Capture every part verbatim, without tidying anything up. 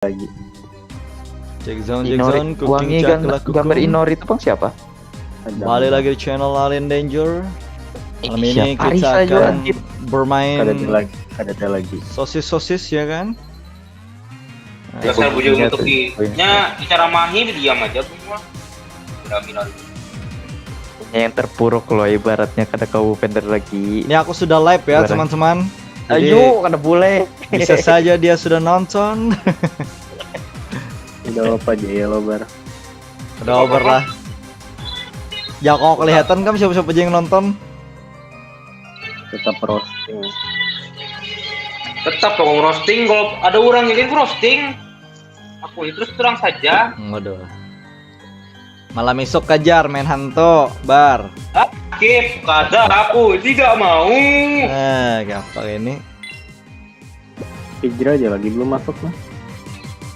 lagi. Check zone, check Inori, zone, cooking wangi cakla gambar, kuku. Gambar Inori itu bang siapa? Ada Balik lagi channel Alien Danger. Malam ini Siapa? Hari kita saya akan jualan. bermain Ada ada lagi, ada ada lagi. Sosis-sosis ya kan? Ya, Dasar aku bujur punya untuk tuh, di punya. Nya dicaramahi diam aja semua. Piramidal. Yang terpuruk loh ibaratnya kada kau pender lagi. Ini aku sudah live ya Barang. Teman-teman. Jadi, Ayo kada boleh. Bisa saja dia sudah nonton. Udah apa aja ya lo bar. Udah over lah. Ya kok kelihatan kan siapa-siapa aja yang nonton. Tetap roasting. Tetap dong roasting. Kalau ada orang yang roasting, aku itu terus terang saja. Waduh. Malam esok kajar main hantu bar. Skip, kada, aku tidak mau. Nah, gampang ini. Hijrah aja lagi belum masuk mah.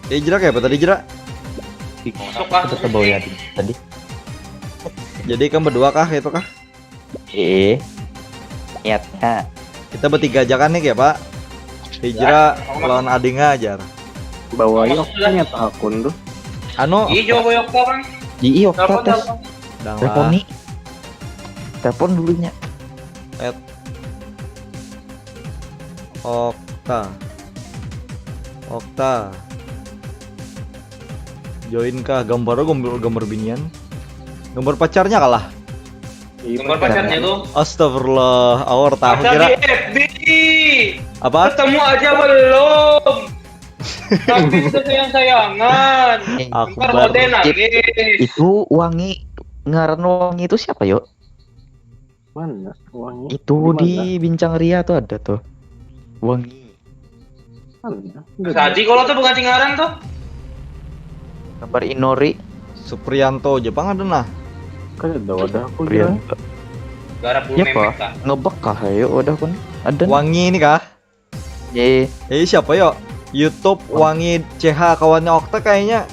Hijrah kayak apa tadi Jera? Masuk lah. Itu terbawa ya tadi. Jadi kan berdua kah itu kah? Eh, niatnya Kita bertiga aja kan nih ya Pak. Hijrah Ya, lawan Adinga ajar. Bawa Masuk yok sudah. Ternyata akun tuh. anu Iya, coba yok kapan? Iya, Telepon, tes. Telepon. Udah Telepon lah. Nih. Telepon dulunya. Okta. Okta. Join kah gambar gambar gambar binian? Gambar pacarnya kalah. Iya, Gambar pacarnya tuh. Astagfirullah, awal tahu Pacar kira di F B. Apa? Ketemu aja belum. Tapi sudah sayang-sayangan. Eh, Ntar Akbar. kode nangis. Itu wangi ngaran wangi itu siapa yo? Mana wangi? Itu Di di bincang ria tuh ada tuh. Wangi. Mana? Tadi kalau tuh bukan ngaran tuh. Gambar Inori. Suprianto Jepang ada nah. Kan ada wadah aku Iya. Jera. Garap bulu Ya memek pak. kah? Ngebek kah ayo udah pun. Ada. Wangi ini kah? Eh, Eh siapa yo? YouTube Wangi C H kawannya Okta kayaknya.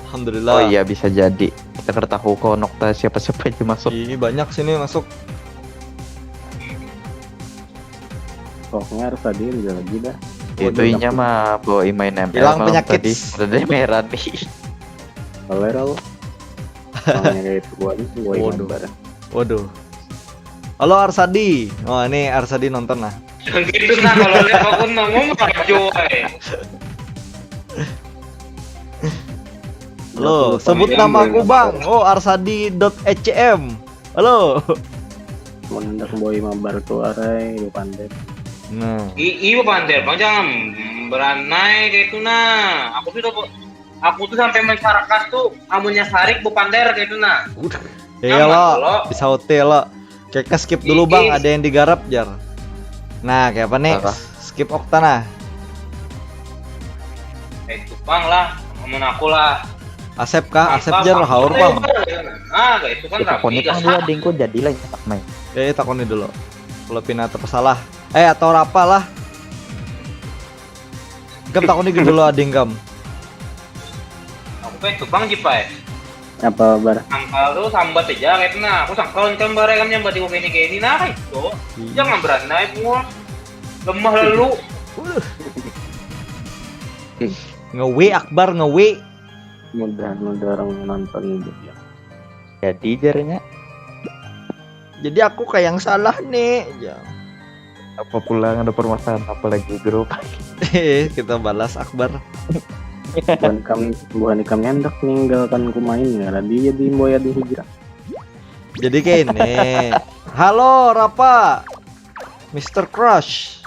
Alhamdulillah. Oh iya bisa jadi. Kita kada tahu kok Nokta siapa-siapa aja masuk. Ini banyak sini masuk. Pokoknya harus hadir juga lagi dah. Itu Waduh. Inya mah bawa imain M L Hilang malam penyakit. Tadi. Udah deh merah nih. Kalau lo orangnya kayak itu gua aja gua Waduh. Gambar. Waduh. Halo Arsadi. Oh ini Arsadi nonton lah. Gitu nah kalau lihat aku ngomong maju eh. Halo, sebut nama aku bang. Oh Arsadi.ecm. Halo. Mau hendak boy mabar tuh arai lu pandai. Nah. I iya pantai bang jangan beranai kayak itu nah. Aku tuh aku tuh sampai main sarkas tuh amunnya sarik bu pander kayak itu nah. Iya Nyaman, lo, lo. Bisa hotel lo. Kita skip dulu bang, Ih. Ada yang digarap jar. Nah, kayak apa nih? Apa? Skip Okta nah. Kayak itu bang lah, amun aku lah. Asep kah? Asep Bang, jar bang, haur bang, bang. Nah, kayak itu kan Kita rapi konek gas. kan dua dingku jadi lah nyetak main. Eh, takoni dulu. Kalau pina terpesalah. Eh, atau rapa lah. Ikam takoni dulu ading kam. Aku pengen tuh bang jipai. Apa bar? Sangkal tuh sambat aja kayak itu nah. Aku sangkal kan barang kan nyambat di ini kayak ini nah itu. Jangan beranai semua. Lemah lalu. Ngewe Akbar ngewe. Mudah-mudahan orang nonton juga. Jadi jarnya Jadi aku kayak yang salah nih. Ya. Apa pulang ada permasalahan apa lagi grup? Eh, kita balas Akbar. Bukan kam bukan ikam hendak ninggalkan ku main ya. Tadi jadi boy ada hijrah. Jadi kayak ini. Halo Rapa. Mister Crush.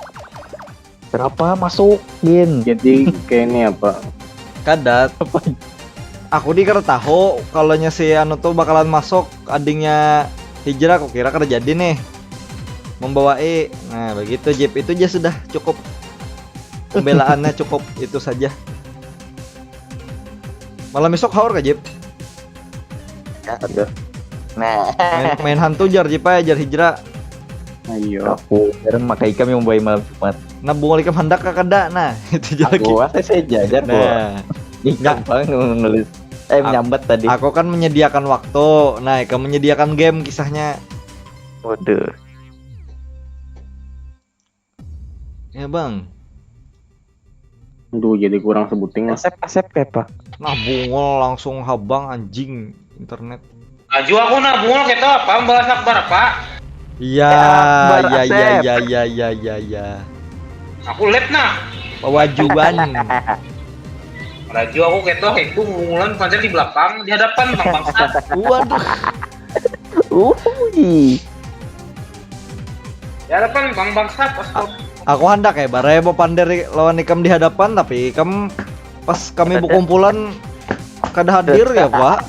Berapa masuk gin? Jadi kayak ini apa? Kadat. Aku di kada tahu kalau nya si anu tuh bakalan masuk adingnya hijrah aku kira kada jadi nih membawai. Nah, begitu Jip itu aja sudah cukup pembelaannya cukup itu saja. Malam esok haur kah Jip? Ya, ada. Nah, Main, main hantu jar Jip aja jar hijrah. Ayo. Aku sekarang makai ikam yang membawa malam Jumat. Nah, bunga ikam hendak kah kada? Nah, itu aja lagi. Aku apa saya jajar kok. Nah, Ikam bang nulis. Eh Ak- menyambat tadi. Aku kan menyediakan waktu. Nah, ikam menyediakan game kisahnya. Waduh. Ya, Bang. Aduh, jadi kurang sebuting lah. Asep, Asep kayak apa? Nah, bungol langsung habang anjing internet. Aju aku nah bungol kita apa? Balas Akbar apa? Iya, Akbar, iya, iya, Asep. Iya, iya, iya, iya, iya. Aku lab nah. Pawajuan. Laju aku keto itu ngumulan pancen di belakang, di hadapan bang bangsat. Waduh. Ui. Di hadapan bang bangsat, astaga. Aku handak ya, barai bapander lawan ikam di hadapan, tapi ikam pas kami Kada. Bekumpulan kada hadir ya, Pak.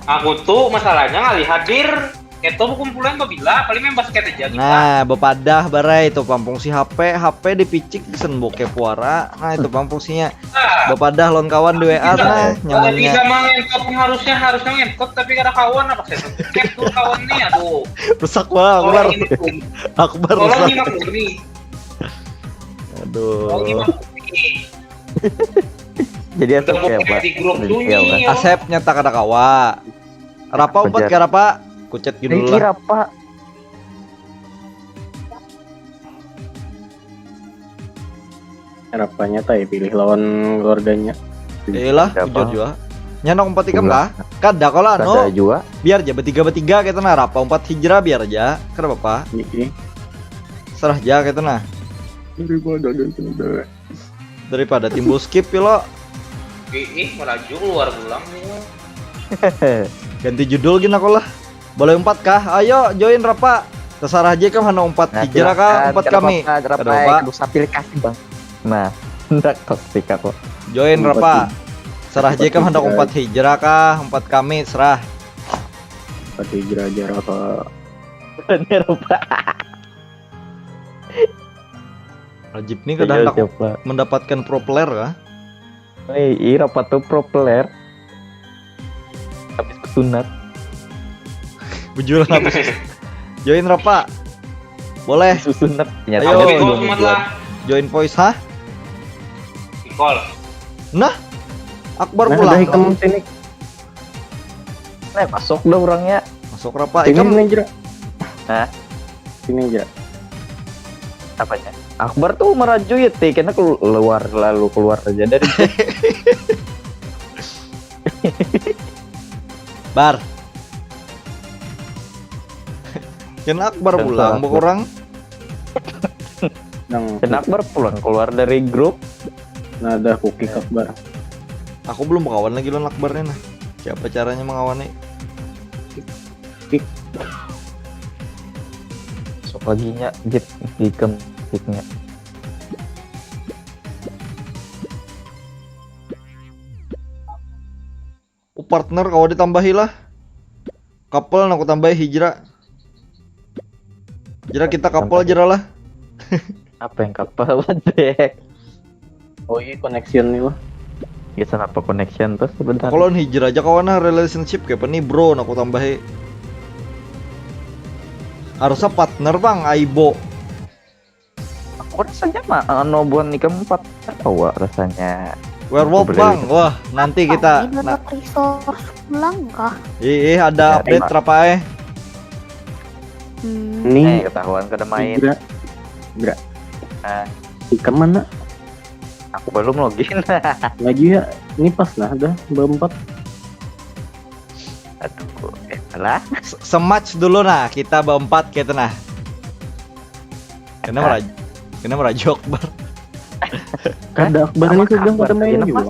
Aku tuh masalahnya ngalih hadir. Keto bekumpulan tuh bila paling main basket aja kita. Nah, bepadah barai itu pampung si H P, H P dipicik sen bokep wara. Nah, itu pampung sinya. Ah, Bepadah lawan kawan di W A nah, Kalau nyamannya. Bisa mengentot harusnya harusnya ngentot tapi kada kawan apa sih? Cek tuh kawan nih, aduh. Rusak wah, Akbar. Tolong ini pun. Akbar Tolong rusak. Nyimak ini. Tolong Aduh. Nyimak ini. Jadi Asep Udah kayak apa? Di grup Jadi sunyi. kayak apa? Ya. Asep nyata kada kawa. Rapa umpat Kucet. Ke rapa? Kucet Ini gini lah. kira apa? Rapanya tai pilih lawan keluarganya. Eh lah, Siapa? Bujur jua. Nya handak umpat ikam Jumlah. kah? Kada kalau Kada anu, jua. Biar aja betiga-betiga kita nah, rapa umpat hijrah biar aja. Kada apa-apa. Ini Serah aja kita nah. daripada ada sudah. Daripada timbul skip ya lo. Ih, ih, melaju keluar pulang nih. Ganti judul gin aku lah. Boleh umpat kah? Ayo join rapa. Terserah aja ikam handak umpat Nah, hijrah kah, silakan, umpat kada kami. apa-apa, kada Kada apa-apa, apa. kada usah pilih kasih bang. Nah, ndak toksik aku. Join Umpat rapa. hijrah. Serah aja ikam handak Hijrah. Umpat hijrah kah, umpat kami, serah. Umpat hijrah aja rapa. Bener apa? Rajib nih kada Iya, handak siapa? Mendapatkan pro player kah? Eh, iya apa tuh pro player? Habis sunat. Bujur habis. Join rapa. Boleh. Habis sunat. Ayo. Tapi Belum kau cuma buat. lah Join voice hah? Di call. Nah, Akbar Nah, pulang. Dari kamu sini. Nah, masuk dah orangnya. Masuk rapa. Sini Ikam sini aja. Hah? Sini aja. Apanya? Akbar tuh meraju ya, ti, karena keluar lalu keluar aja dari grup. Bar. Kena Akbar Kena pulang Akbar. Bekurang. Nang Dan Akbar pulang keluar dari grup. Nada kuki Akbar. Aku belum berkawan lagi lawan Akbar nih nah. Siapa caranya mengawani? Sok lagi nya git digem gitnya. Oh, partner kau ditambahi lah. Couple aku tambahi hijrah. Hijrah kita couple aja lah. Apa yang couple, what the heck? Oh iya, connection nih lah. Ya, kenapa connection tuh sebenarnya? Kalau hijrah aja kawan nah, relationship kayak apa nih bro, aku tambahi. Harusnya partner bang, aibo. Aku rasanya mah anu buhan ikam empat kawa rasanya. Werewolf Aku bang, beli. Wah nanti kita Ini nah, resource pulang kah? Ih, ih, ada Ya, update terima. Rapa eh. Hmm. Ini Eh, ketahuan kada main. Gra. Gra. Ah. Ikam mana? Aku belum login. Lagi ya. Ini pas lah dah berempat. Aduh, eh, salah. Se- Sematch dulu nah, kita berempat gitu nah. Kena meraj, kena merajuk bar. Kada Akbar ini Sama sudah Akbar, pada main kenapa? juga.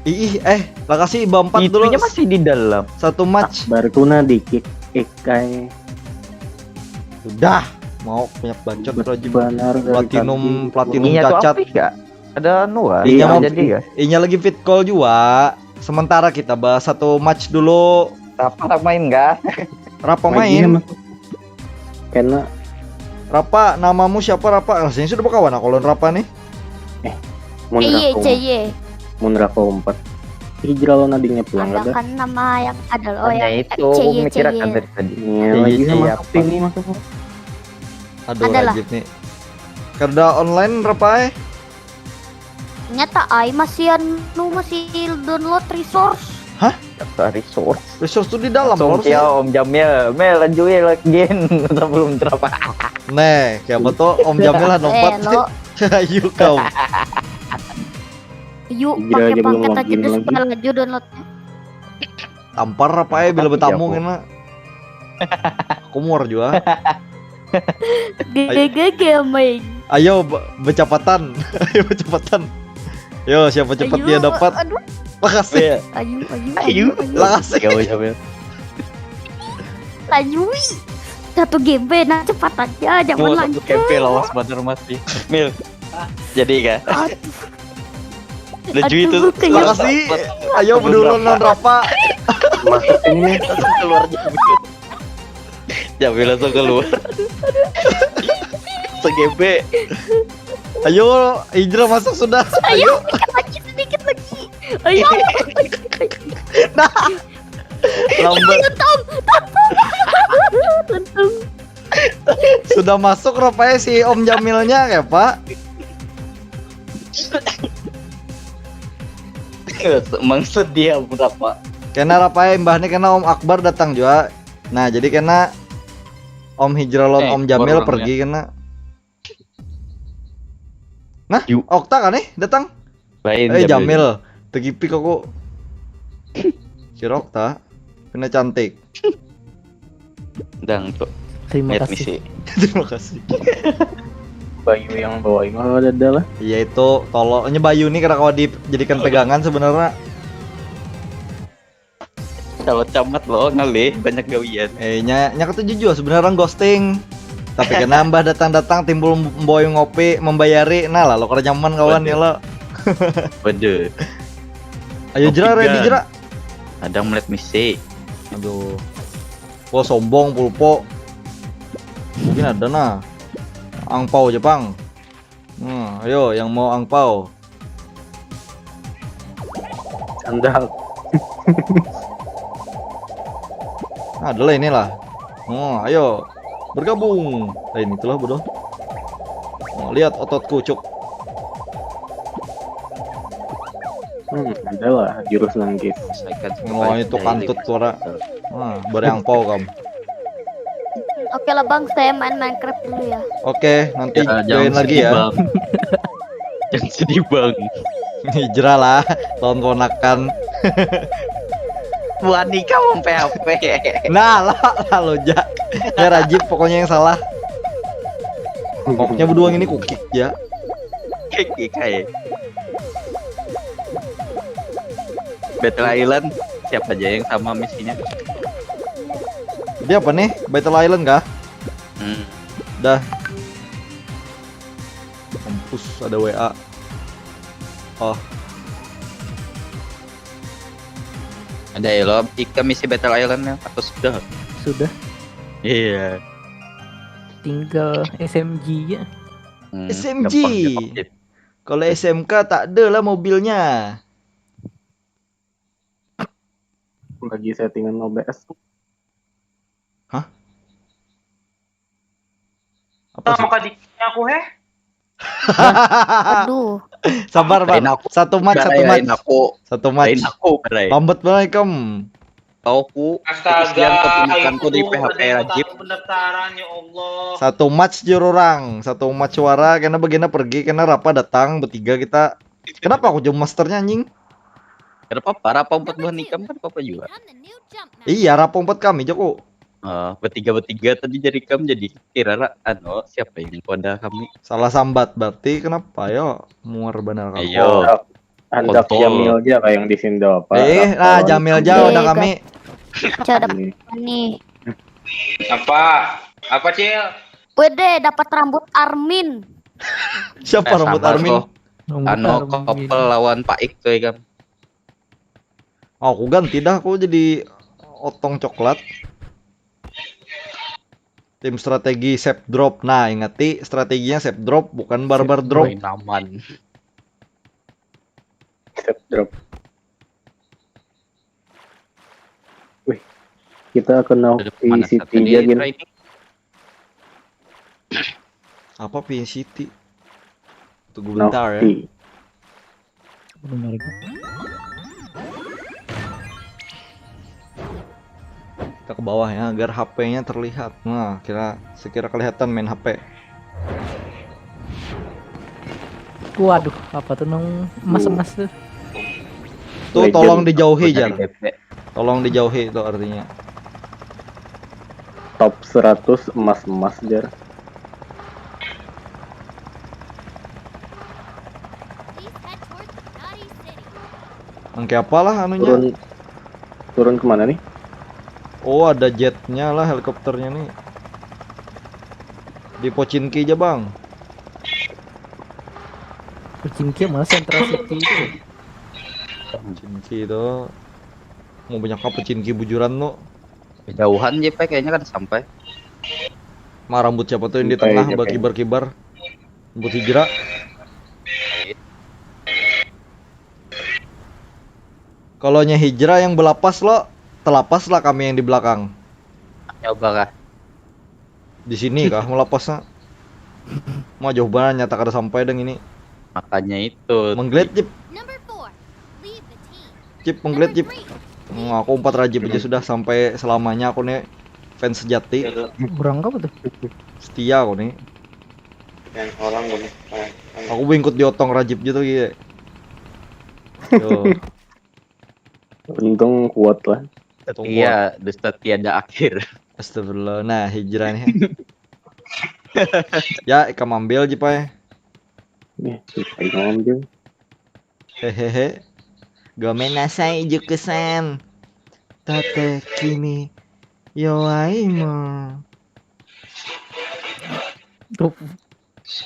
Ih, ih, eh, lakasi berempat dulu. Itunya masih di dalam. Satu match. Akbar kuna dikit. Eh kai. Udah, mau banyak bacot Rajib. Benar dari Platinum, tadi. platinum Iya tuh cacat. Apik ya? Ada anu ah. Iya, Mau- Apik. Jadi ya. Inya lagi fit call juga. Sementara kita bahas satu match dulu. Apa main kah? Rapa Lagi main? Masuk. Karena Rapa, namamu siapa Rapa? Rasanya sudah berkawan aku lawan Rapa nih. mun Cie, rako cie. Mun rako empat. Hijrah lawan adiknya pulang Ada kada? Kan nama yang ada loh Hanya yang itu aku cie, mikirakan cie. Dari tadi. Iya, Cie, lagi cie, sama apa? Sakti ini masuk. Aduh, Adalah. Rajib nih. Kerja online Rapa eh? Nyata ai masih anu masih download resource. Data resource. Resource tuh di dalam Langsung loh. Cia Om Jamil. Mel lanjut ya login sebelum terapa. Nih, siapa tuh Om Jamil lah nompat. Eh, lo. Ayo kau. Yuk, Iya, pakai aja belum paket login aja deh lagi. Supaya laju downloadnya. Tampar apa ya bila Apa bertamu aku? Kena. Aku muar juga. Gege main. Ayo be- bercepatan. Ayo bercepatan. Yo, siapa cepat Ayo, dia dapat. Aduh, Makasih. ayo, ayo, Ayo. ayo, ayo. Makasih. Jauh jauh. Laju. Satu game nah cepat aja, jangan Mau lanjut. Satu kempe lawas bener mati. Mil. Jadi kah? Aduh, Laju itu. aduh, kayak- Makasih. Ayo bedulun non rapa. Masuk ini nih. Langsung keluar Jamil. Jamil langsung keluar. Segembe. Ayo, Ijra masuk sudah. Ayo, sedikit lagi, sedikit lagi. Ayo. Nah. Lambat. Untung, untung. Untung. Sudah masuk rupanya si Om Jamilnya ya, Pak. Emang sedih berapa? Kena rupanya imbahnya kena Om Akbar datang juga. Nah, jadi kena Om Hijralon Eh, Om Jamil baru pergi kena. Nah, Yu. Okta kan nih datang? Lain Eh, Jamil. Tegipik aku. Si Okta. Kena cantik. Dang tuh. Terima Lihat kasih. Misi. Terima kasih. Bayu yang bawa ini ada lah. Iya itu tololnya Bayu nih karena kalau dijadikan pegangan sebenarnya. Kalau camat lo ngalih banyak gawian. Eh, nya nya ketujuh juga sebenarnya orang ghosting. Tapi kena mbah datang-datang timbul boy ngopi membayari. Nah, lalu kada nyaman kawan Waduh. ya lo. Waduh. Ayo Jera, Ngopi, ready Gan. Jera. Ada melihat Misi. Aduh. Wah, sombong pulpo. Mungkin ada nah. Angpau Jepang. Hmm, ayo yang mau angpau. Sandal. Nah, adalah inilah. Oh, ayo bergabung. Eh, ini itulah bodoh. Oh, lihat ototku, cuk. Hmm, ada lah jurus nangkis. Selesaikan Wah, itu daily. kantut suara. Wah, bari angpau kam. Oke lah Bang, saya main Minecraft dulu ya. Oke, nanti Ya, join lagi ya. Bang. Jangan sedih bang. Hijrah lah, lawan ponakan. Wani kamu P H P. Nah, lah, lalu ja. Ya Rajib pokoknya yang salah. Pokoknya berdua ini kukik ya. Kayak kayak. Battle Island siapa aja yang sama misinya? Jadi apa nih? Battle Island kah? Hmm. Dah. Mampus ada W A. Oh, Ada ya lo, Ika misi Battle Island ya atau sudah? Sudah, Iya. tinggal S M G ya. Hmm, S M G. Gampang, gampang. Kalau S M K tak ada lah mobilnya. Lagi settingan O B S. Apa sih? Sama kadiknya aku heh. Aduh, Sabar, Bang. Lain aku. Satu match, satu Berai, match. lain aku. Satu match. Lain aku, berai. Lambat banget kamu. Tauku. Astaga, Kesian kau punya aing kanku di kudu P H P ada Rajib. Pendaftaran ya Allah. Satu match jururang, satu match suara, karena begini pergi, karena Rapa datang bertiga kita. Kenapa aku jam masternya anjing? Kenapa apa? Apa empat buah nikam kan apa juga? Iya, Rapa empat kami Joko. Eh, bertiga bertiga tadi jadi kam jadi kira ra- anu siapa yang pada kami? Salah sambat berarti kenapa yo muar benar kamu. Ayo. Handak Kontol. Jamil aja kayak yang di Sindo apa? Eh, nah Jamil jauh udah Oke, kami. Cak dapat nih. Apa? Apa Cil? Wede dapat rambut Armin. Siapa Eh, rambut sabar Armin? kok. Rambut Anu Armin. Couple lawan Pak Ik tuh ya kan. Oh, aku ganti dah, aku jadi otong coklat. Tim strategi sep drop. Nah, ingati strateginya sep drop bukan barbar drop. Wih, aman. Step drop. Wih, kita kena Ada di pemanasan City tadi, aja gini. Rai? Apa P N City? Tunggu No, bentar ya. P. Benar. Kita ke bawah ya agar H P-nya terlihat. Nah, kira sekira kelihatan main H P. Waduh, apa tuh nang emas-emas tuh? Tuh Legend. Tolong dijauhi Dari jar. D P. Tolong dijauhi itu artinya. Top seratus emas-emas jar. Please head towards the Nadi City. Nang kayak apalah anunya? Turun turun kemana nih? Oh, ada jetnya lah, helikopternya nih. Di Pochinki aja bang. Pochinki mana Central City itu? Pochinki itu. Mau banyak apa Pochinki bujuran tuh? Jauhan J P kayaknya kan sampai. Mah rambut siapa tuh yang di Sampai tengah aja, berkibar-kibar? Rambut Hijrah. Kalau nya Hijrah yang belapas lo, telapas lah kami yang di belakang. Coba kah? Di sini kah melapasnya? Mau jauh banget nyata kada sampai deng ini. Makanya itu. Menggelet Jip, Number four. Leave the team. Jip menggelet Number Jip. three. Hmm, aku empat Rajib aja sudah sampai selamanya aku nih fans sejati. Orang apa tuh? Setia aku nih. Yang orang gini. Eh, yang Aku bingkut diotong Rajib gitu gitu. Yo, Untung kuat lah. tunggu. Iya, dusta tiada akhir. Astagfirullah. Nah, Hijrah nih. Ya, ikam ambil Jip ai. Nih, kita ambil. Hehehe. Gomen nasai jukusan. Tate kini. Yoaimo. Tuh,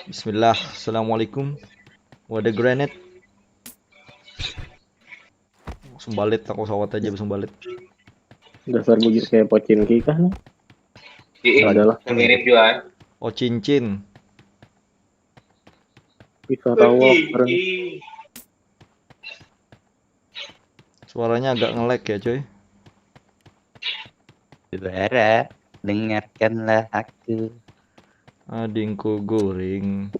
Bismillah. Assalamualaikum. Wadah granat. Sumbalit aku sawat aja sumbalit. Dasar bujur kayak Pochinki kah nih? Ih, Adalah. Yang mirip juga. Oh cincin. Bisa rawak keren. Suaranya agak nge-lag ya cuy. Suara, dengarkanlah aku. Adingku guring.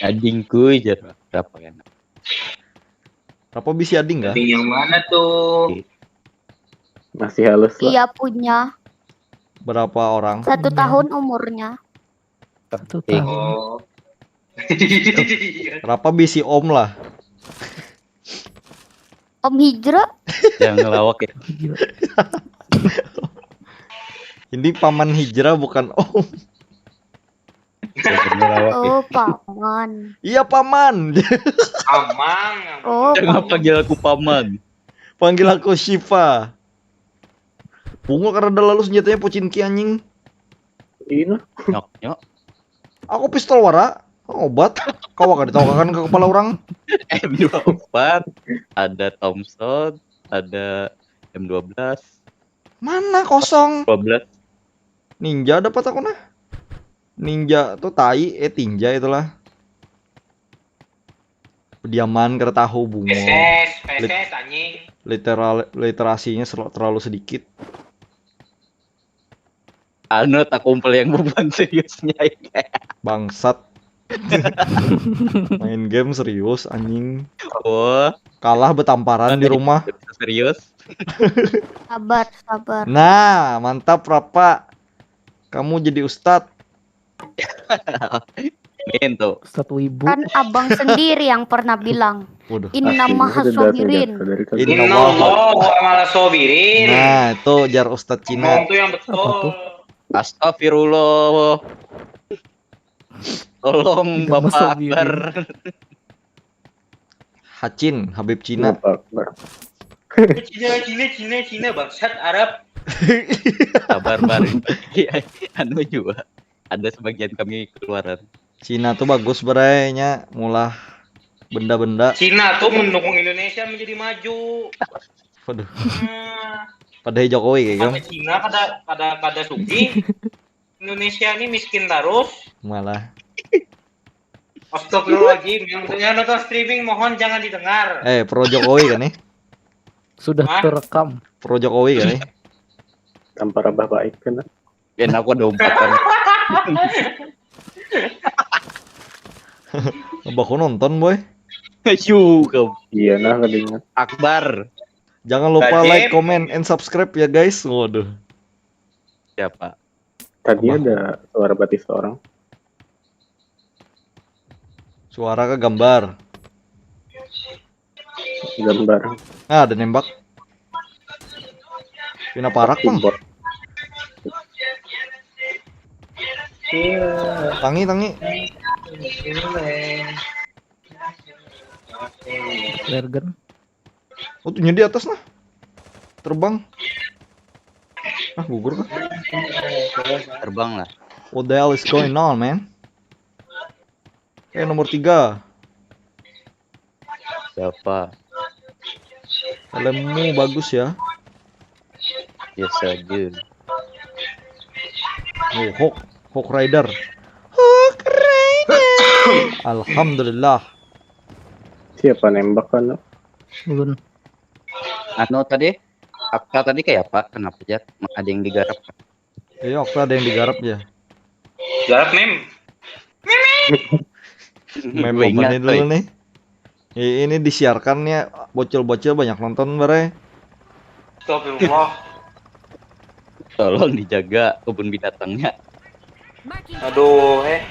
Adingku aja berapa kan? Apa bisi ading kah? Yang mana tuh? Masih halus lah. Iya punya. Berapa orang? Satu tahun umurnya. Satu Oke. tahun. Oh. Berapa bisi om lah? Om Hijrah. Yang ngelawak ya. Gila. Ini paman Hijrah bukan om. Yang ngelawak ya. Oh paman. Iya paman. Amang. Oh Jangan paman. Panggil aku paman. Panggil aku Shiva. Bunga karena lalu senjatanya Pochinki anjing. Ini Nyok nyok. Aku pistol wara. Obat. Kau akan ditawarkan ke kepala orang. M dua puluh empat, ada Thompson, ada M dua belas, Mana kosong? dua belas. Ninja dapat aku nah. Ninja tuh tai, eh tinja itulah. Pediaman kada tahu bungo. Peses, peses anjing. Literal literasinya sel- terlalu sedikit. Anu tak kumpul yang beban seriusnya. Bangsat. Main game serius anjing. Oh, Kalah betamparan di rumah. Serius. Sabar, sabar. Nah, mantap Rapa. Kamu jadi ustad. Min tuh. Ustadz Wibu. Kan abang sendiri yang pernah bilang, Waduh. Inna Asli, maha sudah sobirin. senjata dari tadi. Inna Inna Allah wa ala sobirin. Nah, itu jar ustad Cina. Ngomong tuh yang Apa betul. tuh? Astagfirullah. Tolong Inna maha Bapak sobirin. Akbar. Hacin, Habib Cina. Kenapa? Bang? Cina, Cina, Cina, Cina, bangsat Arab. Sabar bar. Iya, anu juga. Ada sebagian kami keluaran. Cina tuh bagus berainya mulah benda-benda. Cina tuh mendukung Indonesia menjadi maju. Waduh, Nah, padahal Jokowi kayak kan. Cina kada kada kada sugih. Indonesia ini miskin terus. Malah. Astagfirullahaladzim, yang punya nonton streaming mohon jangan didengar. Eh, pro Jokowi kan nih? Sudah Hah? Terekam. Pro Jokowi kan nih? Tanpa rabah baik kan? Dan aku ada umpatan. Abah aku nonton boy. Ayo kamu. Iya nah kedengar. Akbar. Jangan lupa Rajin. Like, comment, and subscribe ya guys. Waduh. Siapa? Tadi Apa? Ada suara batis orang. Suara ke gambar. Gambar. Ah, ada nembak. Pina parak, Bang. Keyboard. Tangi, tangi. Flare gun. Oh, tuhnya di atas nah. Terbang. Ah, gugur kah? Terbang lah. What the hell is going on, man? Eh, nomor tiga. Siapa? Helmmu bagus ya. Biasa aja. Oh, Hawk, Hawk Rider. Hawk Rider. Alhamdulillah. Siapa nembak kan? Ulun. Anu tadi, Akta tadi kayak apa? Kenapa aja? Ada yang digarap? Iya, waktu ada yang digarap ya. Garap mem. Mem Gue ingat, ini dulu nih. I- Ini disiarkan ya, bocil-bocil banyak nonton, bare. Astagfirullah. Tolong dijaga kebun binatangnya. Marking Aduh, eh.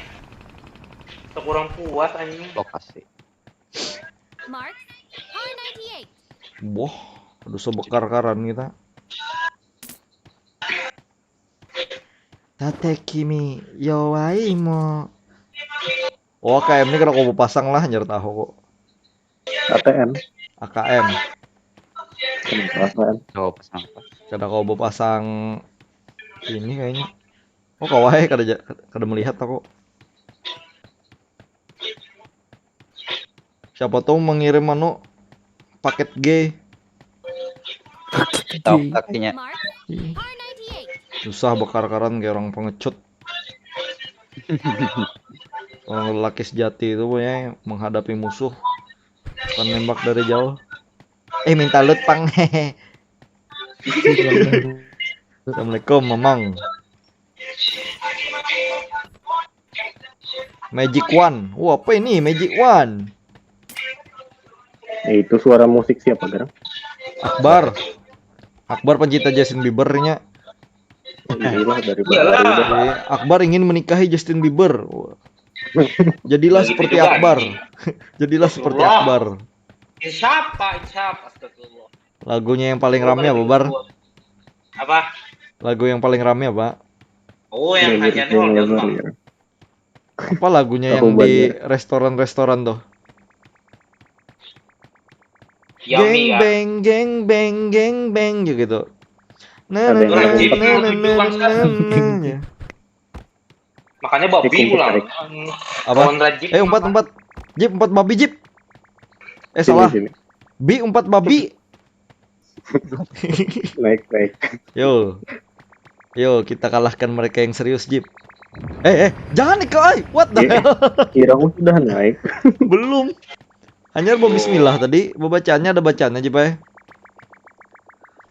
Kurang puas anjing. Lokasi. Mark. R ninety-eight. Wah, aduh sebekar karan kita. Tate kimi yowai mo. Oh, A K M ini kada kau pasang lah, nyar tahu kok. A T M. A K M. Kenapa A T M? Coba pasang apa? Kada kau pasang ini kayaknya. Oh, kawai kada ja- kada melihat aku. Siapa tahu mengirim anu paket G. Tahu kakinya. Mark. R ninety-eight. Susah bakar-karan kayak orang pengecut. Orang lelaki sejati itu punya menghadapi musuh bukan nembak dari jauh. Eh, minta loot, pang. Assalamualaikum, Mamang. Magic One. Wah, apa ini Magic One? Ya, itu suara musik siapa, Garang? Akbar. Akbar pencinta Justin Bieber-nya. Inilah dari Iyalah. Bali dah. Eh, Akbar ingin menikahi Justin Bieber. Jadilah Begitu seperti juga, Akbar. anjing. Jadilah seperti Astagfirullah. Akbar. Ya, siapa? Siapa? Astagfirullah. Lagunya yang paling rame apa, Bar? Apa? Lagu yang paling rame apa? Oh, yang Dari hajatnya Bali Holden, dah, Bang. ya. Apa lagunya Aku yang di banyak. restoran-restoran tuh? Yummy Geng ya. beng, geng beng, geng beng, ya gitu. Nah, Ada nah, yang nah, Rajin nah, nah, lebih nah, luas, nah, nah, ya. Makanya babi Ikut pulang. tarik. Apa? Kawan Rajin. Eh, umpat, umpat. Jip, umpat babi, Jip. Eh, Sini, salah. Sini. Bi, umpat babi. Naik, naik. Yo. Yo, kita kalahkan mereka yang serius, Jip. Eh, eh, jangan nih, kau, ay. What the Iya. hell? Kira aku sudah naik. Belum. Hanya mau bismillah tadi, bacaannya ada bacaannya, Jip, ay.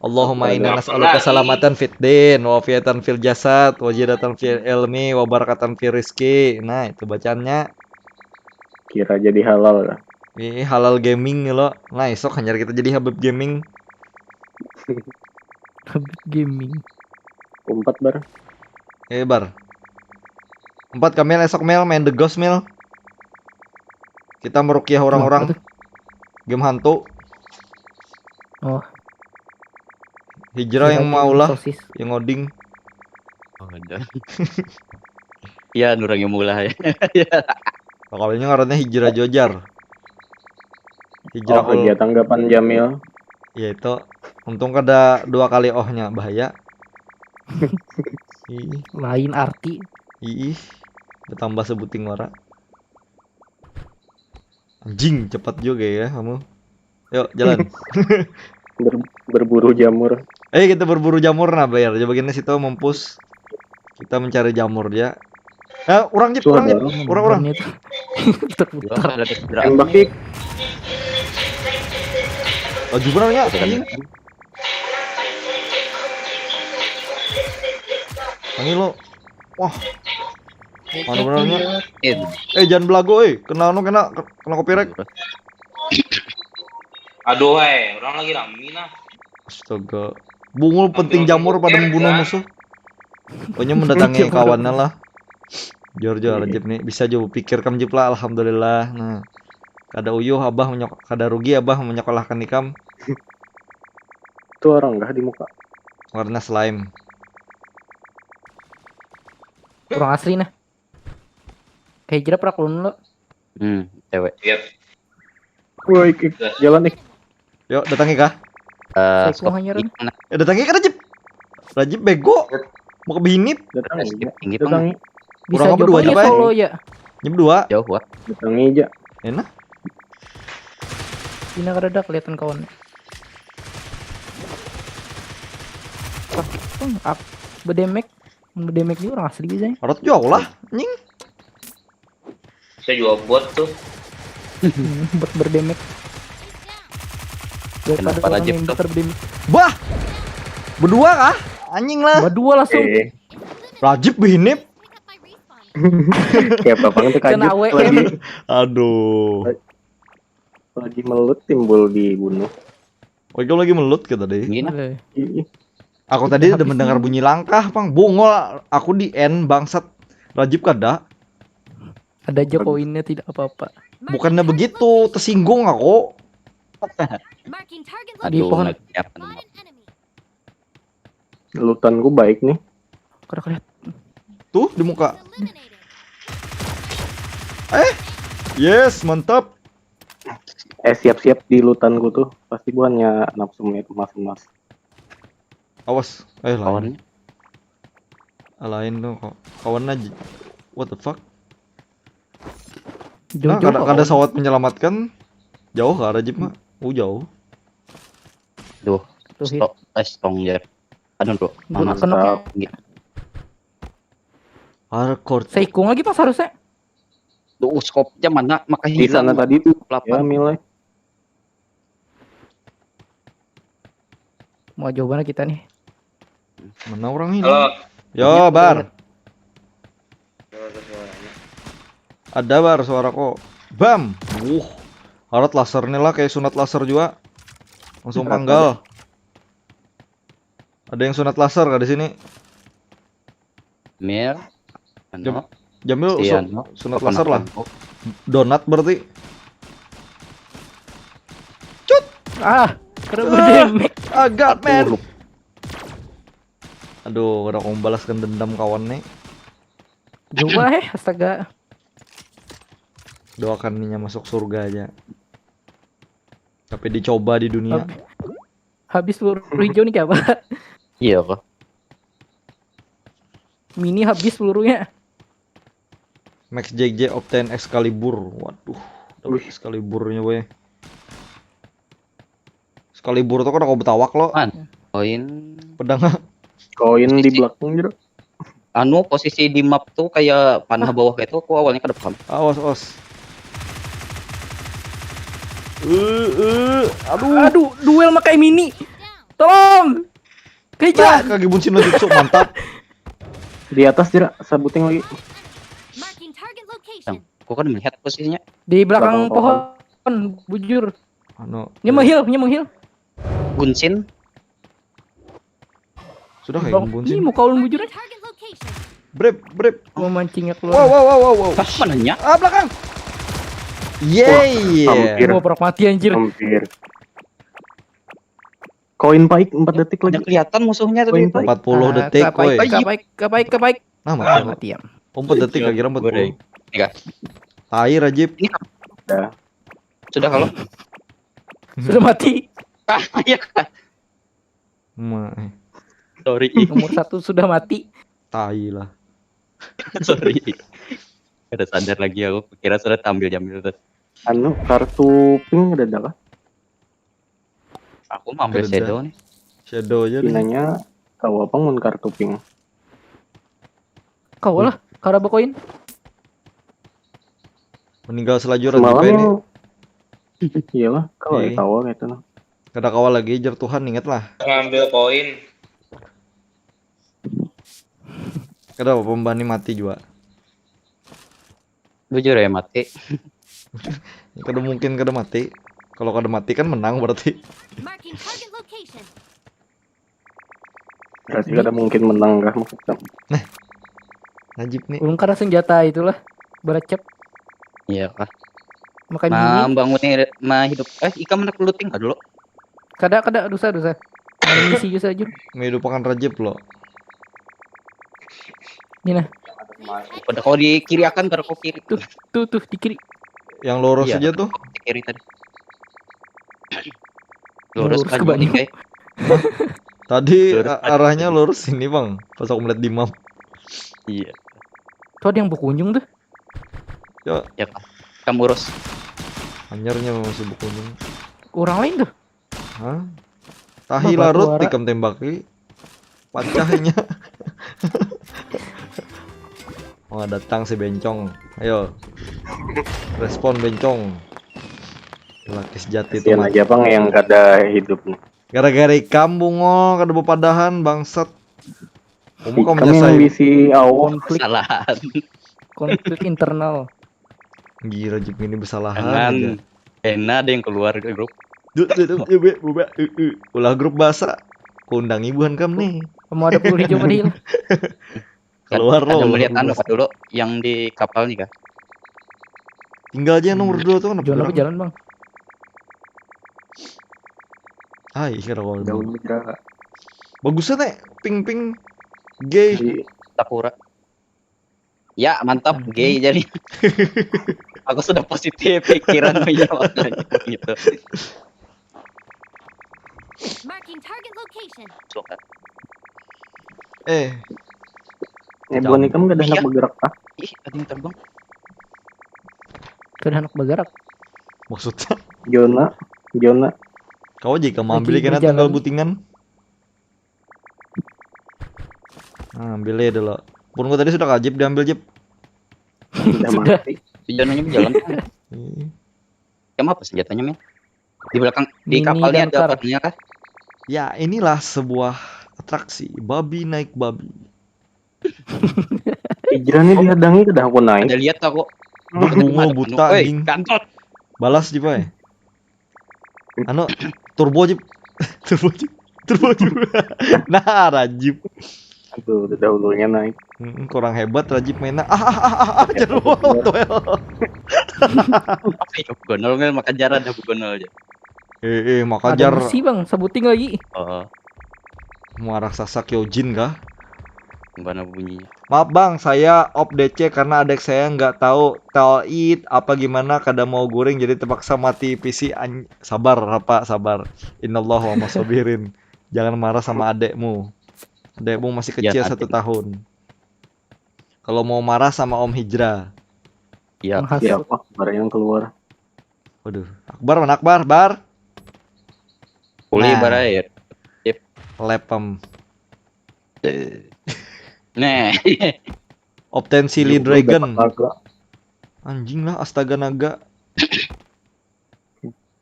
Allahumma inna Ada. nas'aluka Lagi. salamatan fid din, wa afiatan fil jasad, wa ziyadatan fil ilmi, wa barakatan fil rizki. Nah, itu bacaannya. Kira jadi halal lah. Ini halal gaming nih lo. Nah, esok hanya kita jadi Habib Gaming. Habib Gaming. Umpat, Bar. Eh, Bar. Umpat kami esok, Mel, main The Ghost, Mel. Kita merukiah orang-orang. Apa tuh? Game hantu. Oh, Hijrah yang kira maulah, sosis. yang ngoding. Oh, ada. Iya, orang yang mulai. Pokoknya ngarannya hijrah jojar. Hijrah Oh, iya, tanggapan Jamil. Ya itu. Untung kada dua kali ohnya, bahaya. Ih, Lain arti. ih. Bertambah sebuting wara. Anjing, cepat juga ya kamu. Yuk, jalan. Ber- berburu jamur. Eh, kita berburu jamur nah, bayar. Coba gini situ mampus. Kita mencari jamur dia. Eh, orang, Jip, Tuh, orang, ada Jip. orang. Orang, orang. Benernya tuh. Putar-putar. Ada segera. Tembak, Dik. Laju benernya, anjing. Ini lo. Wah. Mana benernya? In. Eh, jangan belagu, eh. Kena anu, kena, kena copyright. Aduh, hei, orang lagi rame nah. Astaga. Bungul penting jamur pada membunuh musuh. Pokoknya mendatangi kawannya lah. Jujur, jujur, Rajib nih, bisa jua pikir kam, Jib lah, alhamdulillah. Nah, kada uyuh abah menyok-, kada rugi abah menyekolahkan ikam. Itu orang kah di muka? Warna slime. Kurang asli nah. Kayak hijrah prak ulun lo. Hmm, cewek. Yep. Woi, jalan nih. Yuk, datangi kah? Eh, Saya kurang hanyar. Eh, datangi kah, Rajib? Rajib bego. Mau ke binip. Datangi. Tinggi, Bang. Datangi. Bisa. Kurang apa, dua aja, Pak? Solo ya. Nyep dua. Jauh, wah. Datangi aja. Enak. Ini kada ada kelihatan kawan. Wah, hmm, up. Bedemek. Bedemek juga orang asli bisa. Rot jauh lah, nying. Saya juga bot tuh. Hmm, bot berdemek. Kenapa Rajib tuh? Bah! Berdua kah? Anjing lah. Berdua langsung. Eh. Rajib binip. Kayak apa tuh kaget lagi. Aduh. Lagi melut timbul dibunuh. Oh, itu lagi melut kita deh. Gini. Aku tadi udah mendengar bunyi langkah, pang. Bungol aku di end, bangsat. Rajib kada. Ada aja koinnya, tidak apa-apa. Bukannya begitu, tersinggung aku. Di pohon. Lutanku baik nih. Kada kelihatan. Tuh di muka. Eh, yes, mantap. Eh, siap-siap di lutanku tuh. Pasti buahnya nafsu emas-emas. Awas, eh lawan. Ah, lain tuh kok. Kawan aja. What the fuck? Jauh, nah, jauh, kada, kada sawat menyelamatkan. Jauh kah, Rajib mah? Oh, jauh. Duh, tuh, stop, eh, stong ya. Aduh, bro. Mantap. Hardcore. Saya ikung lagi pas harusnya. Duh, skopnya mana? Makanya di sana tadi tuh. Delapan. Ya, milih. Mau jauh mana kita nih? Mana orang ini? Halo. Yo, Bar. Ada, Bar, suara kok. Bam. Wuh. Harus laser nih lah, kayak sunat laser juga. Langsung panggal. Ada yang sunat laser kah di sini? Mir. Jamil, sunat laser lah. Donat berarti. Cut. Ah, kena berdamage. Agak, men. Aduh, kada mau membalaskan dendam kawan nih. Coba eh, astaga. Doakan ninya masuk surga aja. Tapi dicoba di dunia. Habis peluru hijau nih apa? Iya kok. Mini habis pelurunya. Max J J obtain Excalibur. Waduh, dapat Excaliburnya weh. Excalibur tuh kan aku betawak lo. Kan, koin. Pedang. Koin di belakang gitu. Anu, posisi di map tuh kayak panah bawah kayak itu, aku awalnya kada paham. Awas, awas. Uh, uh, aduh. Aduh, duel makai mini. Tolong. Kejar. Nah, kaki buncin lagi, so, mantap. Di atas tidak, sabuting lagi. Aku kan melihat posisinya. Di belakang pohon, bujur. Anu. Ini menghil, ini menghil. Gunsin. Sudah kayak gunsin. Ini muka ulun bujur. Brep, brep. Mau mancingnya keluar. Wow, wow, wow, wow, wow. Pas mananya? Ah, belakang. Yeay. Hampir. Gua prak mati anjir. Hampir. Koin paik empat detik lagi. Ada kelihatan musuhnya tadi. Empat puluh detik, woi. Kapaik, kapaik, kapaik. Nah, mati. Mati ya. Empat detik lagi, empat puluh. Tiga. Tai, Rajib. Sudah kalau. Sudah mati. Ah, iya. Ma. Sorry. Nomor satu sudah mati. Tai lah. Sorry. Kada sadar lagi aku. Kira sudah tampil jamil tuh. Anu, kartu pink ada dah kah? Aku mau ambil shadow nih. Shadow aja nih. Pinanya tahu apa mun kartu pink? Kau lah, karaba koin. Meninggal selajur aja ini. Iyalah, kalau tahu gitu nah. Kada kawa lagi, jar Tuhan, ingat lah. Ngambil koin. Kada apa-apa, mbah ni mati jua. Bujur ya mati. Kada mungkin kada mati. Kalau kada mati kan menang berarti. Berarti kada mungkin menang kah maksudnya? Nah. Najib nih. Ulun kada senjata itulah. Beracep. Iya kah? Makan ini. Membangun, mahidup. Eh, ikam anak looting kah dulu? Kada, kada, dosa, dosa. Makan misi juga saja. Mehidupakan Rajib lo. Ini nah. Pada kau di kiri akan, pada kau kiri. Tuh, tuh, tuh, di kiri. Yang lurus Iya, aja tuh. Di kiri tadi. Yang Lurus, lurus kan, ke banyu. Bang, kayak. Tadi Lurus a- aja. Arahnya lurus sini bang. Pas aku melihat di map. Iya. Tuh ada yang berkunjung tuh. Ya kan. Kamu urus. Hanyarnya masih berkunjung. Orang lain tuh. Hah? Tahi Bah, larut batu ara. Ikam tembaki. Pacahnya. Oh, datang si bencong. Ayo. Respon bencong. Laki sejati tuh. Kasihan aja bang yang kada hidup nih. Gara-gara ikam bungo kada bepadahan bangsat. Kamu kamu Kami yang nyasai. Bisi awon. Konflik, Kesalahan. Konflik internal. Gila Jip ini bersalahan Jangan aja. Ena ada yang keluar ke grup. Duh, duh, duh, duh, buh, buh, buh, uh, uh. Ulah grup bahasa. Kuundangi buhan kam nih. Kamu ada peluru hijau padahal. Keluar Ada lo. Melihat Ulah anu grup kah dulu yang di kapal nih kah? bahasa. Tinggal aja nomor dua tuh anak Jono berang. Berjalan bang. Hai, kira kau. Jauh juga. Bagusnya teh ping ping gay. Di Sakura. Ya mantap, Hmm. Gay jadi. Aku sudah positif pikiran menjawab gitu. Marking target location. Suka. Eh, eh bukan ikam kada hendak Iya. Bergerak ah. Ih, ada yang terbang. Kada hendak bergerak. Maksudnya Jona, Jona. Kau aja ikam ambil Lagi kena tunggal berjalan. Butingan. Nah, ambil aja dulu. Pun gua tadi sudah kajip diambil Jip. Sudah Sudah. Mati. Di jananya berjalan. Ih. Kamu apa senjatanya, men? Di belakang, di Mini kapalnya ada damkar. Apa namanya kah? Ya, inilah sebuah atraksi babi naik babi. Hijrah nih dihadangi kada aku naik. Ada lihat aku. Bungo Ada buta penuh. Woi, anjing. Kantot. Balas Jip ai. Anu turbo Jip. Turbo Jip. Turbo Jip. Nah, Rajib. Aduh, udah dahulunya naik. Mm, kurang hebat Rajib mainnya. Ah, ah, ah, ah, ah, Ya, jadwal betul. Toel. Apa ya, Bugonol, men? Maka jarang ada Bugonol aja. Eh, eh, maka Ada jar. Bisi bang, sebuting lagi. Oh, Muara raksasa Kyojin kah? gimana bunyinya? Maaf bang, saya off D C karena adik saya nggak tahu tauhid apa gimana kada mau guring jadi terpaksa mati P C an- sabar apa sabar. Innallaha wa masobirin. Jangan marah sama adekmu. Adekmu masih kecil Ya, satu adek. Tahun. Kalau mau marah sama Om Hijrah. Ya, Ya apa? Barang yang keluar. Waduh, Akbar mana Akbar? Bar. pulih Nah. Barair. Lepem. Nah, Obtensi Lee Jumlah Dragon. dapat naga. Anjing lah astaga naga.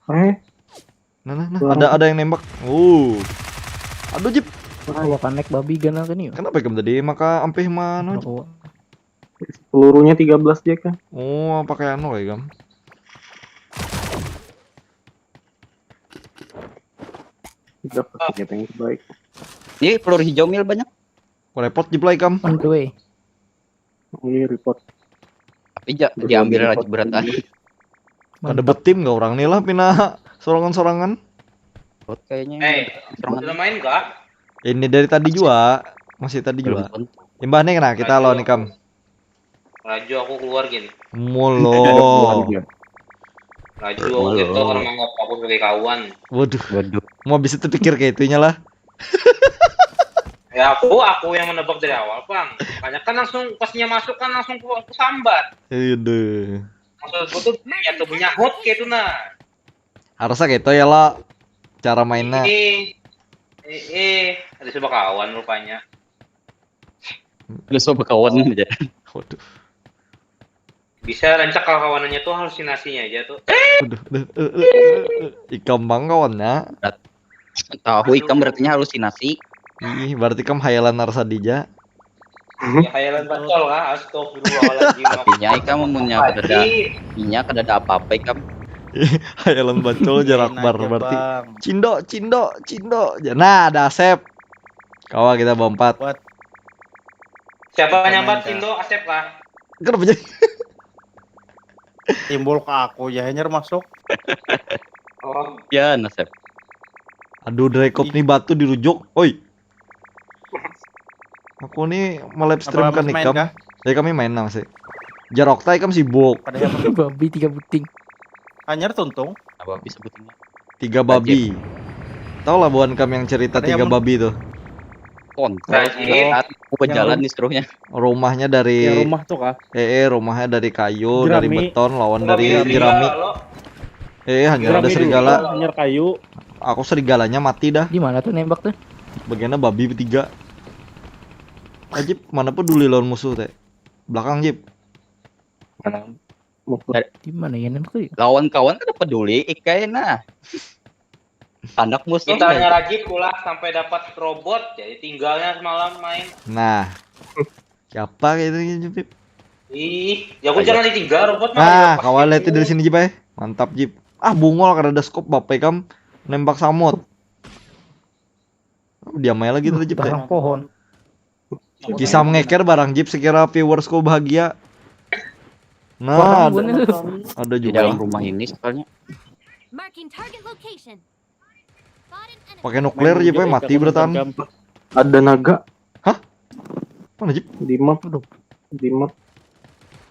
Eh, Nah, nah, nah. Suara Ada apa? Ada yang nembak. Uh. Aduh Jip. Wah, kanek babi ganal kan yuk. Kenapa ikam tadi maka ampih mana Jip? Rokok. Pelurunya tiga belas J K. Oh, pakai anu kayak ikam. Udah pakai yang terbaik. Ini peluru hijau mil banyak. Repot Jip lah ikam. On the way. Ini report. Tapi ja, Udah diambil report aja berat ah. lagi. Ada Mantap. Betim gak orang nih lah pina sorangan-sorangan. Bot kayaknya. Eh, Sorangan. Udah main kah? Ini dari tadi juga, masih tadi Belum juga. tentu. Imbah nih kena kita Ayo. lawan ikam. Laju aku keluar gini. Molo. Laju aku gitu kalau menganggap aku sebagai kawan. Waduh, Waduh. mau bisa terpikir kayak itunya lah. Ya aku aku yang menebak dari awal, Bang. Makanya kan langsung pasnya masuk kan langsung ku, ku sambat. Aduh. Maksudku tuh ya tuh punya hot kayak itu nah. Harusnya gitu ya lo cara mainnya. Eh, eh, eh, ada coba kawan rupanya. Udah coba kawan aja. Waduh. Bisa rancak kawanannya tuh halusinasinya aja tuh. Waduh, duh, eh, eh, eh, eh. Ikam bang kawannya. Tahu ikam berartinya halusinasi. Ih, berarti kam hayalan narsadija. Ya hayalan bacol lah, astagfirullahaladzim. Artinya ikam punya kada ada, Ih, inya kada ada apa-apa ikam. Hayalan bacol jarak Main bar aja, berarti. Bang. Cindo, cindo, cindo. Ja- Nah, ada Asep. Kawa kita berempat. Buat Siapa nyambat Indo, Asep kah? Kenapa jadi? Timbul ke aku ya, hanyar masuk. Oh, Ya, Nasep. Aduh, drekop nih batu dirujuk. Oi. Aku nih mau live stream Apa kan main ikam. Kah? Ya kami main nang sih. Jarok tai ikam sibuk. Pada siapa? Babi tiga buting. Hanyar tuntung. Apa bisa butuh? Tiga babi. Tahu lah buan kami yang cerita Ada tiga yang- babi tuh. Kontol. Rajin. Aku berjalan nih serunya. Rumahnya dari Ya rumah tuh kah? eh, eh, rumahnya dari kayu, dari Jerami. beton, lawan dari Jerami. jerami. Eh, eh, hanya ada Jerami serigala. Hanyar kayu. Aku serigalanya mati dah. Di mana tuh nembak tuh? Bagiannya babi bertiga. Ajib, mana peduli lawan musuh teh. Belakang Jib. Di mana ya nembak tuh? Lawan kawan kada peduli, ikai nah. Anak musuh. Kita nyarajip ulah sampai dapat robot, jadi tinggalnya semalam main. Nah. Siapa kayak itu Jib? Ih, ya aku Ayo. Jangan ditinggal robot mah. Nah, Lepas kawan itu. Lihat dari sini Jib eh. Mantap Jib. Ah, bungol kada ada scope bapak ikam nembak samut. Oh, diam aja lagi tuh Jib teh. Barang pohon. Kisah mengeker barang Jib sekira viewersku bahagia. Nah, Orang ada, bunuh. ada Di juga. Dalam rumah ini sekalinya. Marking target location. Spot an enemy. Pakai nuklir Jib eh, mati bertahan. Ada naga. Mana Jib? Di map. Di map.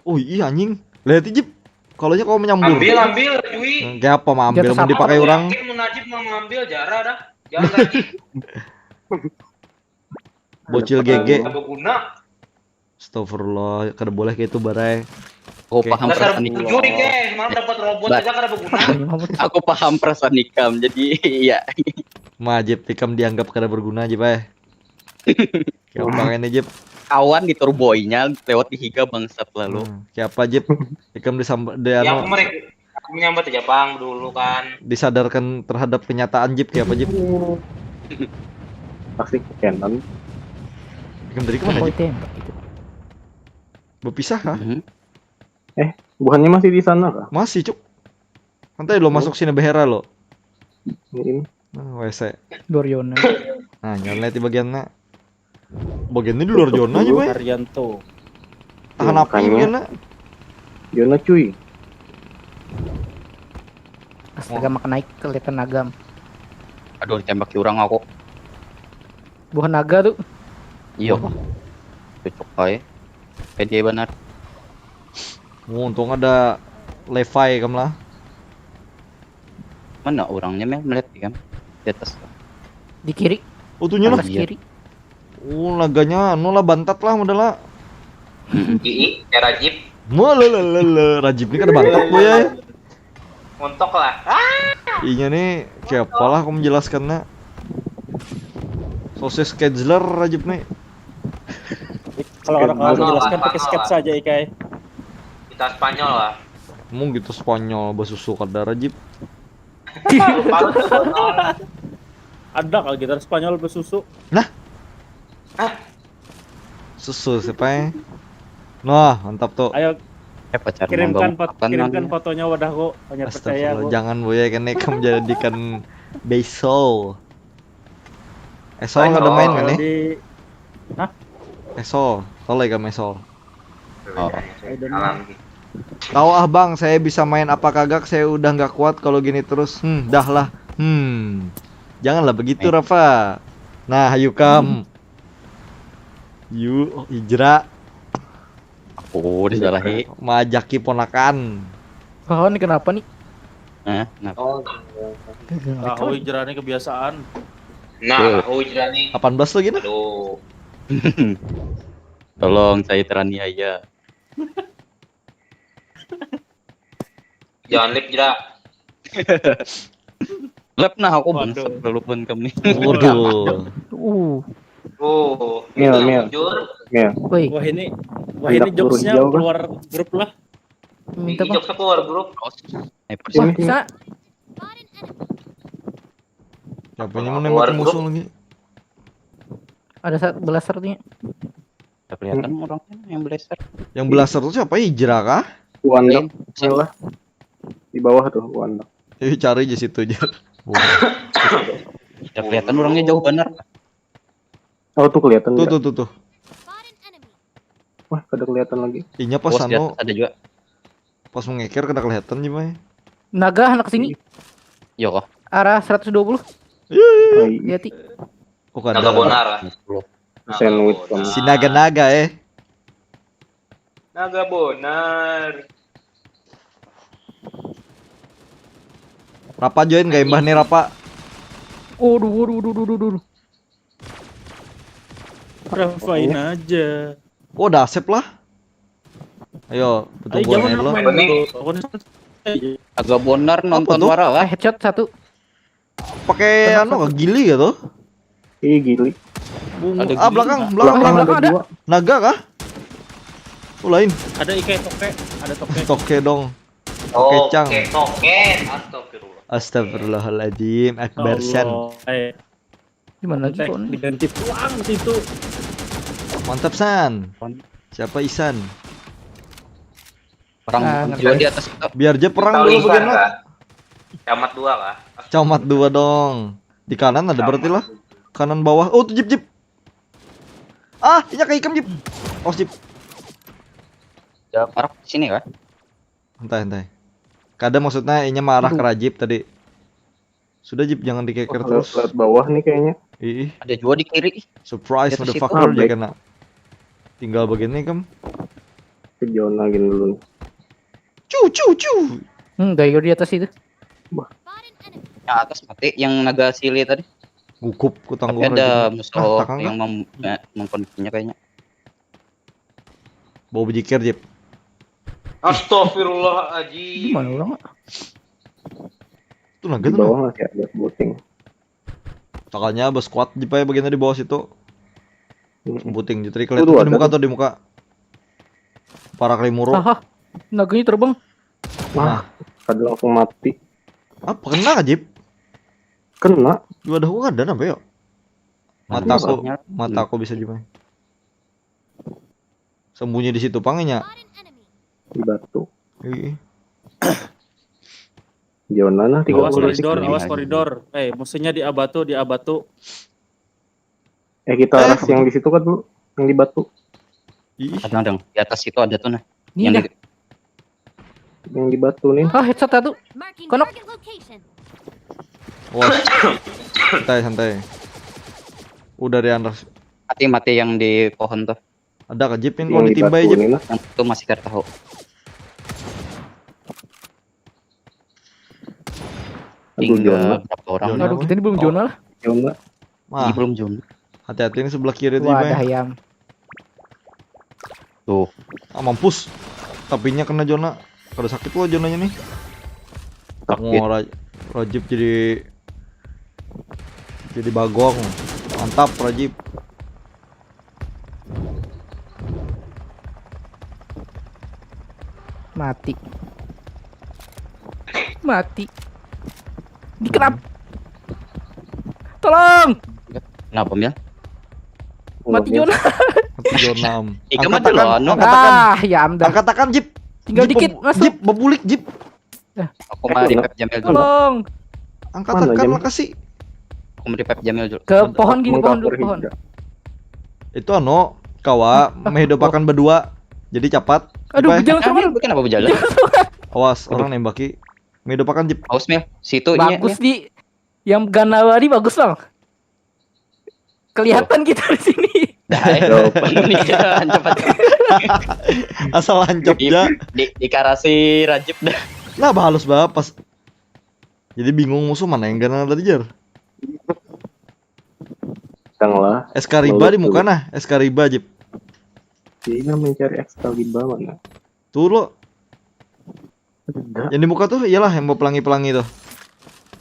Oh iya anjing. Lihat Jib. Kalau aja kau menyambur. Ambil, ambil, cuy. Hmm, Kayak apa mau ambil Dia mau dipakai kesambung. orang? Yakin mun Najib mau ngambil, jarah dah. Jangan Najib. Bocil Ada G G. Apa guna? Astagfirullah, kada boleh kayak itu barai. Aku Oke. paham Dasar perasaan ikam. bujur nih, guys. Malah dapat robot Bah. Aja kada berguna. Ini mau Aku paham perasaan ikam, jadi iya. Majib ikam dianggap kada berguna aja, Bay. Kayak apa ini, Jib? Kawan diturboinya lewat di higa bangsat lalu. Hmm, kayak apa, Jib? Ikam disambat di Ya, anu, aku mereka aku menyambat aja pang dulu kan. disadarkan terhadap kenyataan, Jib, kayak apa, Jib? Pasti ke kanan. Ikam tadi kemana, Kau Jib? tembak itu. Berpisah kah? Mhm. Bukannya masih di sana kah? Masih, Cuk. Nanti lo masuk sini behera lo. Ini. Nah, W C. Doriona. Nah, jangan lihat di bagian nak. Bagian ini di luar zona aja, Bay. Haryanto. Tahan api Makanya. Bagian nak. Zona cuy. Astaga, makan naik kelihatan agam. Aduh, ditembaki orang aku. Buah naga tuh. Iya. Cocok aja. Pede benar. Oh, untung ada Levi kam lah. Mana orangnya, Mel? Melihat kan? Di atas. Di kiri. Oh, tuhnya lah. Atas Iya. Kiri. Oh, naganya anu lah bantat lah modal lah. Ii, ya Rajib. Melalalala, Rajib ini kada bantat boy ya. Montok lah. Ah, Inya nih kayak apalah aku menjelaskannya. Sosis Ketzler Rajib nih. Kalau orang kalau Spanyol menjelaskan lah, pakai Spanyol sketsa lah. Aja, Ikai. Kita Spanyol lah. Emang gitu Spanyol basusu kada Rajib. Palu Spanyol. Ada kalau gitar Spanyol bersusu. Susu siapa ya? Nah, mantap tuh. Ayo Eh, pacar kirimkan mangga pot, makan kirimkan mana? Fotonya wadahku. Hanya percaya Astagfirullah, aku. Jangan boy ya, kena kamu jadikan beso. Esol Ayo, kada main kan kalau nih? Di Esol, tahu lah ikam Esol. Oh. I don't know. Alam. Tahu ah bang, saya bisa main apa kagak? Saya udah nggak kuat kalau gini terus. Hmm, dah lah. Hmm, janganlah begitu Eh. Rafa. Nah, ayo kam. Yu, oh, Ijra, Aku disalahi. majaki ponakan. Oh, ini kenapa nih? Nah, nah. Oh, Tahu hijrahnya kebiasaan. nah, oh Ijra nih. Delapan belas lagi nah. Aduh. Tolong, saya teraniaya. Jangan lip Ijra. Lep nah aku Waduh. Bangsat, walaupun kami. Waduh. Uh, Oh, Mil, itu mil. Jujur. Mil. woi, Wah ini, wah ini Hendak buru jokesnya hijau kah? Keluar grup lah. minta Ini apa? jokesnya keluar grup. Eh, Wah, bisa. Siapa yang mau nembak Keluar musuh grup. Lagi? Ada satu blaster nih. Udah kelihatan orangnya yang blaster. Yang blaster tuh siapa? Ijra kah? Wandok. Saya Lah. Di bawah tuh Wandok. Eh, cari aja situ aja. Udah kelihatan orangnya jauh benar. Oh tuh kelihatan. Tuh Nggak? Tuh tuh tuh. Spot an enemy. Wah, kada kelihatan lagi. Inya pas Bos, di anu, atas ada juga. Pas mengeker kada kelihatan, Jimai. Naga anak sini. Yo kok. Arah seratus dua puluh. Ai, Hati-hati. Oh, kada. Naga bonar. Sandwich kamu. Si naga-naga, eh. Naga bonar. Rapa join gak imbah nih, Rapa? Waduh, waduh, waduh, waduh, waduh. Rafain aja. Oh, dasep lah. Ayo, Ayo betungguan jangan aja lo. main Apa nih? tuh. Aku nih Agak bonar nonton tuh? Wara lah. Headshot satu. Pakai anu, gili gitu. Ih, gili. Ada Ah, gili. Belakang, belakang, Belakang belakang. ada. Naga kah? Oh, lain. Ada ikai toke, ada toke. Toke dong. Oh, Kecang. Toke, toke. Astagfirullah. Astagfirullahaladzim, Akbar San. Allah, eh, Di mana lagi teh, kok nih? diganti pulang situ. Mantap, San. Siapa Isan? Orang Ah, dua di atas itu. Biar aja perang Tahu dulu Isan bagian lo. Kah? Camat dua kah? Camat dua dong. Di kanan ada berarti lah. Kanan bawah. Oh, tuh jeep, jeep. Ah, inya ke ikam, jeep. Oh, jeep. Ada parak di sini kah? Santai, santai. Kada, maksudnya inya marah Aduh. ke Rajib tadi. Sudah, jeep, jangan dikeker Wah, terus. Lewat bawah nih kayaknya. Ih, Ada dua di kiri. Ih. Surprise, Di atas motherfucker, itu. dia kena. Tinggal bagian ini, kam. Ke zona gini dulu nih. Cu, cu, cu. Hmm, Gayo di atas itu. Yang atas mati, yang naga sili tadi. Gugup ku Tapi tangguh ada Rajib. musuh Ah, takang yang kah? mem ya, mengkondisinya kayaknya. Bawa bejikir, jeep. Astagfirullahaladzim. Di mana orang? Itu naga Di tuh, nah. Bawah masih ada booting. Makanya bos kuat, jeep, aja bagiannya di bawah situ. Mm-mm. Booting, jeep, tadi Tuh, kelihatan tuh, tuh di ada muka tuh. tuh, di muka. Parak limuru. Haha, naganya terbang. Wah, kada langsung mati. Apa kena, jeep? Kena. Di wadah gua ada apa ya? Ada Mataku, musuhnya. mataku bisa, jeep. Sembunyi di situ pangnya. Di batu. Ih. Zona nah, tiga Awas puluh. Koridor, awas koridor. Eh, musuhnya di abatu, di abatu. Eh, kita Eh. Arah yang di situ kan dulu, yang di batu. Ih. Ada dong. Di atas itu ada tuh nah. Ini Yang dah. di Yang di batu nih. Ah, headshot satu. Marking Konok. Target location. Wah. Santai, santai. Udah, Rian, Ras. Mati-mati yang di pohon tuh. Ada ke jeep ini, Yang oh, di ditimbai, batu jeep. nih nah. Yang itu masih kada tahu. Aduh, zona. Tinggal berapa orang? Zona. Aduh, kita ini belum Oh. zona lah. Zona. Mah, Ini belum zona. Hati-hati, ini sebelah kiri tuh, Wah, Bang. Ada ayam. Tuh. Ah, mampus. Tapinya kena zona. Kada sakit loh zonanya nih. Sakit. Wah, Ra- Rajib jadi jadi bagong. Mantap, Rajib. Mati. Mati. Dikerap. Tolong. Kenapa, Mil? Mati zona. Mati zona, Am. Ikam Angkat aja akan, loh, anu. angkat Ah, akan. Ya, amdah. Angkat akan, Jip. Tinggal Jip, dikit, beb- masuk. Jip, bebulik, Jip. Aku mah revive Jamil dulu. Tolong. Angkat Mana, akan Jim? Lah, kasih. Aku mah revive Jamil dulu. Ke pohon gini, pohon dulu, Mengcover pohon. hijau. Itu anu, kawa menghidupakan berdua. Jadi capat. Aduh, Jip, eh. jangan Jangan coba. Bikin apa berjalan? Awas, orang nembaki. Menghidupakan, Jip. Haus, Mil. Situ iya, Bagus Mil. Di yang Ganawa di bagus, Bang. Kelihatan kita di sini. Dah, eh. Indonesia, cepat. Asal hancap Di, ja. di, di karasi Rajib dah. Lah, bahalus bae pas. Jadi bingung musuh mana yang gana tadi, Jar. Tang lah. S K riba di muka nah, S K riba, Jip. Dia mencari Excalibur mana? Tuh lo, Ada. yang di muka tuh, iyalah yang mau pelangi-pelangi tuh.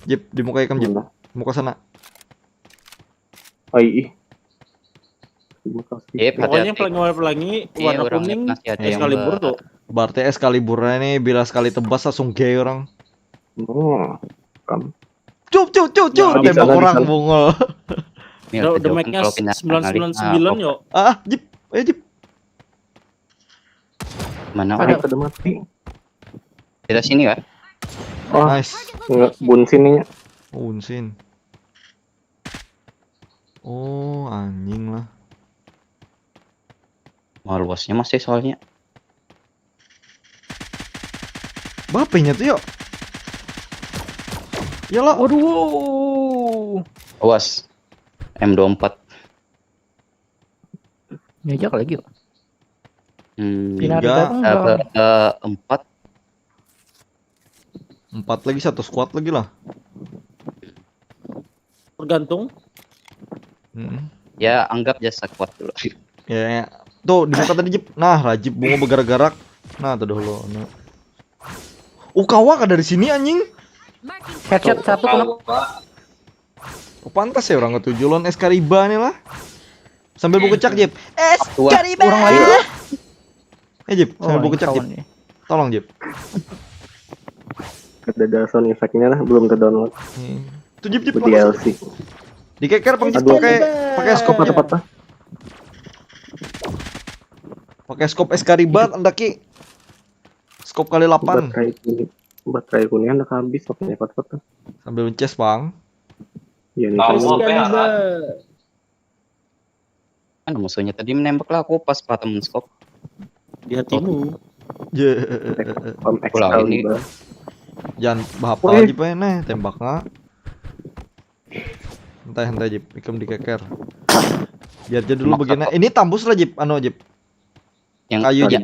Jip, di muka ikam, Jip. Mana? Muka sana. Ai ih. Terima kasih. Jip, Pokoknya hati-hati. pelangi-pelangi Ini warna orang kuning masih ada yang Excalibur ber- tuh. Berarti Excalibur ini bila sekali tebas langsung gay orang. Oh, kam. Cup, cup, cup, cup. Ya, Tembak bisa, orang, bisa. bungul. Mil, Udah, kejauhan damage-nya kalau pindah sembilan sembilan sembilan nah, yo. Ah, Jip. Ayo, Jip. Mana Ada. orang? Ada mati. Tidak sini kah? Oh, Nice. Nggak, bun sini. Oh, unsin. Oh, anjing lah. Oh, luasnya masih soalnya. Bapenya tuh yuk. Ya lo. Waduh. Awas. M dua empat. Ngajak lagi yuk. Hmm, Pina ada Tiga, datang ada belakang. eh, empat. Empat lagi, satu squad lagi lah. Tergantung. Mm-mm. Ya, anggap jasa kuat dulu. Ya, ya. Tuh dibuka tadi, Jip. Nah, Rajib bungo bergerak-gerak. Nah, tuh dulu. Nah. Oh, kawa kah dari sini, anjing? Headshot satu kena. Oh, pantas ya orang ketujuh lawan Eskariba nih lah. Sambil buku cak, Jip. Dua. Eskariba. Orang lain. Eh, Jip, sambil Oh, buku ini cak, Jip. kawan nih. Tolong, Jip. Ada ada sound effect-nya lah, belum ke download. Nih. Tuh, Jip, Jip. Di L C. Dikeker, Pang, Jip, Aduh. pakai pakai scope, Patah patah. pakai scope Eskariba, andaki. Scope kali delapan. Baterai kuning. Baterai kuning udah habis, apa cepat patah. Sambil mences, Bang. Ya nih. Tahu Kan apa ya? Kan musuhnya tadi menembak lah aku pas patem scope. Di hatimu. Ya. Pam Pulang ini. Excalibur. Jangan bahapa Wih. aja, Pak, nih, tembaknya. Entah, entah, Jip, ikam dikeker. Biar aja dulu Maksa begini. kok. Ini tambus lah, Jip, anu, Jip. Yang Kayu, ya, Jip.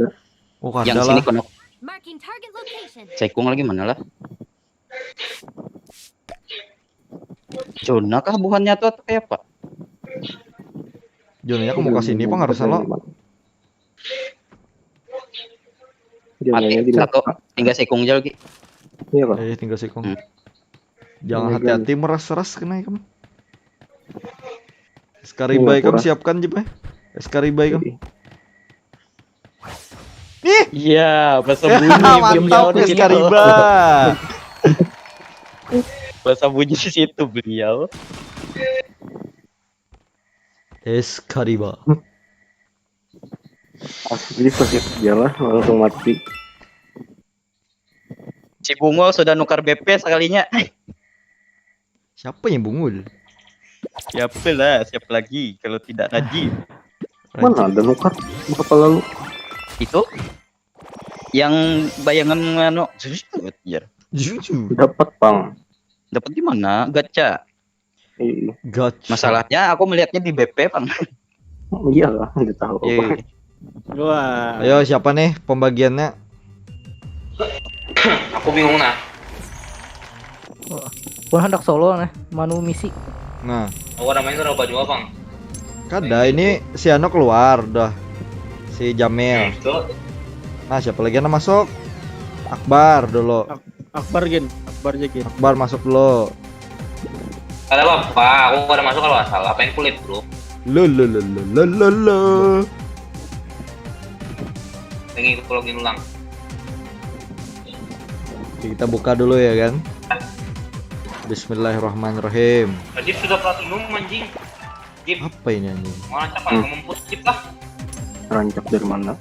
Oh, yang kada sini lah. Kono. Marking target location. Cekung lagi mana lah? Zona kah buhannya tuh atau kayak apa? Zonanya aku mau ke sini, Pang, harusnya lo. Zonanya Mati di satu, tinggal sekung aja lagi. Iya, Pak. Eh, tinggal sekung. Hmm. Jangan Ini hati-hati meras-ras kena ikam. Eskariba Iya, ikam kurang. Siapkan, Jip, eh. Eskariba ikam. Iya. Ih, Iya, bersembunyi mantap, beliau di situ. Eskariba. Bersembunyi di situ beliau. Eskariba. Asli, sakit jalan langsung mati. Si Bungo sudah nukar B P sekalinya. Siapa yang bungul? Siapa lah, siapa lagi kalau tidak Najib? Mana ada nukar berapa lalu? Itu yang bayangan anu, jujur. Jujur. Dapat, Bang. Dapat di mana? Gacha. Iya. Gacha. Masalahnya aku melihatnya di B P, Bang. Iya lah, nggak tahu. Iya. Wah. Ayo, siapa nih pembagiannya? Aku bingung nah. Pun hendak solo nih, manu misi. Nah, Aku ada main sama jua, Bang. kada, ini si Ano keluar dah. Si Jamil. Itu Nah, siapa lagi yang masuk? Akbar dulu. Akbar gin, Akbar aja gin. Akbar masuk dulu. Kada apa-apa, aku kada masuk kalau asal. Apa yang kulit, Bro? Lo lo lo lo lo lo lo. Lagi aku login ulang. Oke, kita buka dulu ya kan. Bismillahirrahmanirrahim. Najib sudah platinum, anjing. Jib, Apa ini, anjing? mau rancak lah, mampus Jib lah. Rancak dari mana?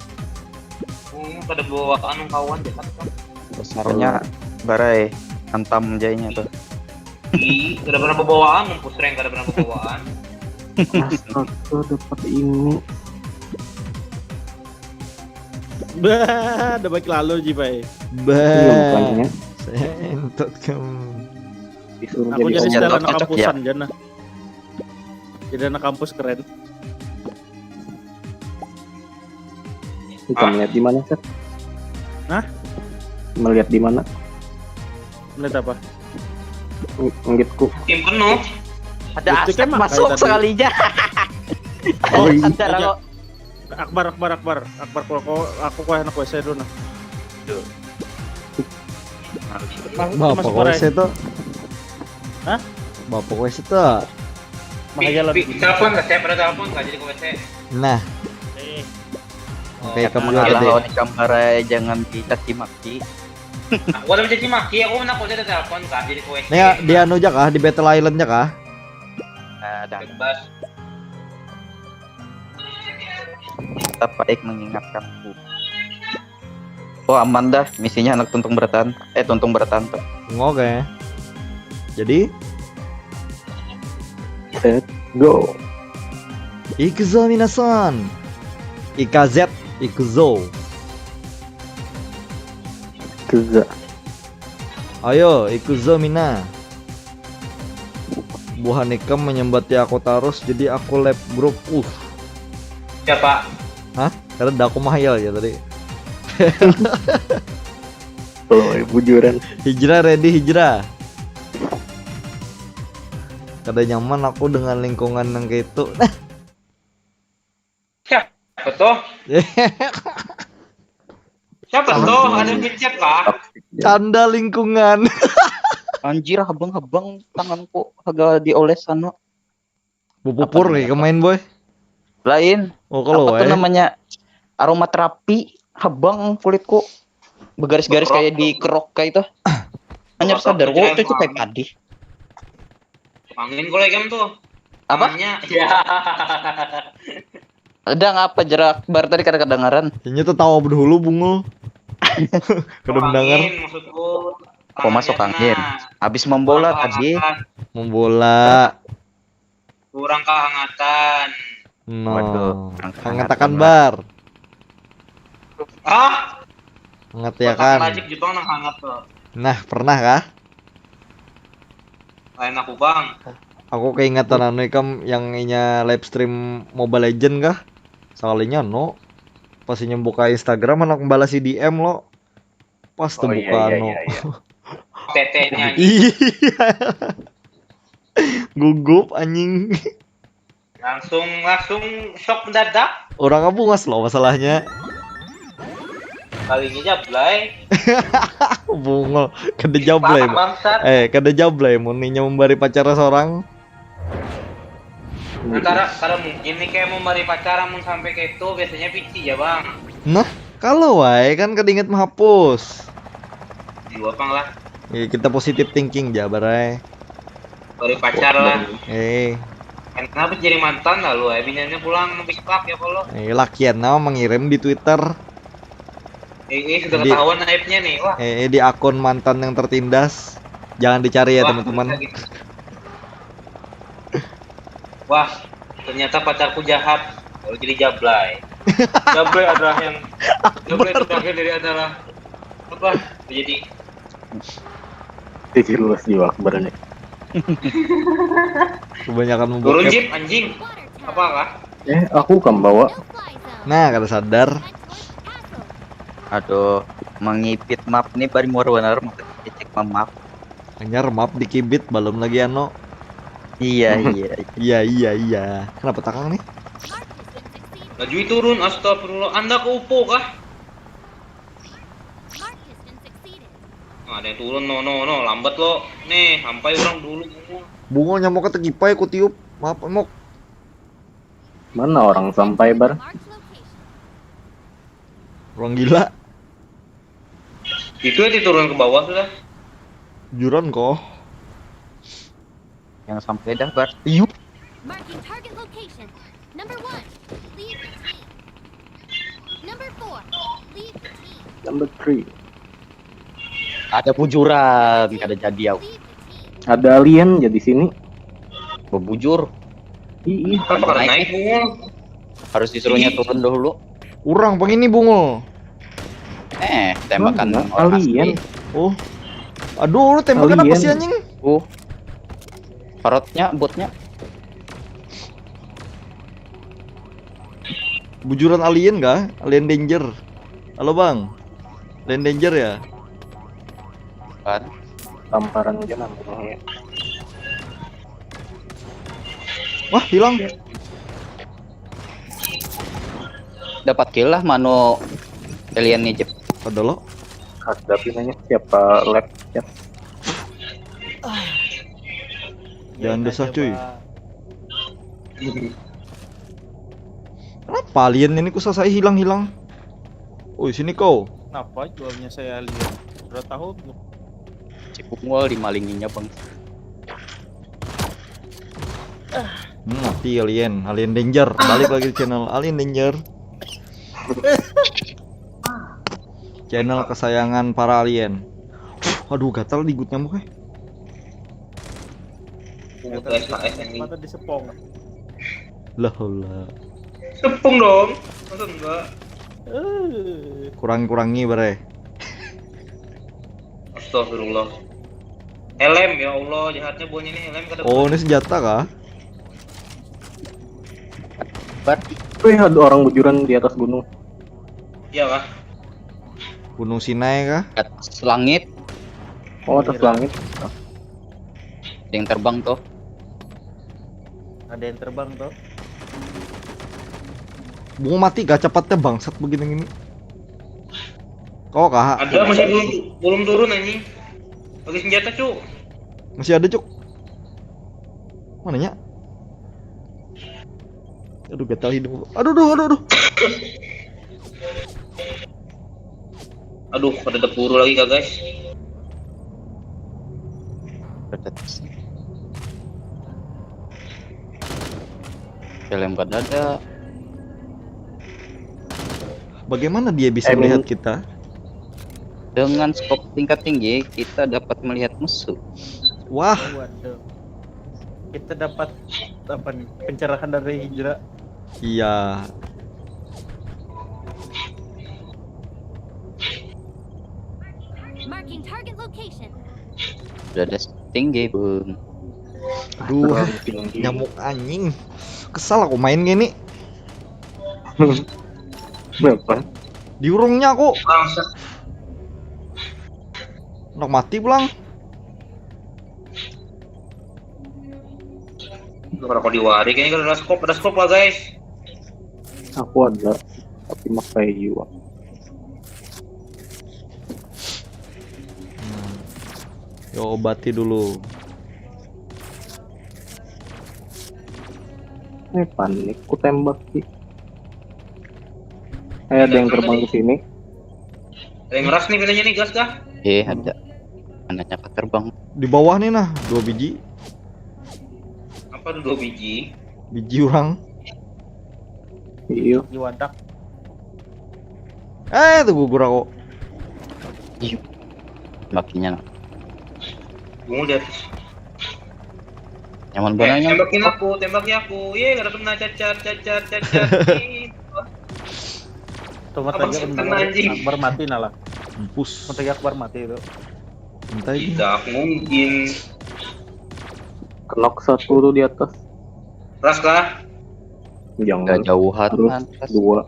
Hmm, kada bawa anu kawan, jahat, Bang. Dasarnya barai hantam jainya tuh. Ih, kada pernah bawaan, mampus rank, kada pernah bawaan. Astaga, dapat ini. Bah, ada baik lalu Jipai. Iya, bukannya. Bah. Sentot kamu. Disuruh Aku jadi jadi style Cocok, anak cocok, kampusan jana. Jadi anak kampus keren. Kita melihat di mana, Seth? Hah? Melihat di mana? Melihat apa? Ng- Nggitku. Tim penuh. Ada Itu Asep kan masuk makanya tadi. Sekalinya. Oh, Antar iya. Kok. Akbar, Akbar, Akbar, Akbar, aku, aku, aku kau anak W C dulu nah. Bang, Bapak Mas W Korai. C tuh. Hah? Bapak W C tuh. Makanya Pi- lebih. Pi- Telepon nggak? Saya pernah telepon nggak jadi ke W C? Nah, Eh, kayak kamu Kalah gede. Oh, lawan kamar aja, jangan dicaci maki. Aku ada mencaci maki, aku mana aku ada telepon kak jadi ke W C. Nih, di anu aja kah, di Battle Island aja kah? Nah, dah. Bebas. Tetap baik mengingatkan bu. Oh, aman dah, misinya anak tuntung beratan. Eh, tuntung beratan tuh. Oke. Jadi, Set, go. Ikuzo minasan. Ikazet, Ikuzo. Keza. Ayo, Ikuzo mina. Buhan ikam menyembati aku tarus, jadi aku left group. Uh, Siapa? Hah? Karena aku mahayal ya tadi. Kalau bujuran. Hijrah, ready hijrah. Kada nyaman aku dengan lingkungan yang kayak itu. Betul. Siapa tuh? Ada ngechat lah. Canda lingkungan. Anjir, habang-habang tanganku haga dioles anu. Bupupur nih kemain boy. Lain. Oh kalau Apa tuh wae. Namanya aromaterapi, habang kulitku. Begaris-garis kayak di kerok kayak itu. Hanya sadar, oh itu kayak tadi. Angin kalau ikam tuh. Apa? Tangannya. Ya. Ada ngapa jerak bar tadi kada kedengaran. Ini tuh tawa dulu bungul. Kada mendengar. Angin maksudku. Kok masuk Tangannya angin? Nah. Habis membola Kurang tadi. kehangatan. Membola. Kurang kehangatan. No. Waduh, kurang Hangatakan hangat bar. Ah, Hangat ya kan. Lajik Jepang nang hangat tuh. Nah, pernah kah? Lain aku bang. Aku keingatan anu ikam yang inya live stream Mobile Legend kah? Sekalinya no. Pas inya buka Instagram anak balas di D M lo. Pas tuh Oh, buka iya, iya, no. iya, iya. Tetenya Iya. Gugup anjing. Langsung langsung shock mendadak. Orang abungas loh masalahnya. Kalinya jablay. Bungul, kada jablay. Bangsat. Eh, kada jablay mun inya membari pacar seorang. Antara kalau mungkin nih kayak mau mari pacaran mun sampai kayak itu biasanya pici ya bang. Nah, kalau wae kan kada ingat menghapus. Di luar pang lah. Ya, kita positive thinking ja barai. Mari pacar lah. Eh, Kenapa jadi mantan lalu eh biniannya pulang ngebislak ya kalau. eh lakian nama mengirim di Twitter. Eh, eh sudah Jadi- ketahuan aibnya nih wah. Eh, di akun mantan yang tertindas. Jangan dicari ya Wah, teman-teman. Bisa gitu. Wah, ternyata pacarku jahat. Lalu jadi jablay. Jablay adalah yang jablay itu terakhir dari adalah apa? Jadi Pikir luas jiwa Akbar nih. Kebanyakan turun membokep. Jeep anjing. Apakah? Eh, aku kam bawa. Nah, kada sadar. Aduh, mengipit map nih bari muar banar, cek map. Hanya remap dikibit, belum lagi ano. Iya, iya. Iya, iya, iya. Kenapa takang nih? Laju turun, astagfirullah. Anda ke upo kah? Nah, ada yang turun, no, no, no, lambat lo. Nih, sampai orang dulu. Bungo nyamuk ketekipai ku tiup. Maaf, emok. Mana orang sampai bar? Orang gila. Itu aja turun ke bawah sudah. Juran kok. Yang sampai dah bar. Yup. Marking target location. Number one, leave the team. Number four, leave the team. Number three. Ada bujuran, kada jadi aku. Leave the team. Ada alien ya di sini. Bebujur. Ih, ih. Kenapa kada naik bungo? Harus disuruhnya turun dahulu. Orang pang ini bungo. Eh, tembakan Mana? orang Alien. asli. Oh. Aduh, lu tembakan apa Alien. sih anjing? Uh. Parotnya, botnya. Bujuran alien kah? Alien danger. Halo, Bang. Alien danger ya? Kan. Tamparan aja namanya. Wah, hilang. Dapat kill lah manu alien nih, Jep. Ada lo. Ada pinanya siapa lab ya? Jangan desah, cuy. Kenapa alien ini kok sasai hilang-hilang? Oi, sini kau. Kenapa jualnya saya lihat? Udah tahu tuh. Si Bungul dimalinginya, Bang. Hmm, mati alien, alien danger. Balik lagi di channel alien danger. Channel kesayangan para alien. Aduh, gatal di gut nyamuk eh. Pungut S K S ini. Mata di sepong. Lah, lah. Tepung dong. Masa enggak? Kurangi-kurangi bare. Astagfirullah. Helm, ya Allah, jahatnya buahnya ini helm kada. Oh, ini senjata kah? Wih, ada orang bujuran di atas gunung. Iya kah? Gunung Sinai kah? Atas langit, Oh, atas langit. ada yang terbang tuh. Ada yang terbang tuh. Bunga mati gak cepatnya bangsat begini gini. Kau kah? Ada masih belum belum turun anjing. Pakai senjata, Cuk. Masih ada, Cuk. Mananya? Aduh, gatal hidung. Aduh, aduh, aduh, aduh. Aduh, kada ada peluru lagi kah, guys? Helm kada ada. Bagaimana dia bisa Eh, melihat kita? Dengan scope tingkat tinggi, kita dapat melihat musuh. Wah, Waduh. Kita dapat apa nih? Pencerahan dari Hijrah. Iya. Marking target location. Sudah ada tinggi, Bung. Aduh, Tinggi. Nyamuk anjing. Kesal aku main gini. Kenapa? Diurungnya aku. Bangsat. Nak mati pulang. Kalau diwari kayaknya ada scope, ada scope lah, guys. Aku ada, tapi makai juga. Nah. Yo, obati dulu. Eh, panik, ku tembak sih. Eh, ada yang terbang ke sini. Ada yang ngeras nih pinanya nih, gas kah? Eh, ada. Mananya kah terbang? Di bawah nih nah, dua biji. Apa tuh dua biji? Biji orang. Iya. Di wadak. Eh, tuh gugur aku. Makinya Bungu di atas. Nyaman Eh, banget. tembakin aku, tembakin aku. Ye, kada kena, cacat, cacat, cacat. Ih, Tuh, Abang matanya setan, Akbar, anjing. Akbar mati nah lah. Mampus. Matanya Akbar mati itu. Entah ini. Tidak mungkin. Knock satu tuh di atas. Ras kah? Jangan. Gak jauhan Terus pantas. Dua.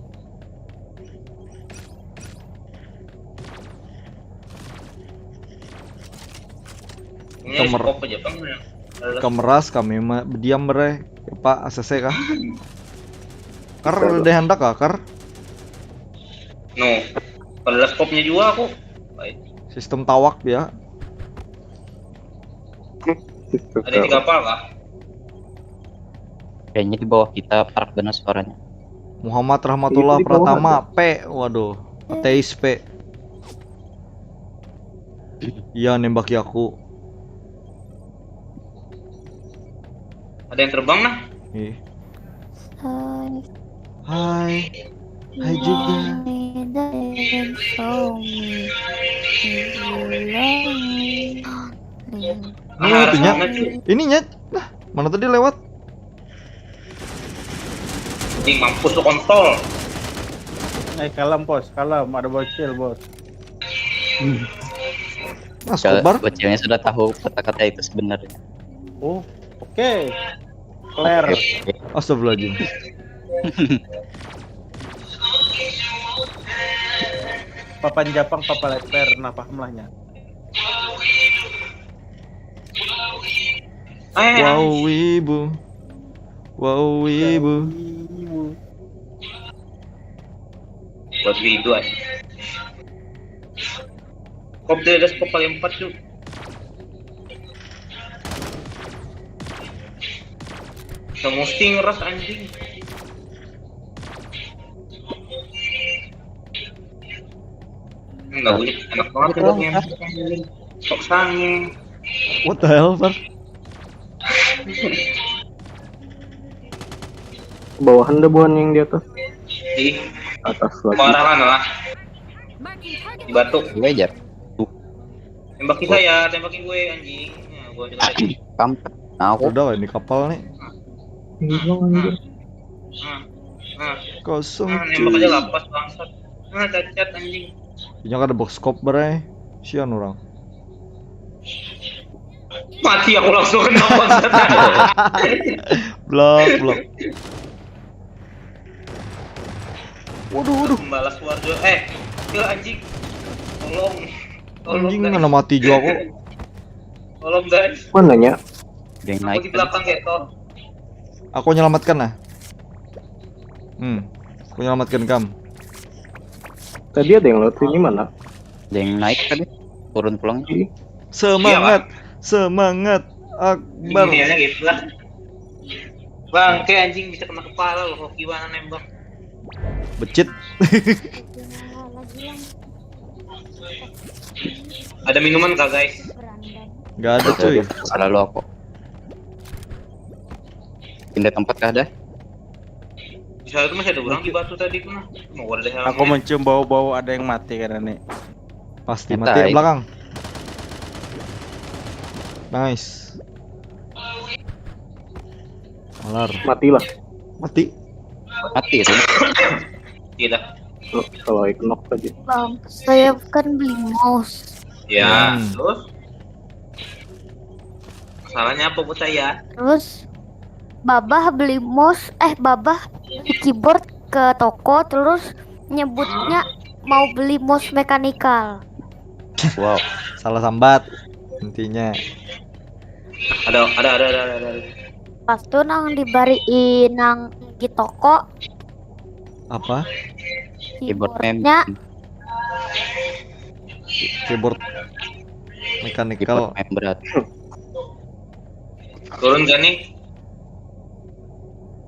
Ini Kamer- scope aja, Bang. Ya. Kameras kami mah berdiam bre. Ya, Pak, A C C kah? Kar ada hendak kah, Kar? No. Pada scope-nya juga aku. Baik. Sistem tawak ya. Ada di kapal kah? Kayaknya di bawah kita parak benar suaranya. Muhammad Rahmatullah Itu di bawah Pratama P. Waduh, ateis P. Iya, nembaki aku. Ada yang terbang nah? Ih. Hai. Hai. Hai juga. Lie down and show me if you love me. Oh, itu, Nyak. Mana, cuy? Ini, Nyet. Nah, mana tadi lewat? Anjing, mampus lu, kontol. Eh, kalem, bos, kalem, ada bocil, bos. Mas Kalau Kobar. Bocilnya sudah tahu kata-kata itu sebenarnya. Oh, oke. Claire. Oke. Astagfirullahaladzim. Papan Japang, papan Claire, nah, paham lah nya. Eh, Wow, wibu. Wow, wibu. Buat wibu aja. Kop tidak ada scope paling empat tuh. Yang mesti ngeras, anjing. Enggak, bunyi enak banget Betul, ya. Kak. Sok sange. What the hell, Far? Bawahan dah buhan yang di atas. Di Atas lagi. Sembarangan lah. Marking target Di batu. Gue aja. Tembaki saya, tembaki gue, anjing. Nah, gue juga tadi. Kampret. Nah, aku Udah lah, ini kapal nih. Ini doang, anjir. Nah. Nah, Kosong nah cuy. Nembak aja lapas bangsat. Nah, cacat anjing. Ini ada box scope berai. Sian orang. Mati aku langsung kena bangsat. Blok, blok. Waduh, waduh. Membalas warga. Eh, kill anjing. Tolong. Tolong Anjing guys. Mana mati juga aku. Tolong guys. Mananya? Geng Aku naik di belakang getor. Aku nyelamatkan lah. Hmm. Aku nyelamatkan kam. Tadi ada yang lewat sini mana? Geng naik tadi. Turun pulang. Ih, Semangat, semangat Akbar. Ini aja gitu lah. Bangke anjing bisa kena kepala loh. Hoki banget nembak. Becit. Ada minuman kah guys? Gak ada cuy. Salah lo aku. Pindah tempat kah dah? Di sana tuh masih ada orang di batu tadi tuh nah. Mau ada yang Aku mencium bau-bau ada yang mati karena nih. Pasti Eta, mati ai. Belakang. Nice. Malar. Matilah. Mati. Mati itu. Tidak. Kalau iknok tadi. Bang, saya kan beli mouse. Ya, Hmm. terus? Masalahnya apa buat saya? Terus babah beli mouse, eh babah beli keyboard ke toko terus nyebutnya mau beli mouse mechanical. Wow. Salah sambat. Intinya. Ada, ada, ada, ada, ada. Pas tuh nang dibari nang di toko Apa? Keyboard mem. keyboardnya Keyboard Keyboard mechanical. mem berat. Turun gak nih?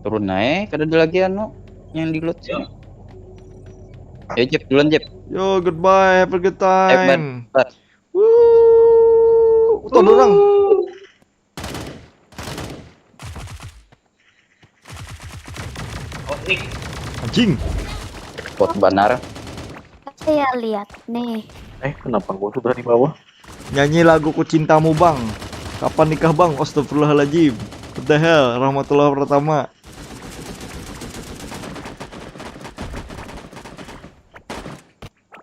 Turun naik. Kada ada lagi anu yang di loot sini. Ya Jep, duluan Jep. Yo, goodbye. Have a good Eh, time. Bar. Wuh, tuh ada orang. Oh, ih. Anjing. Kuat banar. Saya lihat nih. Eh, kenapa gua sudah di bawah? Nyanyi lagu Ku Cintamu Bang. Kapan nikah Bang? Astagfirullahaladzim. What the hell? Rahmatullah pertama.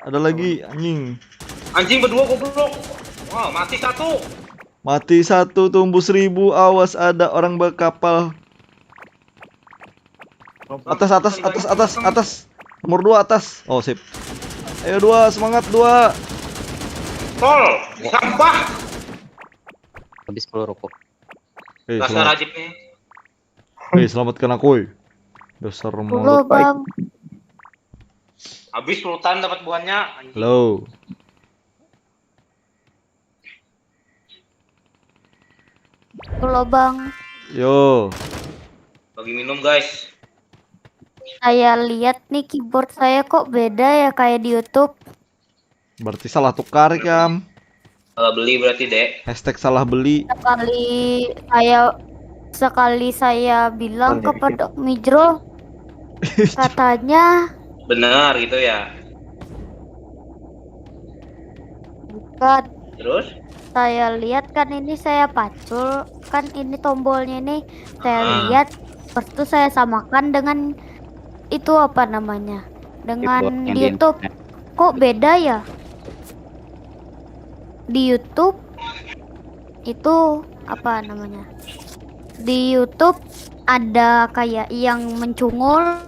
Ada lagi anjing. Anjing berdua goblok. Wah, mati satu. Mati satu tumbuh seribu. Awas ada orang berkapal. Atas atas atas atas atas. Nomor dua atas. Oh sip. Ayo dua semangat dua. Tol. Sampah. Habis kalau rokok. Eh Dasar selamat. Ajib nih. Eh selamatkan aku. Eh. Dasar Dulu mulut. bang. Habis sultan dapat buahnya. Anjing. Halo. Dulu bang. Yo. Bagi minum guys. Saya lihat nih keyboard saya kok beda ya kayak di YouTube. Berarti salah tukar kam. Salah beli berarti dek. Hashtag salah beli. Sekali saya sekali saya bilang Oke. Kepada Om Ijrol katanya Benar gitu ya. bukan. Terus? Saya lihat kan ini saya pacul kan ini tombolnya ini saya Ah. lihat terus tuh saya samakan dengan itu apa namanya dengan Keyboard yang di di YouTube internet. Kok beda ya di YouTube itu apa namanya di YouTube ada kayak yang mencungul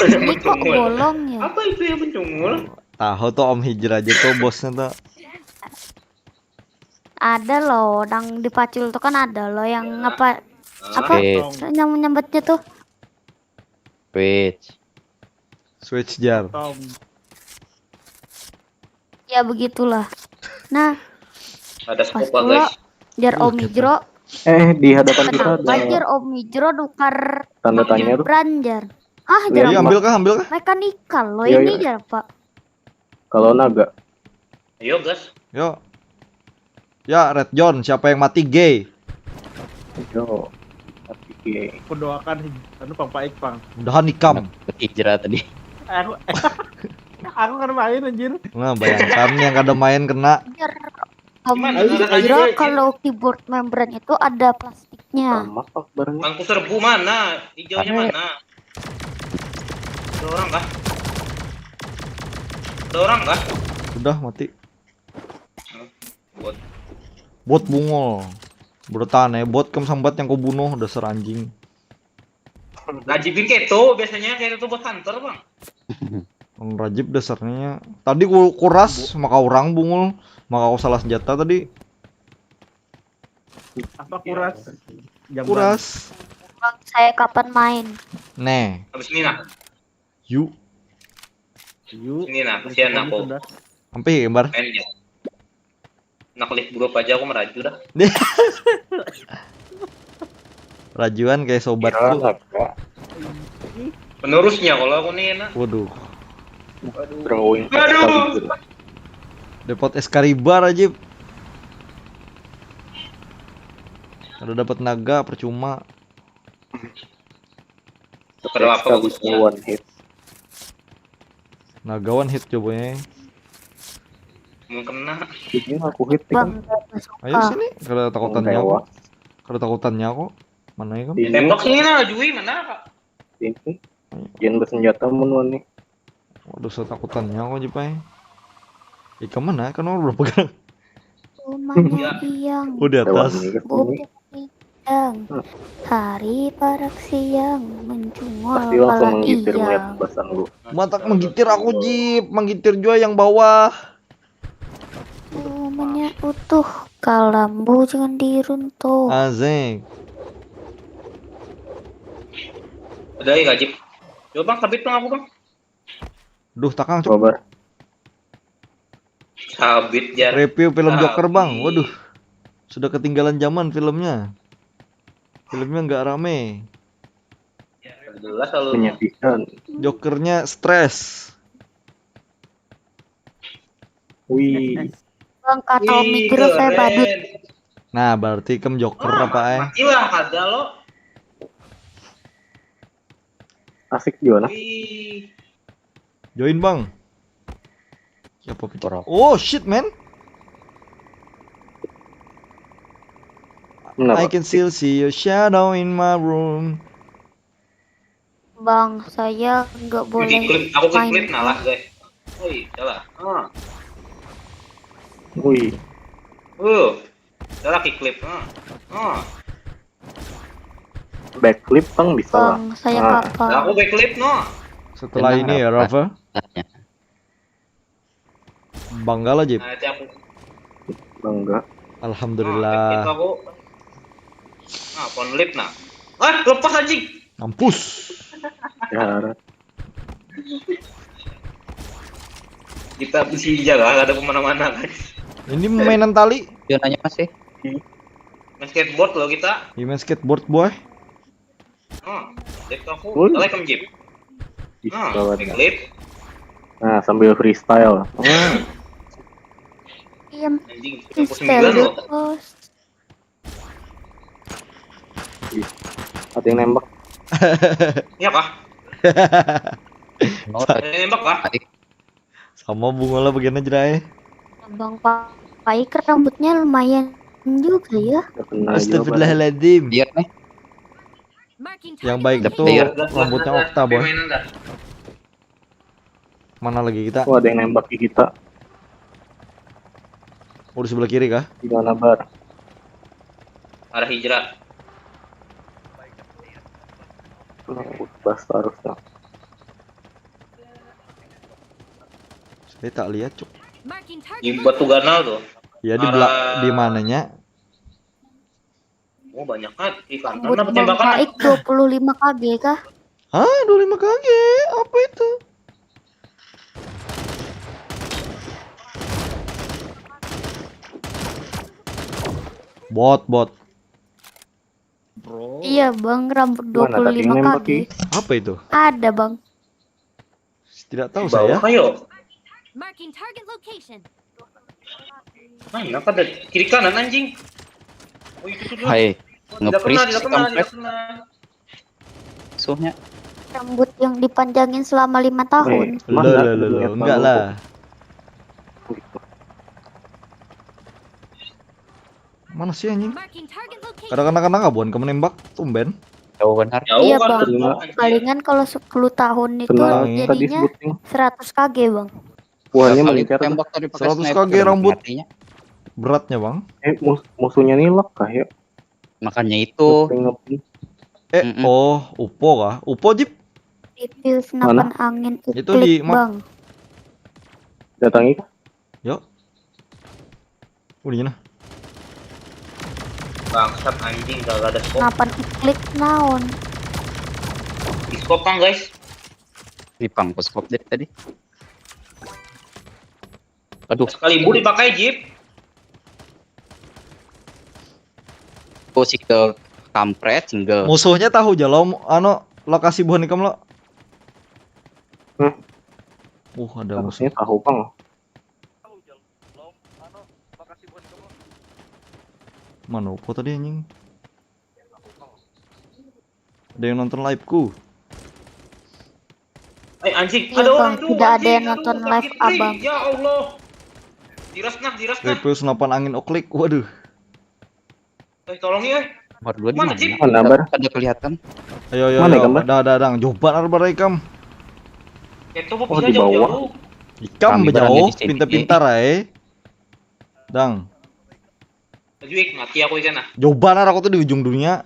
ini kok Mencungul. Bolong ya Apa itu yang mencungul? Tahu tuh Om Hijrah aja tuh bosnya tuh. Ada loh, nang di pacul tuh kan ada loh yang apa apa Oke. nyam nyambetnya tuh. Wait. Switch jar. Tom. Ya begitulah. Nah, Ada pas scope apa pula guys? Jar Om Ijro, Eh, di hadapan kita kenapa ada Jar Om Ijro nukar tanda tanya tuh. Gibran Jar? Hah, Iya, Jar Iya, apa? Ambil kah, ambil kah? Mekanikal loh Iya, ini iya. Jar, Pak. Kalau naga, Ayo gas. Yo. Ya, Red John, siapa yang mati gay? yo, tapi Aku doakan anu pang paik pang. Mudahan ikam. Hijrah tadi. Aku aku kan main anjir. Nah, bayangkan yang kada main kena. Jar Om Gimana? Ijro Ada aja, kalau keyboard membran itu ada plastiknya. Tamak barangnya. Bangku serbu mana? Hijaunya Ada. Mana? Ada orang kah? Ada orang kah? Udah mati. Bot. Bot bungul. Bertahan ya, bot kam sambat yang kau bunuh, dasar anjing. Rajibin kayak itu, biasanya kayak itu bot hunter, Bang. Rajib dasarnya. Tadi ku kuras maka orang bungul, maka aku salah senjata tadi. Apa kuras? Jamban. Kuras. Bang, saya kapan main? Neh, Habis ini nah. yuk. Yu. Ini nah, kasihan Ini aku. Sudah. Sampai gambar. Main ya. Nak live grup aja aku meraju dah. Rajuan kayak Viral sobatku. Naga. Penerusnya kalau aku nih enak. Waduh, Drawing. Aduh. dapat S K ribar aja. Udah dapat naga percuma. Kalau apa bagusnya? One hit. Naga one hit cobanya. Mau kena. Ini aku hit Bang, kan. nggak suka. Ayo sini, kada takutannya aku. Lewat. Kada takutannya aku. Mana ya kamu? Ini Tembak sini nah, Jui mana kak? ini. Jangan bersenjata mun wani. Waduh, saya takutannya aku aja pai. Ikam mana? Kan nomor berapa kan? Rumahnya Iyang. Oh, di Lewat atas. ini ke sini. Bukit Iyang. Hari parak siang mencungol Pasti langsung kala menggitir melihat Iyang. Basan lu. Matak menggitir aku, Jip, menggitir juga yang bawah. Rumahnya utuh kalambu jangan diruntuh. Asik. Ada lagi kak Jip. Coba bang, sabit bang aku bang. Duh, takang cuk. Coba. Sabit jar. Review film Joker bang. Sabit. Waduh, sudah ketinggalan zaman filmnya. Filmnya nggak rame. Jelas alurnya. Menyedihkan. Jokernya stres. Wih. Bang, kata Om Ih, Igro saya keren. badut. Nah, berarti kem Joker Ah, apa eh? Matilah kada lo. Asik juga nah. Wih. Join bang. Siapa pecah? Orang. Oh shit man. Kenapa? I can still see your shadow in my room. Bang, saya nggak Di boleh clip, aku main. Clip nalah guys. Oi, salah. Ah. Wih. Uh. Salah kick clip. Ah. Ah. Backflip bang bisa lah. Bang, saya Ah. kapal. Lah aku back clip no. Setelah Tenang, ini ya, Rafa. Rafa. Bangga lah, Jip. Nah, itu aku. Bangga. Nah, Alhamdulillah. Back clip aku. Nah, phone lip nah. Ah, lepas anjing. Mampus. Ya. Kita bisi aja lah, ada kemana-mana kan. Ini mainan tali. Zonanya masih. Main skateboard loh kita. Ini main skateboard, boy. Oh, clip aku. Woi. Salah kan Jip. Ih, Nah, kawan. Back clip. Nah, sambil freestyle. Hmm. Iya, Anjing, freestyle sembilan loh. bos. Ih, ada yang nembak. Iya kah? Mau Ada yang nembak kah? Sama bunga lah bagiannya jerai. Bang Pa- Paik rambutnya lumayan juga ya. Nggak kena juga, Bang. Astagfirullahaladzim. Lihat nih. Yang baik itu Iya. rambutnya Okta, boy. Mainan dah. Mana lagi kita? Oh, ada yang nembak di kita. Oh, di sebelah kiri kah? Di mana, Bar? Arah hijrah. Nah, bas harusnya. Saya tak lihat, cuk. Di batu ganal tuh. Ya di bela- Arah- di mananya? Oh, banyak kan. Di kanan Rambut apa Bang tembakan? Paik dua puluh lima K G kah? Hah, dua puluh lima K G? Apa itu? Bot, bot. Iya bang, rambut Mana tadi yang 25 nembak, K G. Ki? Apa itu? Ada bang. Tidak tahu Bawah saya. Ayo. Marking target location. Mana ada kiri kanan anjing? Oh itu tuh. Hai, Oh, tidak pernah, nge-freeze tidak si pernah, kampret tidak pernah. Musuhnya. Rambut yang dipanjangin selama lima tahun. Eh, Lo, mana lo, lo, ada lo. niat Enggak mau lah. gitu. Mana sih anjing? Marking target location. Kadang-kadang kabuan kamu nembak, tumben. Jauh benar. Jauh Iya, kan Bang. tuh, anjir. Palingan kalau sepuluh tahun itu Tenang, tadi jadinya sebuting. seratus K G, Bang. Buahnya Kali meningkat. tembak tadi pakai Seratus sniper K G rambut. matinya. Beratnya, Bang. Eh, mus- musuhnya nih lock kah ya? Makanya itu. Ngepi-ngepi. Eh, Mm-mm. Oh, Upo kah? Upo, Jip. Review senapan angin Itu uklik, di map. Bang. Datangi kah? Yo. Udah nah. Bangsat anjing, gak ada scope. Senapan uklik naon? Di scope kan, guys. Di pangku scope dari tadi. Aduh, Sekali bu dipakai, Jip. aku sih ke kampret single. Musuhnya tahu ja lo, anu, lokasi buhan ikam lo. Hmm. Uh, ada musuh. Harusnya tahu, Bang. Mana Upo tadi, anjing? Ada yang nonton live-ku. Eh, anjing, Iya, ada Bang, orang tuh. tidak ada Anjing, yang aduh, nonton sakit, live Ri. Abang. Ya Allah. Diras nah, diras nah. Review senapan angin uklik, waduh. Eh, tolong ya. Nomor dua di Mana, mana? Jip? Mana, Bar? Ada kelihatan. Ayo, ayo, Mana, ayo. gambar? Dah, dah, dang. Coba arbar ikam. Itu Oh, bisa di bawah. jauh-jauh. Ikam Kami bejauh, berani di sini. pintar-pintar ae. Dang. Aduh, ik, mati aku di sana. Coba nar aku tuh di ujung dunia.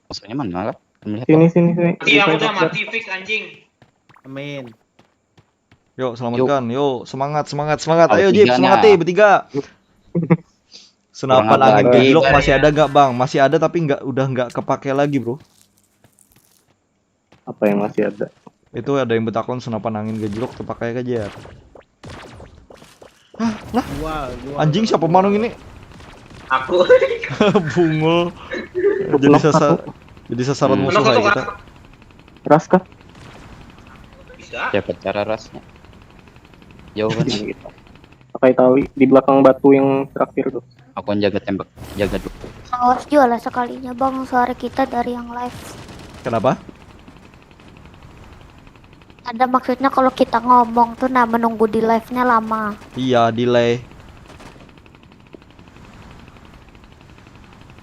Maksudnya mana? Melihat Sini, sini, sini. Mati aku udah Revive, mati fix anjing. Amin. Yuk, selamatkan. Yuk, semangat, semangat, semangat. Kalau Ayo, tiga Jip, semangat, nah. Jip, bertiga. Senapan Kurang angin lagi, gejlok Bar. Masih ada nggak, Bang? Masih ada, tapi nggak, udah nggak kepake lagi, bro. Apa yang masih ada? Itu ada yang betakon senapan angin gejlok terpakai aja ya. Gua, gua. Anjing, siapa manung ini? Aku. Bungul. Jadi sasa jadi sasaran Hmm. musuh Menang satu, kayak Kak. kita. Ras kah? Bisa. Siapa cara rasnya? Jauh kan? Gitu. Pakai tali di belakang batu yang terakhir tuh. Aku yang jaga tembak, jaga dulu. Awas juga lah sekalinya, Bang, suara kita dari yang live. Kenapa? Ada maksudnya kalau kita ngomong tuh, nah, menunggu di live-nya lama. Iya, delay.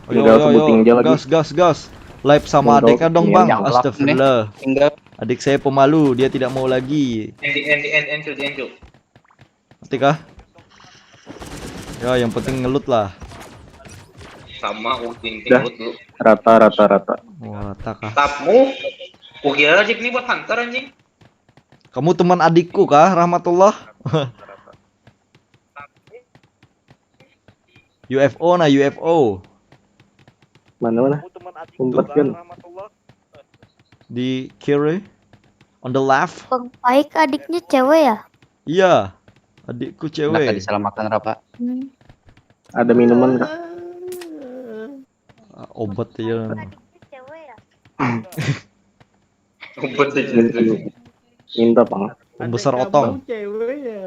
Ayo, Udah, ayo, ayo. sebuting aja lagi. Gas, gas, gas. Live sama Tinggal adiknya dong, ini Bang. yang Nyalak Astagfirullah. Tinggal Adik saya pemalu, dia tidak mau lagi. Endi, endi, endi, endi, endi. Mati kah? Ya, yang penting ngelut lah. Sama, aku penting Dah. Ngelut dulu. Rata, rata, rata. Wah, rata kah? Tapmu. Kukira Jip ini buat hunter, anjing. Kamu teman adikku kah, Rahmatullah? U F O nah, U F O. Mana, mana? Umpat kan? Di kiri. On the left. Bang Paik adiknya cewek ya? Iya. Adikku enak tadi cewek. Salah makan apa? Hmm. Ada minuman kah? Ah, obat ya. Adiknya cewek ya? Obat aja. Minta, Bang. Pembesar Ada otong. kamu cewek ya.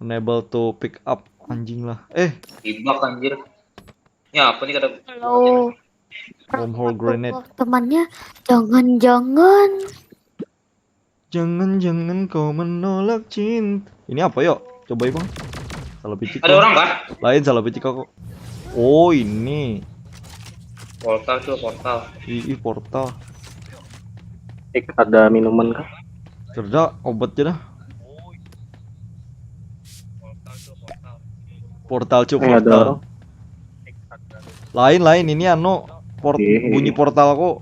Unable to pick up, anjing lah. Eh, Tembak, anjir. Ya, apa nih kata? Kalau Wormhole grenade. Temannya jangan-jangan. Jangan-jangan kau menolak cinta. Ini apa, yuk? Coba, Bang. Salah picik. Ada orang kah? Lain, salah picik aku. Oh, ini. Portal tuh, portal. Ih, ih, portal. Eh, ada minuman kah? Kerja obat aja dah. Portal, cuy, Eh, ada portal. Orang. Lain, lain, ini anu, port Iya. Bunyi portal kok.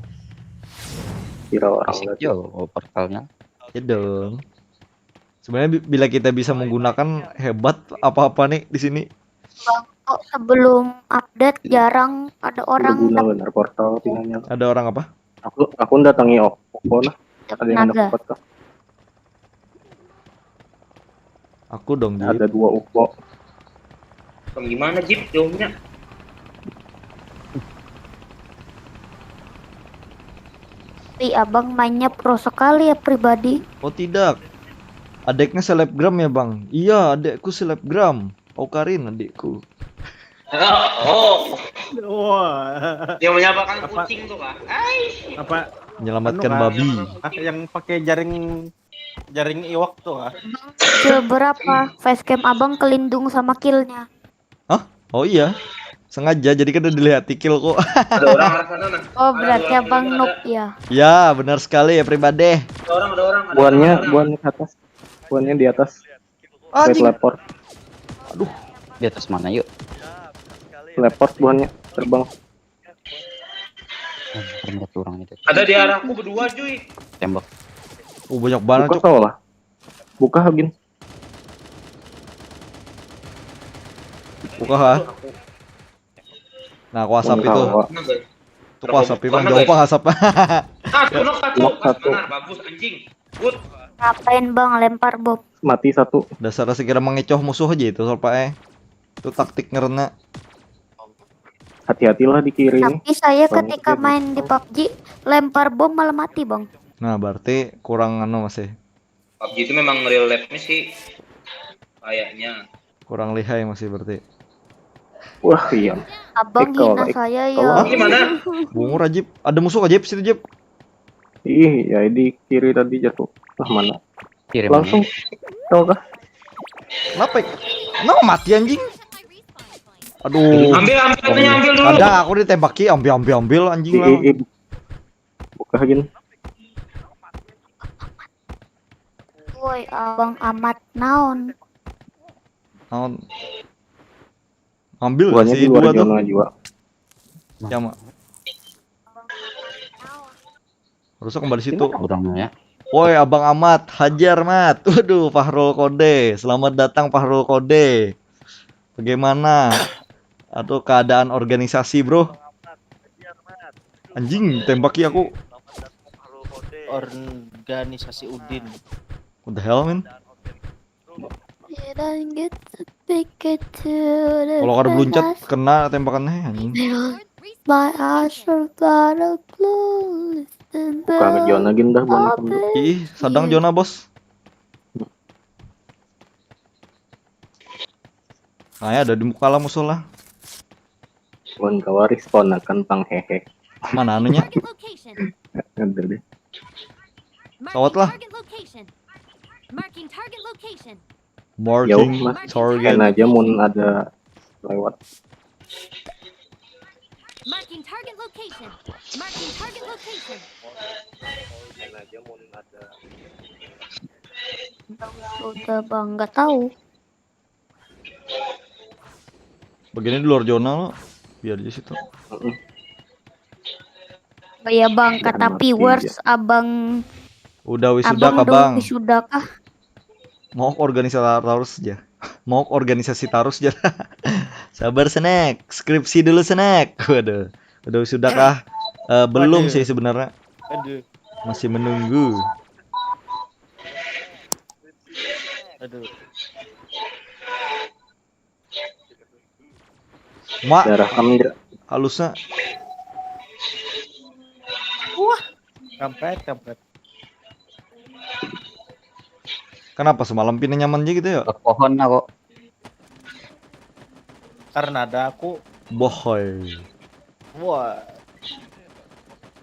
Kira orang Asik lagi. Jauh portalnya. Ya dong. Sebenarnya bi- bila kita bisa menggunakan, hebat apa-apa nih di sini. Bang, kok sebelum update jarang ada orang Berguna dap- benar portal pinanya. Ada orang apa? Aku aku datangi Oppo lah. Ada yang ada naga. Oppo kah? Aku dong, Jip. Ada dua Oppo. Gimana, Jip, jauhnya? Tapi abang mainnya pro sekali ya pribadi. Oh, tidak. Adiknya selebgram ya, Bang? Iya, adikku selebgram. Aukarin adikku. Oh, Wah. yang menyapakan Apa? Kucing tuh, Kak. Ai. Apa Menyelamatkan Anu, babi. Ah, yang pakai jaring jaring iwak tuh, ah. Kill berapa? Facecam abang kelindung sama killnya. Oh iya. Sengaja, jadi kada dilihat tikil kok. Ada orang arah sana nah. Oh, berarti abang noob ya. Ya, benar sekali ya pribadi. Ada orang, ada orang. Ada Buannya, orang, ada orang. Buannya ke atas. Buannya di atas. Saya Anjing. Teleport. Di atas mana yuk? Teleport buannya terbang. Oh, ada orang itu. Ada di arahku berdua cuy. Tembak. Oh, banyak banget, Buka Cuk. kau lah. Buka Hagin. Buka ha. Nah, aku asap Buka itu. kau. Mana guys? Tuh, aku asap, Bang. Mana, Jauh, guys? Bang, asap. Satu, knock satu. Knock satu. Benar, bagus anjing. Good. Ngapain bang lempar bom? Mati satu. Dasar sekira mengecoh musuh aja itu, Solpa, eh. Itu taktik ngerena. Hati-hatilah di kiri ini. Tapi saya Bang, ketika oke, main di PUBG lempar bom malah mati bang. Nah, berarti kurang anu masih. PUBG itu memang real life-nya sih. Kayaknya. Kurang lihai masih berarti. Wah iya. Abang Eh, kalau hina ik- saya kalau ya. Ini mana? Bungur, Ajib. Ada musuh, Ajib, situ, Jib. Ih, ya di kiri tadi jatuh. Lah mana? Kiri Langsung mana? Kau kah? Kenapa? Kenapa mati, anjing? Aduh. Ambil, ambil, ambil, ambil dulu. Ada aku ditembaki, ambil, ambil, ambil, anjing Di lah. i, i. Buka Hagin. Woi abang amat naon? Naon? Ambil Buannya si di luar dua tuh. Zona juga. Ya, Mak. Harusnya kembali situ. Orangnya. Woi, Abang Amat, hajar, Mat. Waduh, Fahrul Kode. Selamat datang, Fahrul Kode. Bagaimana? Atau keadaan organisasi, bro? Anjing, tembaki aku. Organisasi Udin. What the hell, man? You don't get to pick it to the Kalau kada beluncat, finish. Kena tembakannya, anjing. My eyes are gotta close and Buka ke Jona gin dah buannya open. Kenduk. Ih, sadang Jona, bos. Nah, ya, ada di muka lah musuh lah. Buan kawa respawn akan pang hehe. Mana anunya? Target location. Ada deh. Sawat lah. Target location. Marking target location. Jauh Marking mah. target. Kena aja mun ada lewat. Marking target location. Marking target location. Udah bang nggak tahu. Begini di luar zona lo. Biar aja situ. Oh ya bang, kata Jangan viewers mati, abang Udah wisuda abang kah, udah Bang? Wisuda kah? Mau organisasi tarus aja. Mau organisasi tarus aja. Sabar, Senek. Skripsi dulu, Senek. Waduh. Udah wisuda kah? Eh, belum Waduh. Sih sebenarnya. Aduh, Masih menunggu. aduh. Mak, Darah kami nggak? Halusnya. Kampret, kampret. Kenapa semalam pindah nyaman aja gitu ya? Ke pohon aku. Karena ada aku. Bohoi. Wah.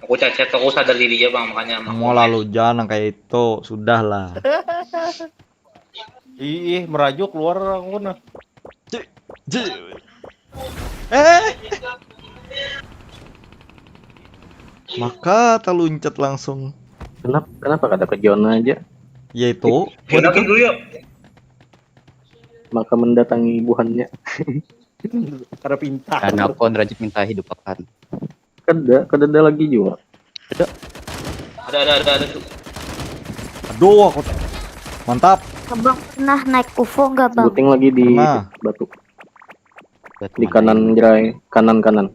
Aku cacat, aku sadar diri aja bang, makanya emang. Mau lalu jangan kayak itu, sudahlah. Ih, merajuk keluar aku nah. J- Eh. Maka terluncat langsung. Kenapa kenapa kada ke Jona aja? Yaitu Kita dulu yuk. Maka mendatangi buhannya. Kada pinta. Dan aku rajin minta hidup akan. Kada kada ada lagi juga. Ada, ada, ada, ada tuh. Aduh, aku mantap. Abang pernah naik UFO nggak bang? Buting lagi di Nah. Batu. Buat Di mana kanan ini? Jrai, kanan kanan.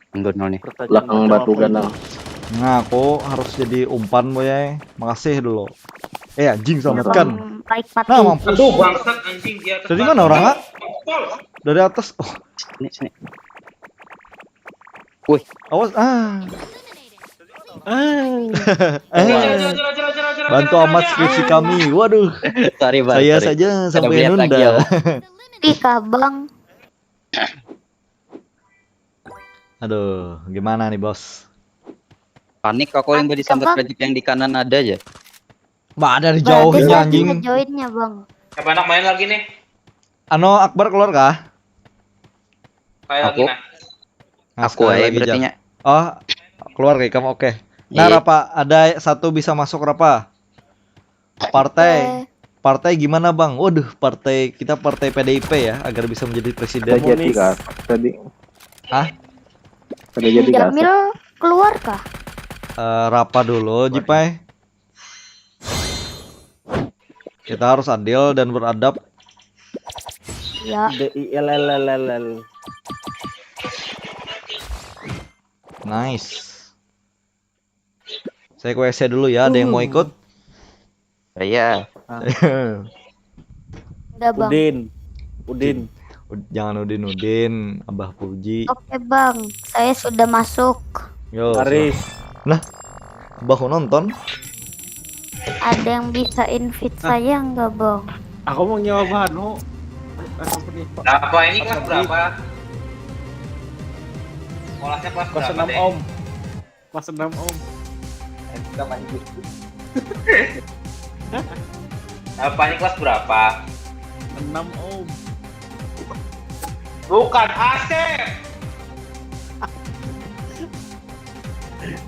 Gondol nih. Pertajam Belakang macam batu apa ganal. itu? Nah, aku harus jadi umpan, boy. Makasih dulu. Eh, anjing, selamatkan. Bang, baik mati. Nah, mampus. Aduh, bangsat anjing, di atas Dari batu. Mana orang, Kak? Mampol. Dari atas. Oh, Sini, sini. Awas, ah. Ah, Eh, Hajar, hajar, hajar, hajar, hajar, bantu hajar, amat hajar. Skripsi kami. Waduh, Sorry, Bang. Saya Sorry. Saja Ada sampai melihat lagi nunda. Ya. Ih kah bang? Aduh, gimana nih, Bos? Panik aku yang tadi sampai Apa? Project yang di kanan ada aja. Bah, dari Berarti jauhnya, saya anjing. Bisa joinnya bang. Siapa anak main lagi nih? Ano, Akbar keluar kah? Kayak lagi Aku. Nah. Aku aja berarti nya. Oh, keluar kayak kamu, oke. Nah, Rapa, ada satu bisa masuk, Rapa. Partai. Partai gimana, Bang? Waduh, partai kita partai P D I P ya, agar bisa menjadi presiden. Ada jadi kah? Tadi. Hah? Ada jadi kah? Jamil keluar kah? Eh, Rapa dulu, Jipai. Kita harus adil dan beradab. Ya. D I L L L L. Nice. Saya ke W C dulu ya, ada yang mau ikut? Saya. Udah, Bang. Udin. Udin. Ud- jangan Udin, Udin, Abah Puji. Oke, Bang, saya sudah masuk. Yo, Aris. Lah, Abah nonton. Ada yang bisa invite saya nggak, Bang? Aku mau nyawa Banu. Berapa ini, kelas berapa? Sekolahnya kelas berapa, Om? Kelas enam, Om. Kita main game. Apa ini, kelas berapa? Enam, Om. Bukan, Asep.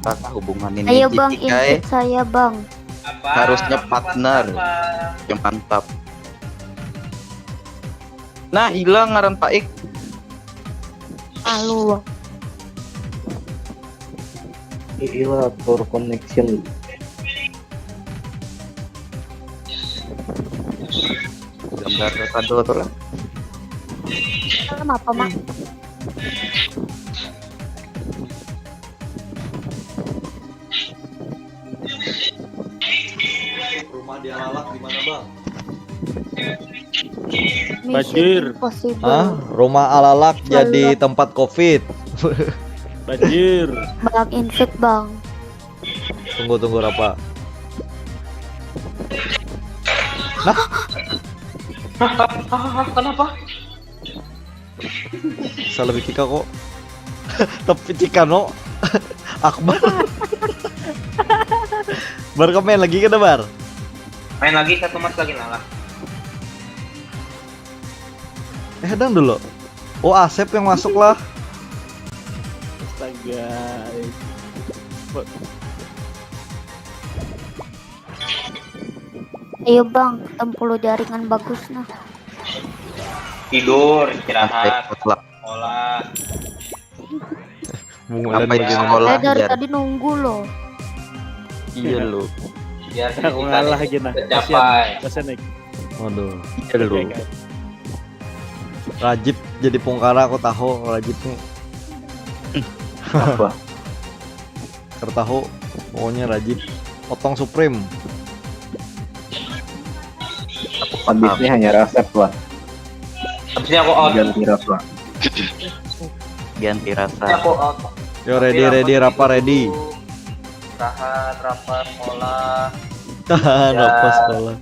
Kakak, hubungan ini. Ayo, Bang, invite saya, Bang. Harusnya partner. Ya, mantap. Nah, hilang ngaran Paik. Alu. Iya, atur connection. Gambar kado tuh lah. Film apa, Mak? Rumah dia lalak gimana, Bang? Banjir. Hah? Rumah alalak jadi tempat covid. Banjir. Bang, invite, Bang. Tunggu, tunggu, Rapa. Nah. Kenapa? Salah bikin kok. Tapi Cikano. Akbar. Bar, kau main lagi kada, Bar? Main lagi satu match lagi, nah lah. Eh, hadang dulu. Oh, Asep yang masuk lah. Astaga. Ayo, Bang, tempuluh jaringan bagus nah. Tidur, istirahat, sekolah. Ngapain sekolah? Saya dari tadi nunggu loh. Iya lo. Biar aku ngalah lagi nah. Kasihan, kasihan, Nick. Waduh. Iya lo. Rajib jadi pungkara, aku tahu Rajib nih. Apa? Kada tahu, pokoknya Rajib. Potong Supreme. Habisnya hanya Rasep lah. Habisnya aku out. Ganti Rapa. Ganti Rasa. Aku out. Yo, ready, ready, Rapa ready. Rahat, Rapa sekolah. Tahan, Rapa sekolah.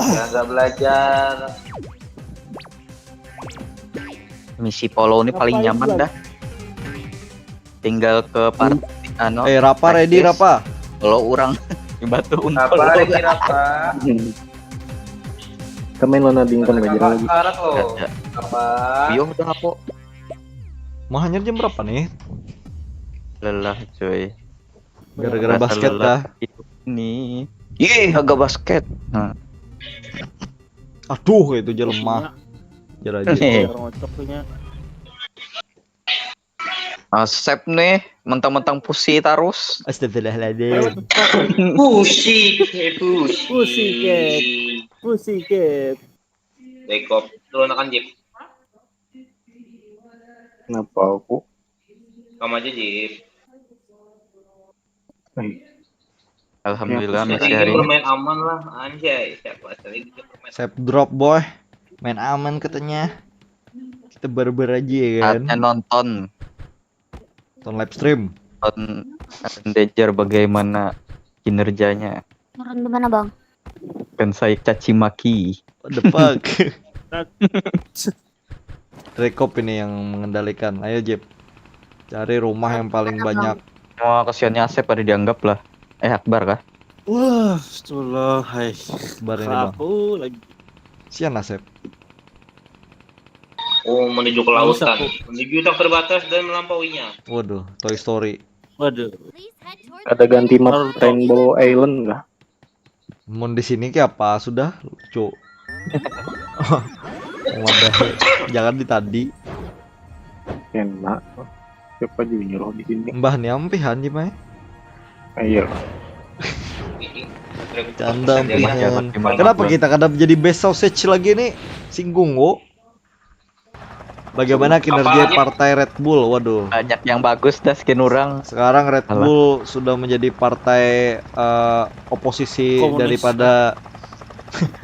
Nggak belajar. Misi Polo ini paling nyaman dah. Tinggal ke part anu. Eh, Rapa ready, Rapa? Kalau orang di batu unpol. Rapa ready, Rapa? Kita main lawan Ading kan belajar lagi. Rapa? Yo udah apa? Mau hanyar jam berapa nih? Lelah, cuy. Gara-gara basket dah. Ini. Ih, agak basket. Nah. Aduh, itu aja lemah. Jar aja. Nih. Asep nih, mentang-mentang pusi tarus. Astagfirullahaladzim. Pusi, eh, pusi. Pusi, kek. Pusi, kek. Rekop. Turun akan, Jip. Kenapa aku? Kamu aja, Jip. Alhamdulillah, masih hari ini. Bermain aman lah, anjay. Siapa asli dia bermain. Save drop, boy. Main aman katanya. Kita barbar aja ya kan. Saatnya nonton. Nonton live stream. Nonton Danger bagaimana kinerjanya. Turun di mana, Bang? Kan saya caci maki. What the fuck? Rekop ini yang mengendalikan. Ayo, Jep. Cari rumah yang paling banyak. Wah, kasihannya Asep ada dianggap lah. Eh, Akbar kah? Wah, astagfirullah, hai. Akbar ini, Bang. Aku lagi. Sian Asep. Oh, menuju ke lautan. Menuju tak terbatas dan melampauinya. Waduh, Toy Story. Waduh. Ada ganti map Rainbow Island kah? Mun di sini kayak apa sudah lucu. Wadah, jangan di tadi. Enak. Siapa juga nyuruh di sini? Mbah ni ampihan ji mai. Ayo. Canda ampihan. Kenapa kita kada jadi best sausage lagi nih? Singgung kok. Bagaimana kinerja partai Red Bull? Waduh. Banyak yang bagus dah skin orang. Sekarang Red Bull sudah menjadi partai uh, oposisi Komunis. Daripada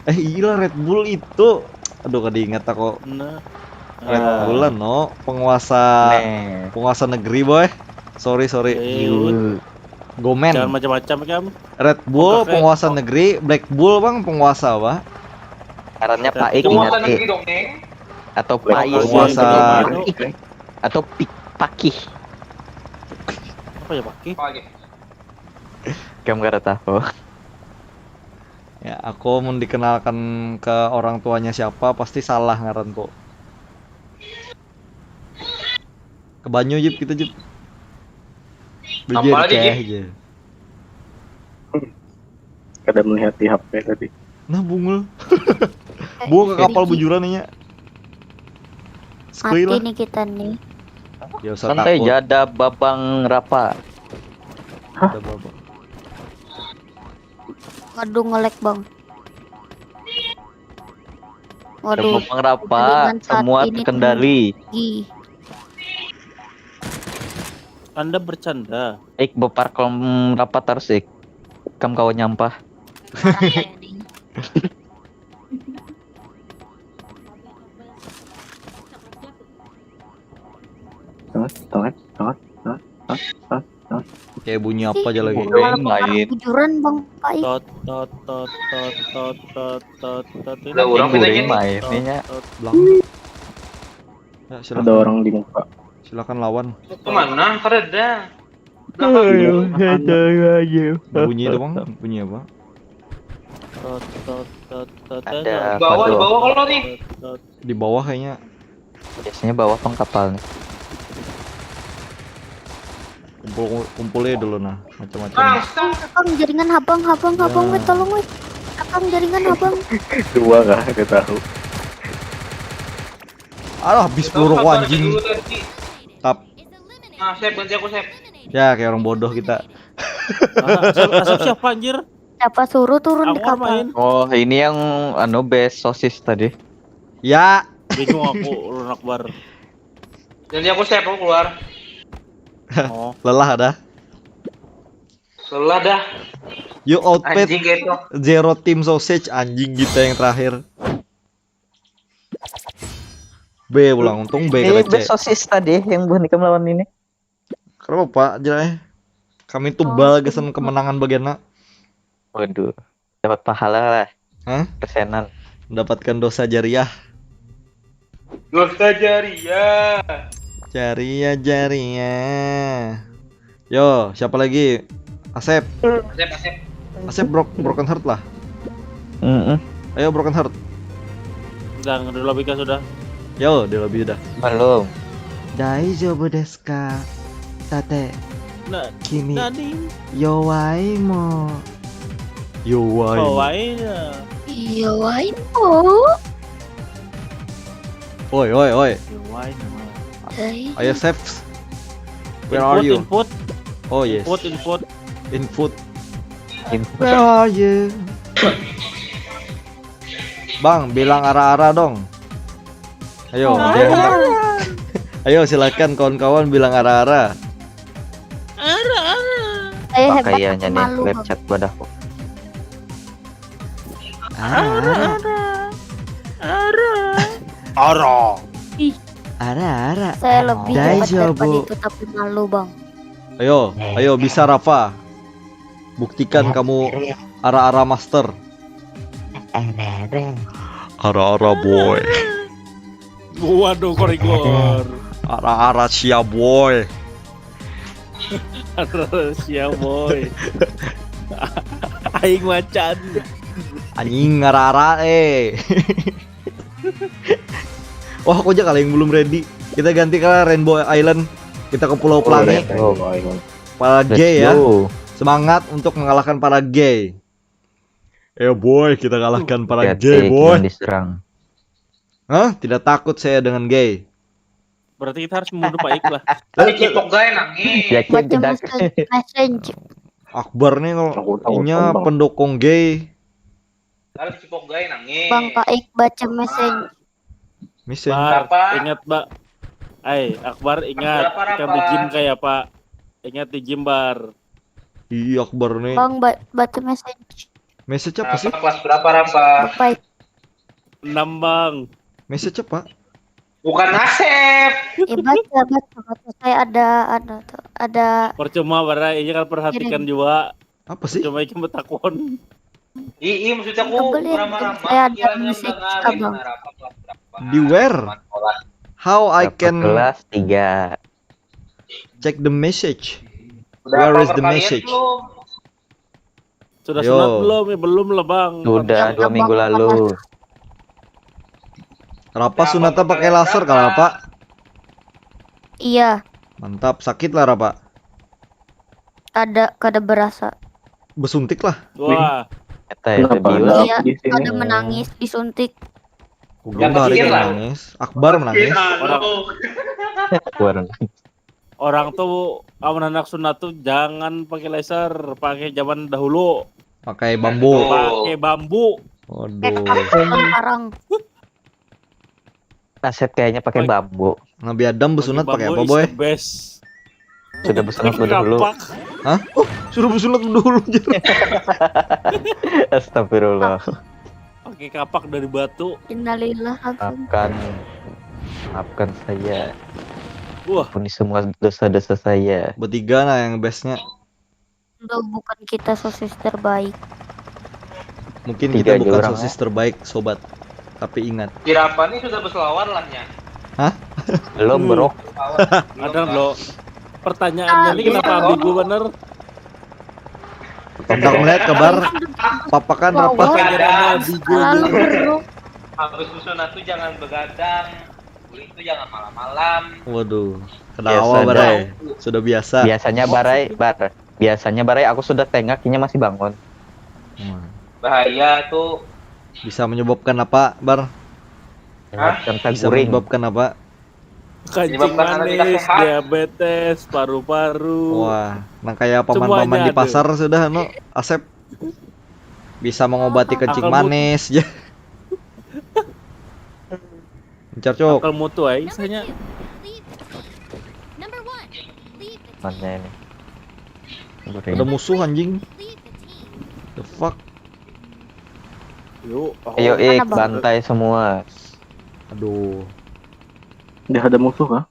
eh iya Red Bull itu. Aduh kada ingat aku. Nah. Red Bull lah no penguasa Nih. Penguasa negeri boy. Sorry sorry. Hey. Gomen. Jangan macam-macam kan. Red Bull penguasa negeri, Black Bull bang penguasa apa? Karena Pak Ik ingat. Atau Pais atau Pik Pakih. Apa ya Pakih? Kamu gak tahu. Ya, aku mau dikenalkan ke orang tuanya siapa pasti salah ngaranku. Ke banyu jip kita jip. Apa lagi jip? Kada melihat di H P tadi. Nah bungul. Buang ke kapal bujuran nya. Mati nih kita nih. Ya usah Santai takut. Jada babang rapa. Ada babang. Waduh ngelek bang. Waduh. Babang rapa semua terkendali. Tinggi. Anda bercanda. Ik bepar kom rapat harus ik. Kam kawan nyampah. Kayak bunyi apa aja lagi? Main. Bujuran bang Pak. Tot tot tot tot tot tot tot tot. Ada orang main ini. Belakang. Ya, silakan. Ada orang di muka. Silakan lawan. Kemana? Kada ada. Ayo, ayo, ayo. Bunyi itu bang, bunyi apa? Ada bawah, di bawah kalau nih. Di bawah kayaknya. Biasanya bawah pang kapal nih. Kumpul kumpulnya dulu nah, macam-macam. Habang jaringan habang habang habang weh tolong weh. Habang jaringan habang. Dua kah? Kita tahu. Alah, habis peluru anjing. Tap. Nah, save ganti aku save. Ya, kayak orang bodoh kita. Asap, asap siapa anjir? Siapa suruh turun di kapal? Oh, ini yang anu best sosis tadi. Ya. Bingung aku, ulun akbar. Ganti aku save, aku keluar. Oh. Lelah dah. Lelah dah. You outplayed zero team sausage anjing kita yang terakhir. B pulang untung B kena C. Sosis tadi yang buah nikam lawan ini. Kenapa pak jelai? Kami tuh bal kesan kemenangan bagian nak. Waduh, dapat pahala lah. Hah? Persenan. Mendapatkan dosa jariah. Dosa jariah. Jariah jariah. Yo, siapa lagi? Asep. Asep, Asep. Asep bro broken heart lah. Mm -mm. Ayo broken heart. Udah, di lobby kah sudah? Yo, di lobby udah. Belum. Dai jobo desu ka? Tate. Nah, Kimi. Nani? Yowai mo. Yowai. Kowai ya. Yowai mo. Oi, oi, oi. Yowai mo. Hai. Ayo Seps. Where are you? Input. Oh yes. Input, input. Input. Input. Where are you? Bang, bilang ara-ara dong. Ayo, jangan. Ayo silakan kawan-kawan bilang ara-ara. Ara, ara. Saya hebat Pakaiannya tapi nih, malu. website wadahku. Ara-ara. Ara. Ara. Ara-ara. Saya lebih Dai hebat daripada jobo. Itu tapi malu bang. Ayo, ayo bisa Rafa. Buktikan kamu ara-ara master. Ara-ara. Ara-ara boy. Waduh, korigor. Ara-ara sia boy. Ara-ara sia boy. Aing macan. Anjing ara-ara eh. Oh, aku aja kali yang belum ready. Kita ganti ke Rainbow Island. Kita ke Pulau Pelangi. Rainbow Island. Para Let's gay ya. Go. Semangat untuk mengalahkan para gay. Ya boy, kita kalahkan para Lihat gay si boy. Kian diserang. Hah? Tidak takut saya dengan gay. Berarti kita harus membunuh Pak Ik lah. Tadi cipok gaya nangis. Yakin Baca tidak? message, message. Akbar nih kalau Aku tahu, inya Bang. Pendukung gay. Tadi cipok gaya nangis. Bang Paik baca message. Message. Bar, Berapa? Ingat, Pak. Ai, Akbar, ingat. Berapa, Kita Rafa? Di gym kayak, Pak. Ingat di gym, Bar. Iya, Akbar nih. Bang ba- baca message. Message apa sih? Rafa, kelas berapa, Rafa? Bapak Enam, Bang. Message apa? Bukan Asep. Ya baca baca baca saya ada anu tuh ada Percuma, Bar. Ini kan perhatikan juga. Apa sih? Cuma ikan betakon. Ii, maksudnya aku Tebel ya, ramah-ramah. saya ada Kira yang message, dengar, Abang. Rafa, kelas berapa? Di where? Teman sekolah. How I Dapat can kelas tiga. Check the message? Udah Where apa is the kalian message? Belum? Sudah Yo. Sunat belum? Ya, belum lah, Bang. Sudah Yang dua minggu abang lalu. Rapa Siapa sunatnya pakai kalian laser berapa? kalau apa? Iya. Mantap, sakit lah Rapa. Kada kada berasa. Besuntik lah. Wah, Kata ya Kenapa tadi. ada Iya, aku di sini? Kada menangis disuntik. Kudu Yang hari kecil kada lah. Nangis. Akbar menangis. Keluar. Orang tuh amun anak sunat tuh jangan pakai laser, pakai zaman dahulu. Pakai bambu. Oh. Pakai bambu. Waduh. Parang. Asep kayaknya pakai Pakai- bambu. Nabi Adam besunat pakai apa, Bambu is boy? The best. Sudah besunat Pakai dulu. kapak. Hah? Oh, sudah besunat dulu aja. Astagfirullah. Pakai kapak dari batu. Innalillah langsung. Maafkan, maafkan saya. Wah, Ampuni semua dosa-dosa saya. Bertiga nah yang bestnya. Lo bukan kita sosis terbaik. Mungkin Tiga kita aja bukan orang, sosis terbaik, sobat. Tapi ingat. Kira apa nih sudah berselawar lah nya? Belum, Hmm. bro. Ada lo. Pertanyaannya ini kenapa ambigu bener? Tentang melihat kabar papakan Wow, rapat. Pertanyaan ambigu Lalu aja. bro. Habis besunat tuh jangan begadang. Ulih tuh jangan malam-malam. Waduh, Biasa kenapa dah. Barai? Sudah biasa. Biasanya Barai, Bar. Biasanya Barai aku sudah tengak, inya masih bangun. Wah. Bahaya tuh. Bisa menyebabkan apa, Bar? Menyebabkan Bisa guring. Menyebabkan apa? Kencing Menyebabkan anak tidak manis, sehat. Diabetes, paru-paru. Wah, nang kayak paman-paman Semuanya di ada. Pasar sudah anu, Asep. Bisa mengobati kencing Angka mut- manis ya. Encar, Cok. Akal mutu ai isanya. Mana ini? Ada musuh, anjing. The fuck? Yuk, aku Ayo, Ik, Mana, Bang? bantai semua. Aduh. Udah ada musuh kah?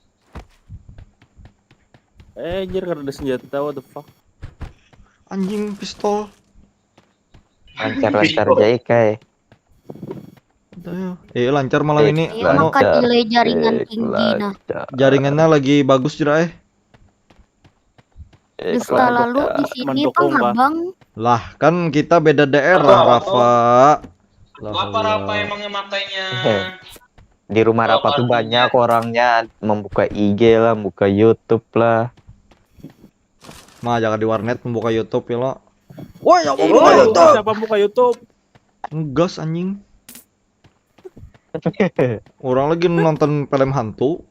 Eh, anjir, kada ada senjata, what the fuck. Anjing, pistol. Lancar-lancar aja, Ik, ai. Udah, ya. Eh, lancar malam Eh, ini. Iya, Anu, maka lancar. nilai jaringan Eh, tinggi nah. lancar. Jaringannya lagi bagus, Jera, eh. Eh, Dusta lalu di sini Mendukung, pang Bang. abang. Lah, kan kita beda daerah, Apa, apa? Rafa. Lah, Apa Allah. Apa emangnya makanya? Eh, di rumah Apa Rafa tuh artinya? Banyak orangnya membuka I G lah, buka YouTube lah. Mah, jangan di warnet membuka YouTube ya lo. Woi, ya Ih, membuka YouTube. Siapa buka YouTube? Ngegas, anjing. Orang lagi nonton film hantu.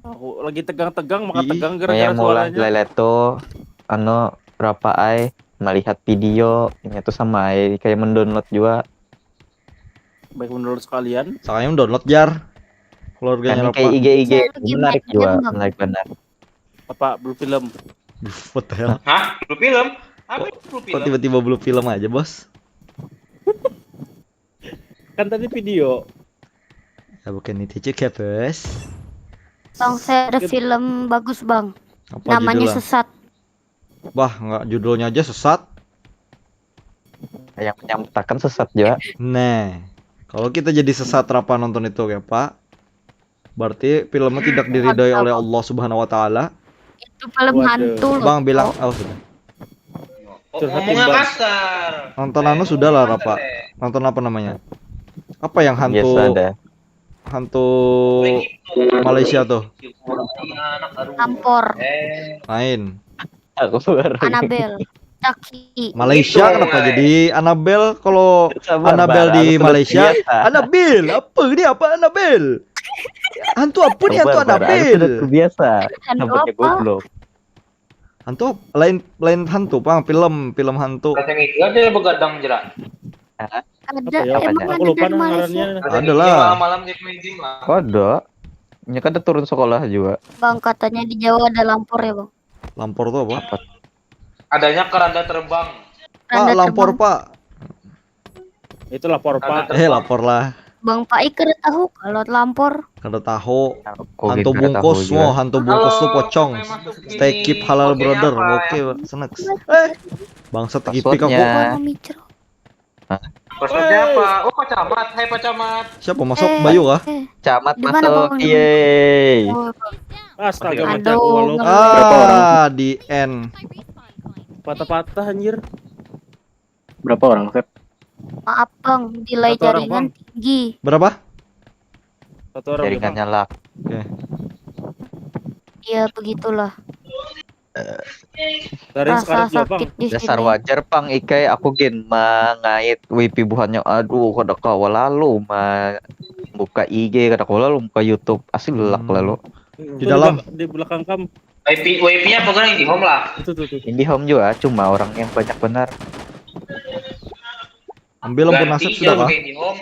Aku lagi tegang-tegang, maka Ih. tegang Nah, gara-gara yang mulai suaranya. Leleto, anu, Rafa ai melihat video, ini tuh sama ai kayak mendownload juga. Baik menurut sekalian. Saya mendownload, jar. Keluarganya Kami Rafa. kayak I G I G Saya lagi menarik main juga, game, Bang. Menarik benar. Apa, blue film? What the hell? Hah? Blue film? Apa itu blue Kok film? Tiba-tiba blue film aja, Bos? Kan tadi video. Ya, bukan itu juga, Bos. Bang, saya ada film bagus, Bang. Apa Namanya judulnya? Sesat. Bah, nggak, judulnya aja sesat. Yang menyatakan sesat juga. Nah, kalau kita jadi sesat, Rafa, nonton itu, ya, Pak? Berarti filmnya tidak diridhoi oleh Allah Subhanahu wa Ta'ala. Itu film Waduh. Hantu loh. Bang bilang, oh, sudah. Oh, Curhatin, ngomongnya Bang. Kasar. Nonton anu sudah lah, Rafa. Kasar, eh. Nonton apa namanya? Apa yang hantu? Biasa ada. hantu Malaysia tuh? Lampor. Lain. Aku baru. Anabel. Caki. Malaysia kenapa jadi Anabel? Kalau Sabar, Anabel Bar, di aku sudah Malaysia, terbiasa. Anabel. Apa ini, apa Anabel? Hantu apa nih, hantu Sabar, Bar, aku sudah Anabel? Terbiasa. Hantu Nampaknya apa? Goblok. Hantu ap- lain lain hantu, Pang, film, film hantu. Kacang itu ada begadang jerak. Ada Apa ya, emang apanya? ada Aku lupa dari nah Malaysia. ngarannya. Ada lah. Malam-malam di main game lah. Ada. Ini kan turun sekolah juga. Bang, katanya di Jawa ada lampor ya, Bang? Lampor tuh apa? Adanya keranda terbang. Pak, Keranda lampor, terbang. Pak. Itu lapor, Pak. Eh, lapor lah. Bang Pai kada tahu kalau lampor. Kada tahu. Aku Hantu gitu, kada tahu bungkus, juga. Mo, hantu bungkus tuh pocong. Stay keep halal brother. Oke, Pak. Seneng. Eh, bangsat, gipik aku. Passwordnya. Kalau micro. Passwordnya apa? Oh, Pak Camat. Hai, Pak Camat. Siapa masuk? Eh, Bayu kah? eh, Camat Di mana, masuk. Bang? Yeay. Oh, Astaga, Aduh, mati aku walau. ngeri. Ah, di end. Patah-patah anjir. Berapa orang, Sep? Maaf, Bang, delay Satu orang, jaringan Bang. Tinggi. Berapa? Satu orang. Jaringannya lag. Oke. Ya, begitulah. Dari Rasa sekarang juga, Bang. Sakit di Dasar sini. Wajar, Pang, ikai aku gin mangait wifi buhannya. Aduh, kada kawa lalu ma buka I G, kada kawa lalu buka YouTube. Asli lelak Hmm. Lalu. Itu Di dalam. belak- di belakang kam. W P, W P-nya apa kan yang di home lah? Itu tuh tuh. Ini home juga, cuma orang yang banyak benar. Ambil ampun nasib sudah kah? Yang di home.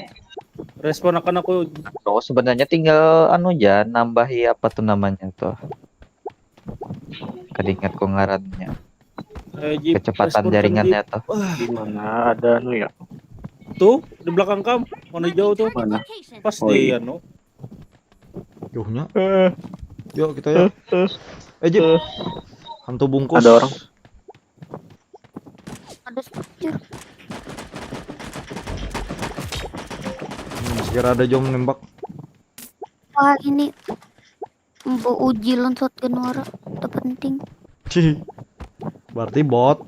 Respon akan aku. Oh, sebenarnya tinggal anu ya, nambahi apa tuh namanya tuh. Kada ingat ku ngarannya. Eh, Jip, Kecepatan respon jaringannya kan, tuh. Jip. Wah, Di mana ada anu ya? Tuh di belakang kam, warna hijau tuh. Mana? Pas Oh, di iya. Anu. Jauhnya. Yuk kita ya. Eh, Jip. Hantu bungkus. Ada orang. Ada sopir. Hmm, sekira ada jom nembak. Wah, ini Mbo uji lon shotgun wara. Itu penting. Cih. Berarti bot.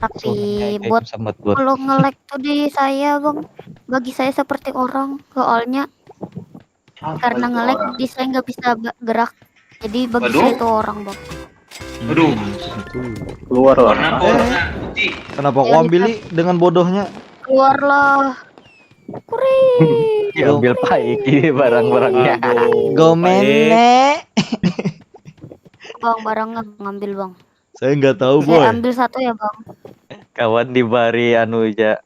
Tapi Soalnya kayak buat sama buat kalau nge-lag tuh di saya, Bang. Bagi saya seperti orang, soalnya karena nge-lag di saya nggak bisa be- gerak. Jadi bagi Waduh. Saya itu orang, Bang. Aduh. Hmm, itu. Keluar lah. Warna apa? Eh. Warna putih. Kenapa aku ambil, Li, dengan bodohnya? Keluarlah. Kuri. Diambil paiki barang-barangnya. Aduh. Gomene. Bang, barangnya ngambil, Bang. Saya nggak tahu, Saya boy. Ambil satu ya, Bang. Kawan dibari anu ja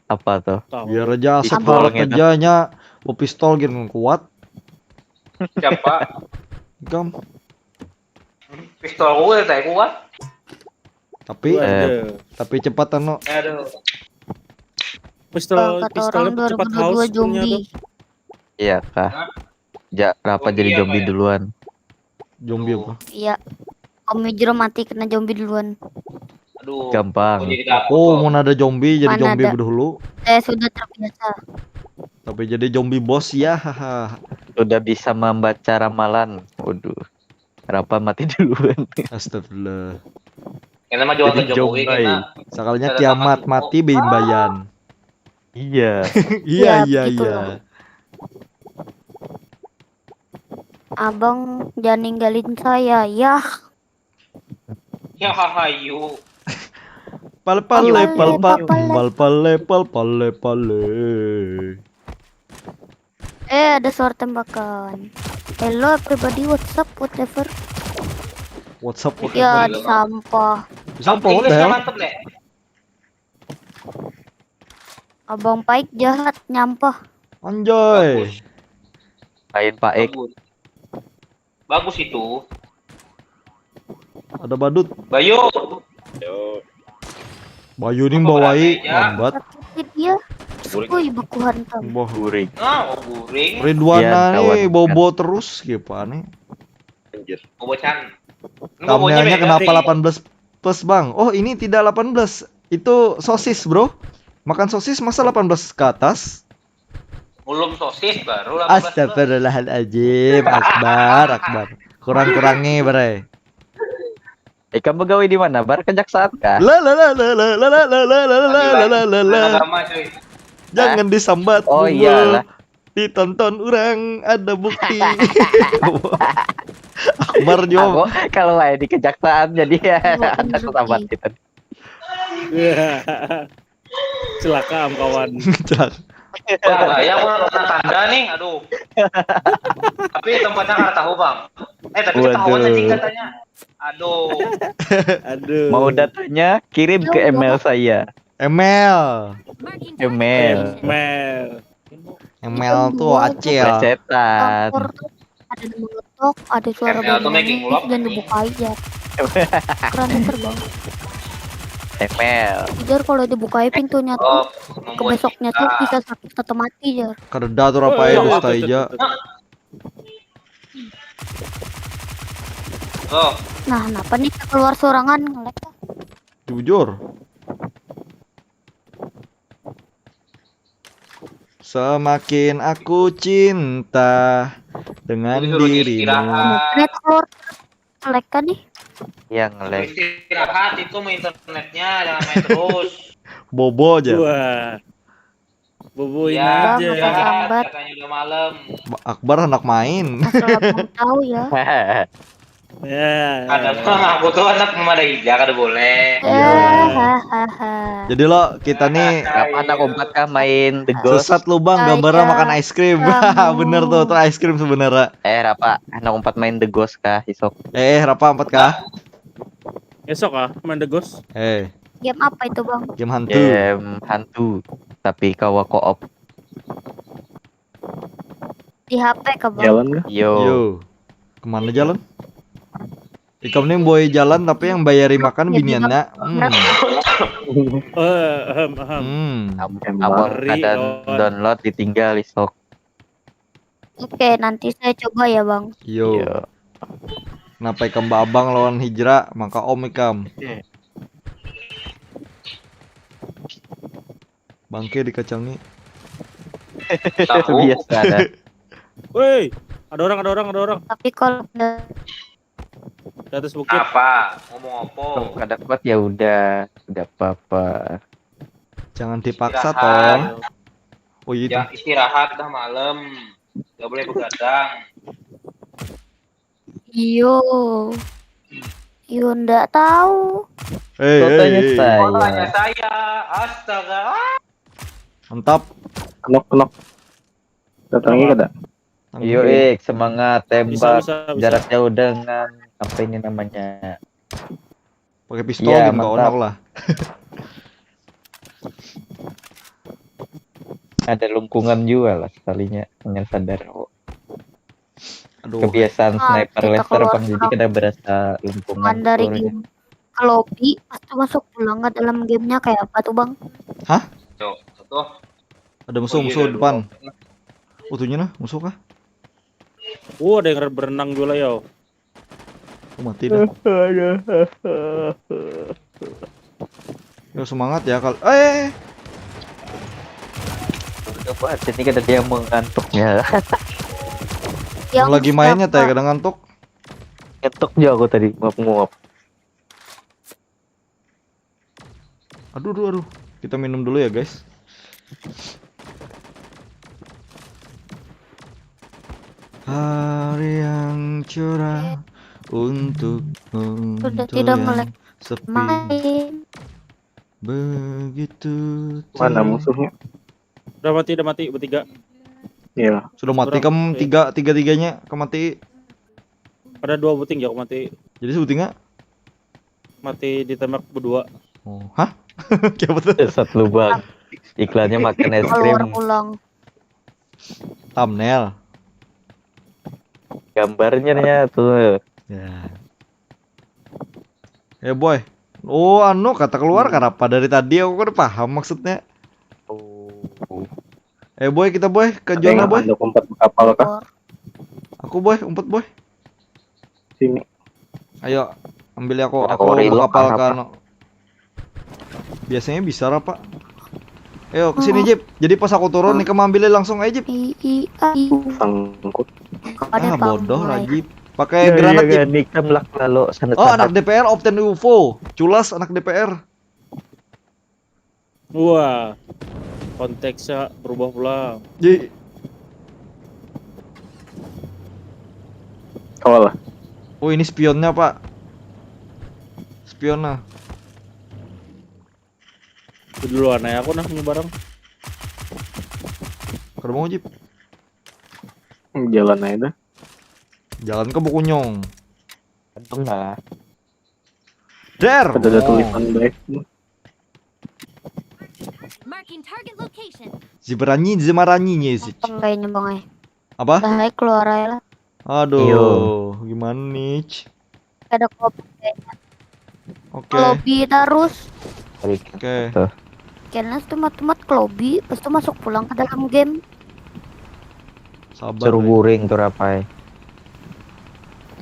apa tuh? Tahu. Biar aja asap Pistol harat gitu. Aja nya. Mau pistol gin kuat. Siapa? Gam. Pistol gue tak kuat. Tapi Waduh. Eh. tapi cepat anu. Aduh. Pistol Bang, kata pistolnya orang cepat dua ribu dua puluh dua haus zombie. ternyata. Iya kah? Ja, kenapa Zombie jadi apa zombie ya? Duluan? Zombie apa? Iya. Om Mijro mati kena zombie duluan. Aduh. Gampang. Kok jadi takut Aku tuh? Mau ada zombie, jadi Mana zombie ada? Dulu. Saya sudah terbiasa. Tapi jadi zombie bos ya, haha. Udah bisa membaca ramalan. Waduh. Kenapa mati duluan? Astagfirullah. Yang nama jual Jadi ke Jokowi jombai. kena. Sekalinya Ada kiamat tamat mati info. beimbayan. Iya. Iya, Iya, iya, gitu iya. loh. Abang jangan ninggalin saya, ya. Ya hahayu. Pal pale, Pal pal pale, pa, pal pale. pal pale, pal pale, pale. Eh, ada suara tembakan. Hello everybody, what's up, whatever. What's up, Ya, whatever? di sampah. Sampah, what the Inggrisnya hell? Mantep deh. Abang Paik jahat, nyampah. Anjay. Lain Paik. Bagus. Bagus itu. Ada badut. Bayu. Bayu nih bawai Ya. lambat. Sakit dia. Woi, baku hantam. Wah, Guring. Ah, oh, guring. Ridwana Iya, kawan. Nih bobo terus, gimana? Bobocan. Ini Thumbnailnya bobonya beda kenapa sih. Delapan belas plus, Bang? Oh, ini tidak delapan belas. Itu sosis, bro. Makan sosis masa delapan belas ke atas? Ulum sosis baru delapan belas. Astagfirullahaladzim, Akbar, Akbar. Kurang-kurangi, bre. Ikam begawi di mana? Bar kejaksaan kah? La la la la la la la la la la la la la la. Agama cuy. Jangan disambat. Oh, Bungul. Iyalah. Ditonton orang ada bukti. Akbar Aku jawab. Kalau wae di kejaksaan jadi ya Iya, ada bener, sahabat Pi. Kita. Celaka am kawan. Celak. Wah, bahaya aku kena tanda nih, aduh. Tapi tempatnya nggak tahu bang. Eh tapi ketahuan Waduh. Anjing katanya. Aduh. Aduh. Mau datanya kirim ke email saya. Emel. Email. Mel. Emel tuh acil. Plesetan. Kompor tuh ada di mengetok, ada suara Emel tuh making banyaknya vlog, dan anjing. Dibuka aja. Keran terbang. Email. Jar kalau dibuka pintunya tuh Oh, ke membuat besoknya tuh kita. Bisa sakit atau mati, Jar. Kada tuh rapa Oh, ya iya, dusta betul, aja. betul, betul. Oh, Nah, kenapa nih keluar sorangan? Nge-lag ya? Jujur. Semakin aku cinta dengan Disuruh dirimu. istirahat. Net keluar. Nge-lag kan nih? Yang nge-lag. Istirahat itu main internetnya, jangan main terus. Bobo aja. Wah. Boboin Ya, aja. Bang, istirahat, lambat. Katanya udah malam. Ba- Akbar hendak main. Asal abang tahu ya. Ya. Ada bang, aku tuh anak Mama Daija, kada boleh. Hahaha. Jadi lo kita nih Rapa anak umpat kah main The Ghost? Sesat lubang gambarnya Aja. Makan ice cream. Kamu. Bener tuh, tuh ice cream sebenarnya. Eh Rapa, anak umpat main The Ghost kah isok? Eh, Rapa empat kah? Esok ah main The Ghost. Eh, Game apa itu, Bang? game hantu. Game hantu, tapi kawa co-op. Di H P kah, Bang? Jalan kah? Yo. Yo. Kemana jalan? Ikam nih boy jalan tapi yang bayari makan Ya, biniannya. Hmm. Eh, ahem, ahem. Hmm. Am- Emang. Ngeri, Amun kada kawan. Download ditinggal isok. Oke, nanti saya coba ya, Bang. Yo. Yo. Kenapa ikam babang lawan Hijra? Maka om ikam. Bangke dikacangi. Tahu. Biasa ada. Woi, ada orang, ada orang, ada orang Tapi kalau udah di atas bukit. Apa? Ngomong apa? Kalau kada kuat ya udah, tidak apa-apa. Jangan dipaksa Istirahat. Tong. Oh iya Ya itu. Istirahat dah malam. Gak boleh begadang. Iyo. Iyo, ndak tahu. Eh, Kotanya eh, eh. saya. Makanya saya, astaga. Mantap. Knock knock. Datangi kada? Tanggung Yo dulu. Ik, semangat Bisa, tembak bisa, bisa. jarak jauh dengan apa ini namanya? Pakai pistol Iya, gitu mantap. Onak lah. Ada lungkungan juga lah sekalinya, hanya sadar kok. Aduh. Kebiasaan Ah, sniper kita laser keluar pang jadi perang. kada berasa lungkungan Cuman dari betul. Game ke lobby, pas tuh masuk pulang ke dalam gamenya kayak apa tuh, Bang? Tuh, tuh. Ada musuh Oh, iya, musuh ada depan. dua. Utuhnya nah, musuh kah? Oh, ada yang berenang juga ya. Oh, mati dah. Yo semangat ya kalau eh Coba jadi kada ada yang mengantuknya. Yang lagi mainnya siapa? Teh kadang ngantuk. Ngantuk juga aku tadi, nguap-nguap. Aduh, aduh, aduh. Kita minum dulu ya, guys. Hari yang cerah untuk Sudah untuk tidak yang melek sepi. Main. Begitu. Mana terang. Musuhnya? Udah mati, udah mati bertiga. Iya. Sudah mati Kurang. kamu tiga tiga tiganya kemati. Ada dua buting ya mati. Jadi sebutingnya Mati ditembak berdua. Oh, hah? Kayak betul. Sesat lubang. Iklannya makan es Keluar krim. Pulang. Thumbnail. Gambarnya nih tuh. Ya. Eh boy. Oh, anu kata keluar kenapa dari tadi aku kan paham maksudnya. Oh. Eh boy, kita boy ke Ada zona yang boy. Anda umpat kapal kah? Aku boy, umpet boy. Sini. Ayo, ambil aku Aku aku reload kapal apa? Kano. Biasanya bisa apa? Ayo ke sini Jip. Jadi pas aku turun nih kamu ambilnya langsung aja Jip. I i a i u. Sangkut. Ada Ah, bodoh Bang. Rajib. Pakai granat Jip. Nikam lak lalu sana. Oh, anak D P R obtain U F O. Culas anak D P R. Wah. Konteksnya berubah pulang. Jadi, Kalah. Oh, ini spionnya, Pak. Spion lah. Duluan aja aku nah punya barang. Kada mau, Jip. Jalan aja dah. Jalan ke Bukunyong. Untung lah. Der. Ada ada Oh. Tulisan baik. Marking target location. Zibaranyi, zimaranyi nih sih. Apa kayaknya bang eh? Apa? Dah aja keluar aja lah. Aduh, Iyo. Gimana nih? Ada kopi kayaknya. Oke. Lobby terus. Oke. Kena tumat-tumat ke lobby, pas itu masuk pulang ke dalam game. Sabar. Suruh Deh. Guring tuh Rapai.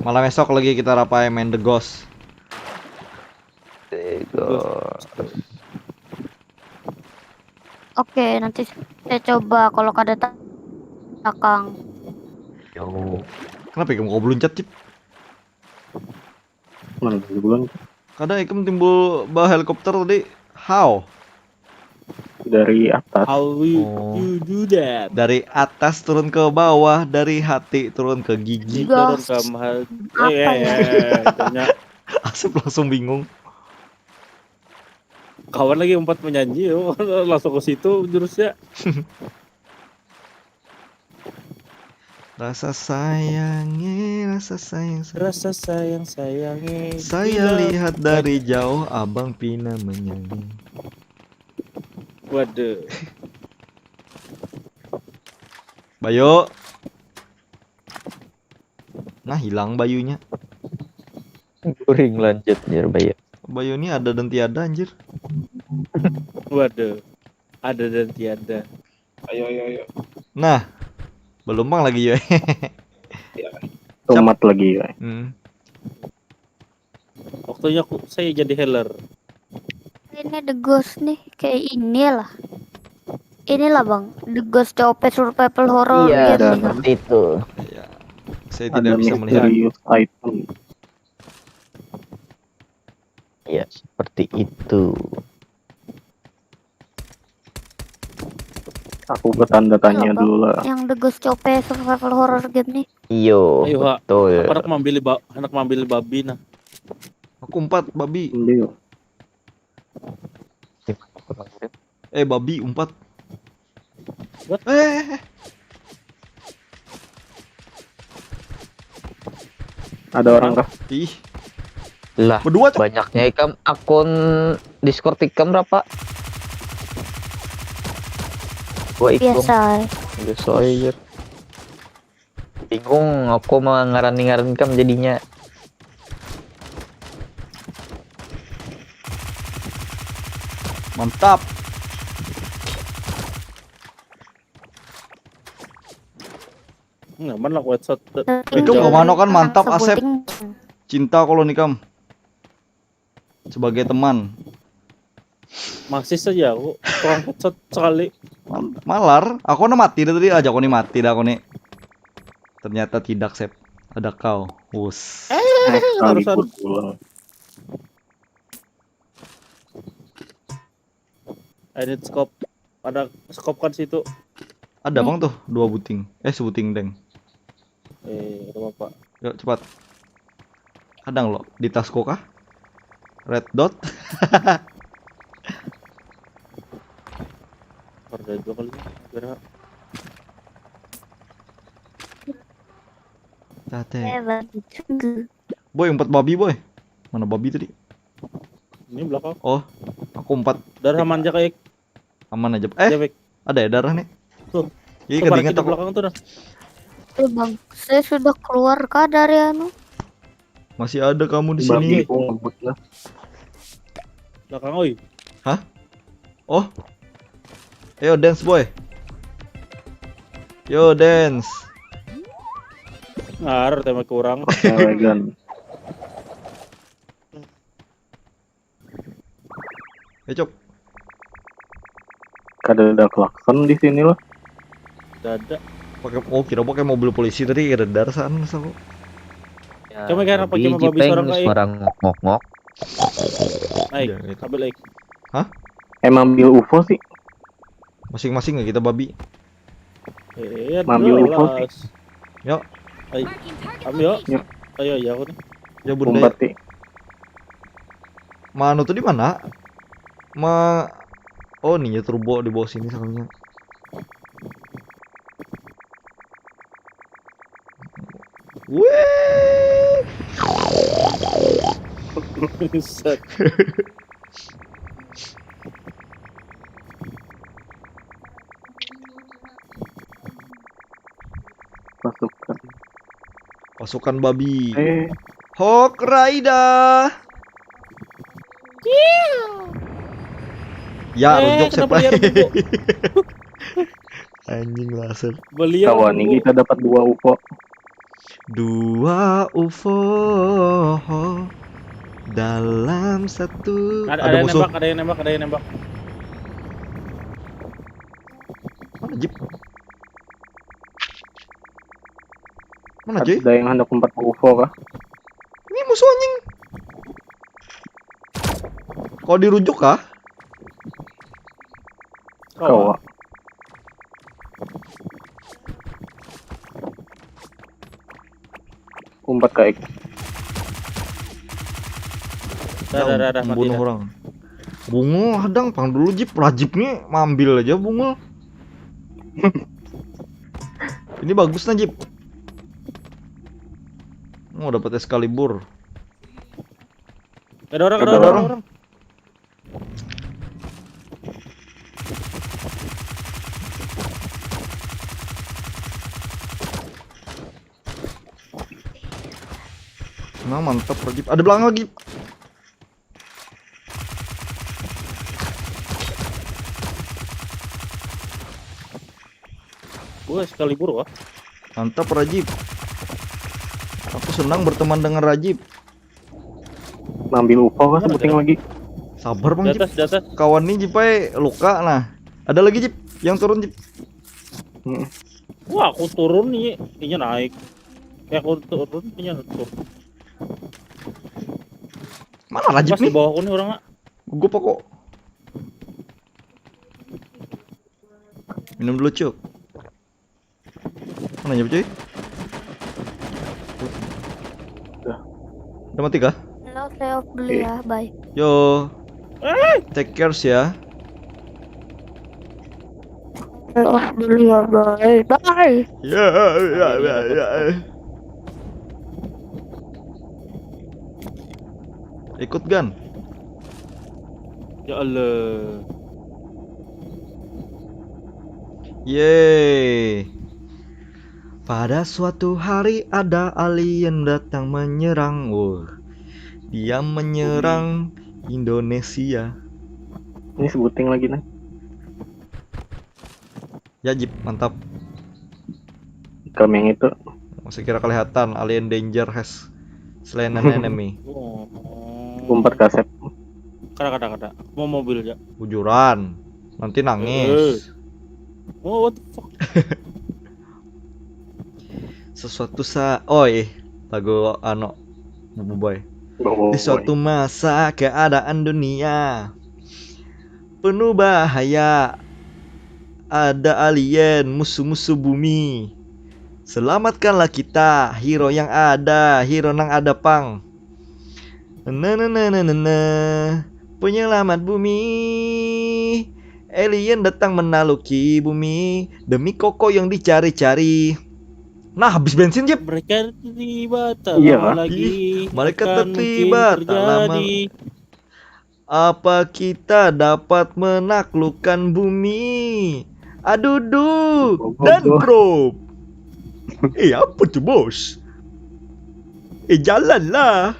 Malam esok lagi kita Rapai main The Ghost. Tego. Oke, nanti saya coba kalau kada ta- takang. Yo. Kenapa kamu kau beluncat, Cip? Mana dulu bulan? Kada ikam timbul ba helikopter tadi. How? Dari atas. How will Oh. you do that? Dari atas turun ke bawah, dari hati turun ke gigi. Gas. Turun ke mahal. Apa Eh, ya? eh, tanya. Asep langsung bingung. Kawan lagi empat menyanyi, oh, langsung ke situ jurusnya. Rasa sayangnya, rasa sayang. Saya, Rasa sayang sayangnya. saya lihat dari jauh abang pina menyanyi. Waduh. Bayu. Nah, hilang Bayunya. Guring lanjut, jer, Bayu. Bayu ini ada dan tiada, anjir. Waduh. Ada dan tiada. Ayo, ayo, ayo. Nah, belum bang lagi ya. Tomat lagi ya. Hmm. Waktunya aku saya jadi healer. Ini The Ghost nih, kayak inilah. Inilah bang, The Ghost C O P survival horror Iya, game nih. Seperti itu. Ya. Saya Ada tidak bisa melihat. Misterius item. Iya, seperti itu. Aku ke tanda tanya Apa? Dulu lah. Yang The Ghost C O P survival horror game nih. Iyo, Ayo, ha. Betul. Aku anak mambil ba- anak mambil babi nah. Aku empat babi. Ambil. Eh, babi empat. What? Eh, eh, eh. Ada orang kah? Ih, Lah, berdua cok. Banyaknya ikam akun Discord ikam berapa? Gua ikut. Biasa. Biasa aja. Bingung aku mau ngarani-ngarani kam jadinya. Mantap. Nyaman lah headshot. Itu kemana kan mantap, Asep. Sebuting. Cinta kalau nikam sebagai teman. Masih saja aku kurang headshot sekali. Mal- Malar, aku na mati dah tadi aja aku nih mati dah aku nih. Ternyata tidak, Sep. Ada kau. Us. Eh, Tarusan. Kalibut pulang. I need scope. Ada scope kan situ. Ada bang tuh dua buting. Eh, sebuting deng. Eh, ada apa? Yuk cepat. Kadang lo di tasku kah? Red dot. Ada dua kali. Kira Tate. Eh, bagi juga. Boy, empat babi boy. Mana babi tadi? ini belakang. Oh, aku empat. Darah manja kayak Aman aja. Eh, Jabek. Ada ya darah nih. Tuh. Iya, Kemarin kedinget kita aku. Belakang tuh dah. Eh bang, saya sudah keluar kah dari anu? Masih ada kamu di Babi sini. aku ngebut lah. Belakang oi. Oh. Ayo dance boy. Yo dance. Ngar tema kurang. Elegan. Ayo cok. Kada ada klakson di sini loh. Dada. Pakai, oh, kira pakai mobil polisi tadi, kada darah sana sama aku. Cuma kan pakai Biji babi peng, seorang kayak suara ngok ngok ngok. Naik. Iya, gitu. Ambil naik. Emang bil U F O sih. Masing-masing ya kita babi. Eh, Mambil UFO sih. Yuk. Ayo, ambil. Ayo, ya aku nih. Ya bunda. Umpati. Manu tuh di mana? Ma Oh, ninja turbo di bawah sini soalnya. Wih. Pasukan. Pasukan babi. Eh. Hawk Rider. Ya, eh, rujok siapa? Anjing laser. Beliau. Kawan ini kita dapat dua UFO. Dua UFO dalam satu. Ada, ada, ada yang musuh. Nembak, ada yang nembak, ada yang nembak. Mana jeep? Mana cuy? Ada yang hendak umpat ke UFO kah? Ini musuh anjing. Kau dirujuk kah? Kawa. Umpat kaik. Dah, dah, dah, dah, mati dah. Orang. Bungo hadang pang dulu jeep, rajib nih mambil aja bungo. Ini bagus nah jeep. Oh, dapat Excalibur. Ada orang, ada orang, ada orang. Nah, mantap lagi. Ada belakang lagi. Gue sekali buru ah. Mantap Rajib. Aku senang berteman dengan Rajib. Ngambil UFO kah sebuting lagi. Sabar bang Jip. Di atas, di atas. Kawan nih Jipai luka nah. Ada lagi Jip yang turun Jip. Wah, aku turun nih, inya naik. Kayak aku turun, inya turun. Mana Rajib nih? Pas di bawah aku nih orang. Gugup aku. Minum dulu cuk. Mana ya cuy? Udah mati kah? Halo, saya off dulu ya, bye. Yo. Take care ya. Saya off dulu ya, bye. Bye. Ya, ya, ya, ya. Ikut gan. Ya Allah. Yeay. Pada suatu hari ada alien datang menyerang. Wuh. Dia menyerang Indonesia. Ini sebuting lagi nih. Ya Jip, mantap. Kami yang itu. Masih kira kelihatan alien danger has selain enemy. Umpat kasep. Kada kada kada. Mau mobil ya. Bujuran. Nanti nangis. Oh, what the fuck? Sesuatu sa oi lagu ano Bubu Boy. Di suatu masa keadaan dunia penuh bahaya, ada alien musuh-musuh bumi. Selamatkanlah kita, hero yang ada, hero nang ada pang. Nah, nah, nah, nah, nah, nah. Penyelamat bumi. Alien datang menaluki bumi demi koko yang dicari-cari. Nah, habis bensin, Jep. Mereka tiba tak iya, lama lagi. Mereka tiba tak lama. Apa kita dapat menaklukkan bumi? Aduh, duh, dan bro. Eh, apa tuh, bos? Eh, jalanlah.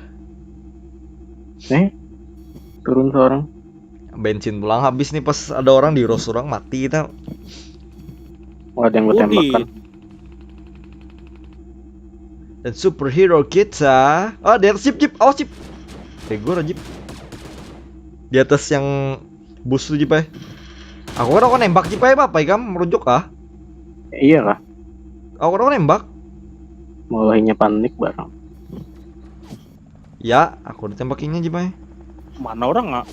Eh, turun seorang. Bensin pulang habis nih, pas ada orang di ros orang mati kita. Oh, ada yang gue tembakan. Dan superhero kita. Ah, di atas, Jip, Jip. Awas, Jip. Bego, Jip. Di atas yang bus tuh, Jip, eh. Aku kan, aku nembak, Jip, eh, apa, ikam merujuk kah? Iya kah? Aku kan nembak. Mulainya panik barang. Ya, aku ditembakinya, Jip, eh. Mana orang, nggak?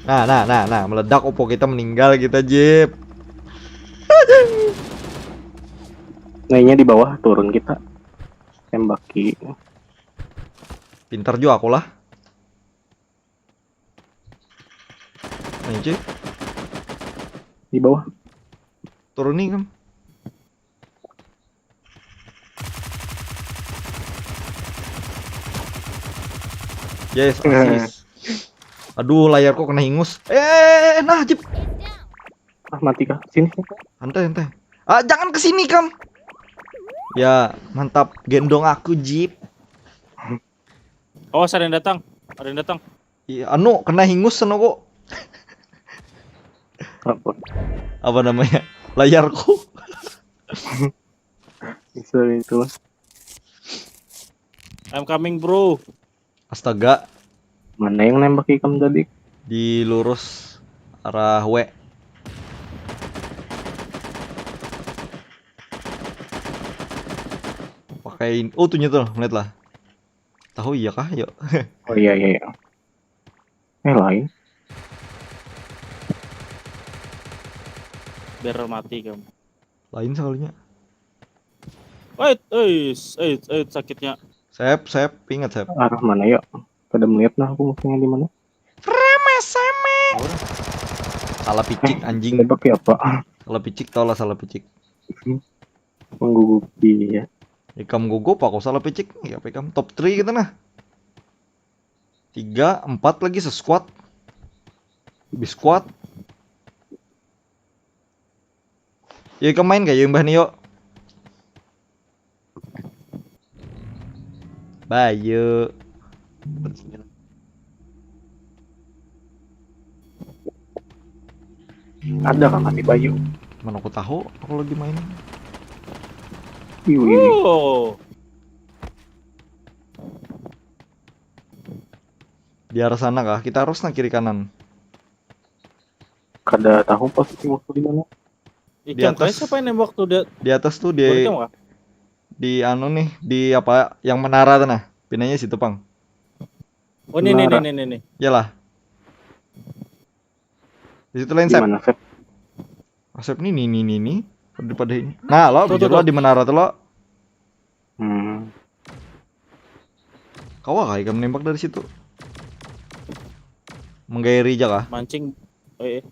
Nah, nah, nah, nah, meledak opo kita meninggal kita, Jip. Nainya di bawah, turun kita. Tembaki. Pintar juga aku lah. Nah, cuy. Di bawah. Turun nih, Kam. Yes, asis. Aduh, layarku kena hingus. Eh, nah, Jip. Ah, mati kah? Sini, sini. Santai, santai. Ah, jangan ke sini, Kam. Ya, mantap. Gendong aku, Jip. Awas, ada yang datang. Ada yang datang. Iya, anu, kena hingus sana kok. Apa? Apa namanya? Layarku. Bisa itu lah. I'm coming, bro. Astaga, Mana yang nembak ikam tadi? Di lurus arah W. Pakai, oh, tuhnya tuh, melihat lah. Tahu iya kah? Yuk. Oh iya, iya, iya. Eh, lain. Biar mati kamu. Lain sekalinya. Wait, eh, eh, eh, sakitnya. Sep, Sep, ingat, Sep. Arah mana ya? Kada melihat nah aku musuhnya di mana. Salah picik, anjing. Nembak ya, Pak? Salah picik, tau lah salah picik. Menggugupi ya. Ikam gugup, aku salah picik. Ya, apa ikam top three kita nah. Tiga, empat lagi se-squad. Lebih squad. Ya, ikam main kayak imbah nih, yuk. Bayu. Ada kan mati Bayu? Mana aku tahu, aku lagi main. Iu, iu. Oh, Di arah sana kah? Kita harus nah kiri kanan. Kada tahu posisi musuh di mana. Ikam atas. Siapa yang nembak tuh dia? Di atas tuh di Baru ikam kah? Di anu nih, di apa yang menara tuh nah. Pinanya situ, pang. Oh, ini, ini, Nara. Ini, ini, ini. Iyalah. Di situ lain, Di Sep. Mana, Sep? Sep nih, nih, nih, nih, nih. Daripada ini. Nah, lo Tuh, bujur tuh, lo tuh. Di menara tuh lo. Hmm. Kawa kah ikam nembak dari situ? Menggairi aja kah? Mancing. Eh, eh.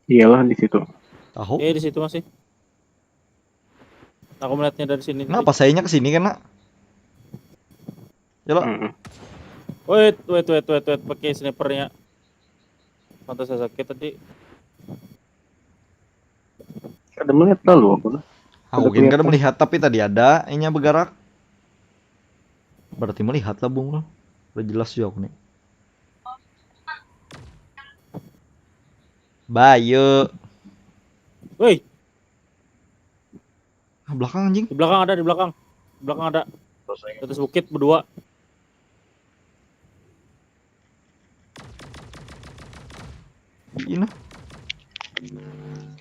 Iyalah di situ. Tahu? Eh, di situ masih. Aku melihatnya dari sini. Kenapa sayanya ke sini kena? Ya lo. Mm-mm. Wait, wait, wait, wait, wait. Pakai snipernya. Pantas saya sakit tadi. Kada melihat lalu aku nah. Aku Ada gin kada kelihatan. Melihat, tapi tadi ada inya bergerak. Berarti melihat lah, Bung. Udah jelas juga aku nih. Bayu. Woi, Ah, belakang, anjing. Di belakang ada, di belakang. Di belakang ada. Di atas bukit berdua. Ini.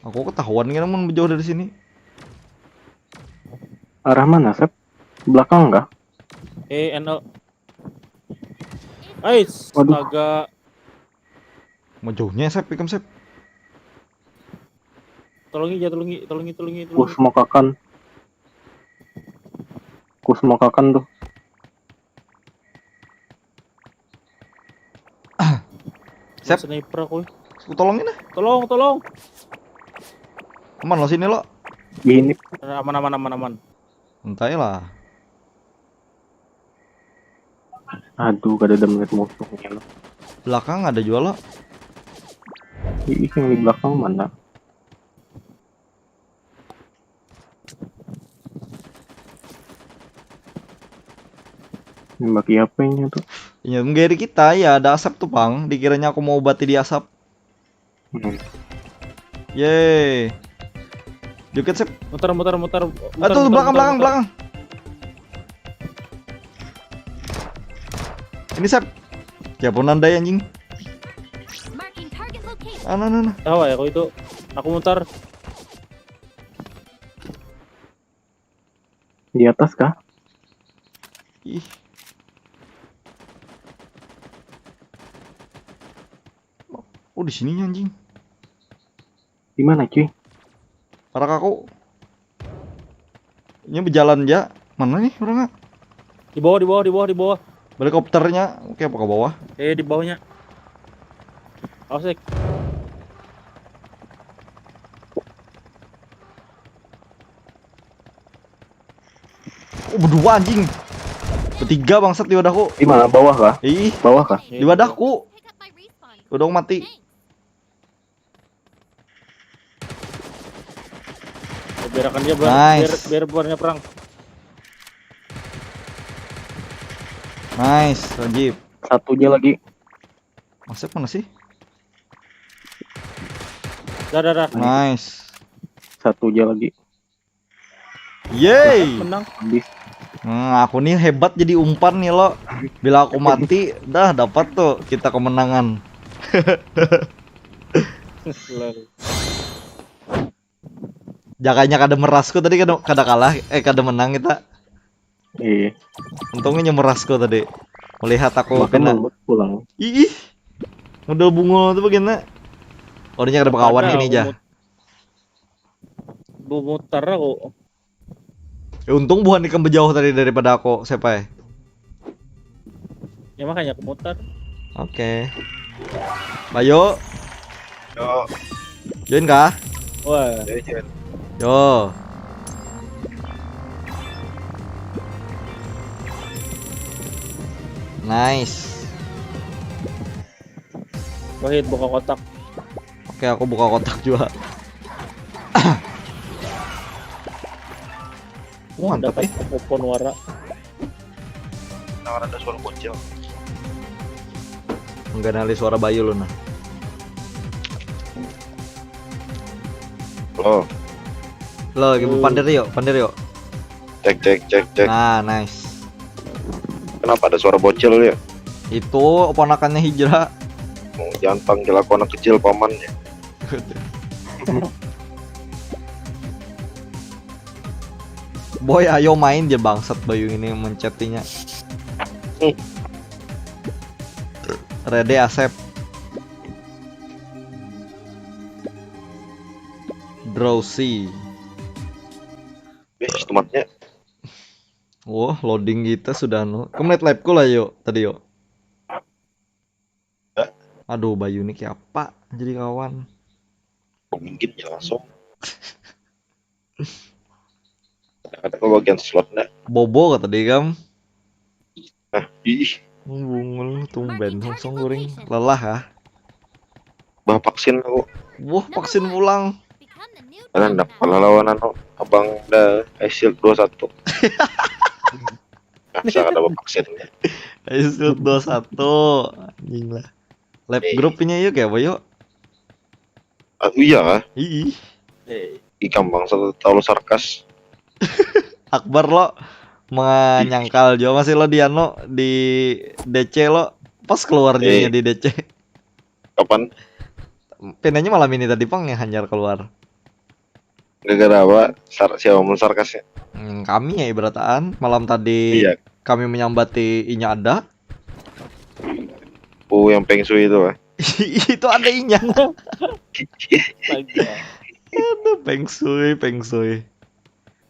Aku ketahuan kan mun jauh dari sini. Arah mana, Sep? Belakang kah? Eh, N L. Ais, Waduh. Astaga. Mau jauhnya, Sep, ikam, Sep. Tolongi aja, tolongi, tolongi, tolongi, Ku tolongi. smokakan. Ku smokakan tuh. Sep. Sniper aku. Aku tolongin ah. Tolong, tolong. Aman lo sini lo. Ini Aman, aman, aman, aman. Entahlah. Aduh, kada ada melihat musuhnya lo. Belakang ada juga lo. Ih, yang di belakang mana? Nembaki apa ini tuh? Ini menggeri kita ya, ada asap tuh, pang. Dikiranya aku mau obati di asap. Hmm. Yeay. Joget, Sep. Muter, muter, muter. Ah, tuh, belakang, belakang, belakang. Ini, Sep. Siapa nanda ya, anjing? Marking target location. Ah, nah, nah, nah. Tahu ya aku itu. Aku muter. Di atas kah? Ih. Oh, di sininya anjing. Di mana, cuy? Parak aku. Ini berjalan aja. Mana nih orangnya? Di bawah, di bawah, di bawah, di bawah. Helikopternya. Oke, apa ke bawah? Eh, di bawahnya. Awas, Dik. Oh, berdua anjing. Bertiga bangsat di wadahku. Di mana? Bawah kah? Ih, Bawah kah? di wadahku. Udah mati. Ya, biarkan dia, Bang. Nice. Biar, biar buarnya perang. Nice, Rajib. Satu aja lagi. Masuk mana sih? Dah, dah, dah. Nice. Satu aja lagi. Yeay. Menang. Habis. Hmm, aku nih hebat jadi umpan nih lo. Bila aku mati, dah dapat tuh kita kemenangan. Lol. Jakanya kada merasku tadi kada, kada kalah, eh kada menang kita. Iya. Untungnya merasku tadi. Melihat aku Makan kena. Lembut pulang. Ih. Model bungul tuh begini. Oh, ini kada bakawan Ada gini aja. mut-, bu mutar aku. Ya, untung buhan ikam bejauh tadi daripada aku, siapa ya? Ya, makanya aku mutar. Oke. Ayo, Yo, join kah? Wah, jadi jangan. Yo. Nice. Wahid buka kotak. Oke, aku buka kotak juga. Mantap Dapat eh. Kupon wara. Nah, ada suara bocil. Mengganali suara Bayu lu nah. Halo. Lo lagi Hmm. pander yuk, pander yuk. Cek, cek, cek, cek. Nah, nice. Kenapa ada suara bocil ya? Itu ponakannya Hijrah. Oh, jangan panggil aku anak kecil, pamannya. Boy, ayo main je bangsat Bayu ini mencetinya. Hmm. Rede Asep. Drowsy. Eh, setematnya. Wah, loading kita sudah nu. Kamu lihat live-ku lah yuk tadi yuk. Hah? Aduh, Bayu ini kayak apa jadi kawan? Mungkin ya langsung. Ada ke bagian slot ndak? Bobo kata dia kam. Nah, ih, Bungul tumben langsung guring. Lelah ah. Bah vaksin aku. Wah, vaksin pulang. Karena ndak kalah lawan anu abang dah Ice Shield dua satu. Nah, saya ada vaksin. Ice Shield dua satu. Anjing lah. Lab Eh. Grupnya yuk kayak apa yuk? Ah, iya kah? Ih, Eh, Ikam bangsa terlalu sarkas. Akbar lo menyangkal juga masih lo di anu di D C lo pas keluar Eh. di D C. Kapan? Pinanya malam ini tadi pang yang hanyar keluar. Gara-gara apa? Sar siapa mun sarkasnya? Hmm, kami ya ibarataan malam tadi Iya. Kami menyambati inya ada. Oh, yang Peng Shui itu ah. Itu ada inya. astaga. Ada Peng Shui, Peng Shui.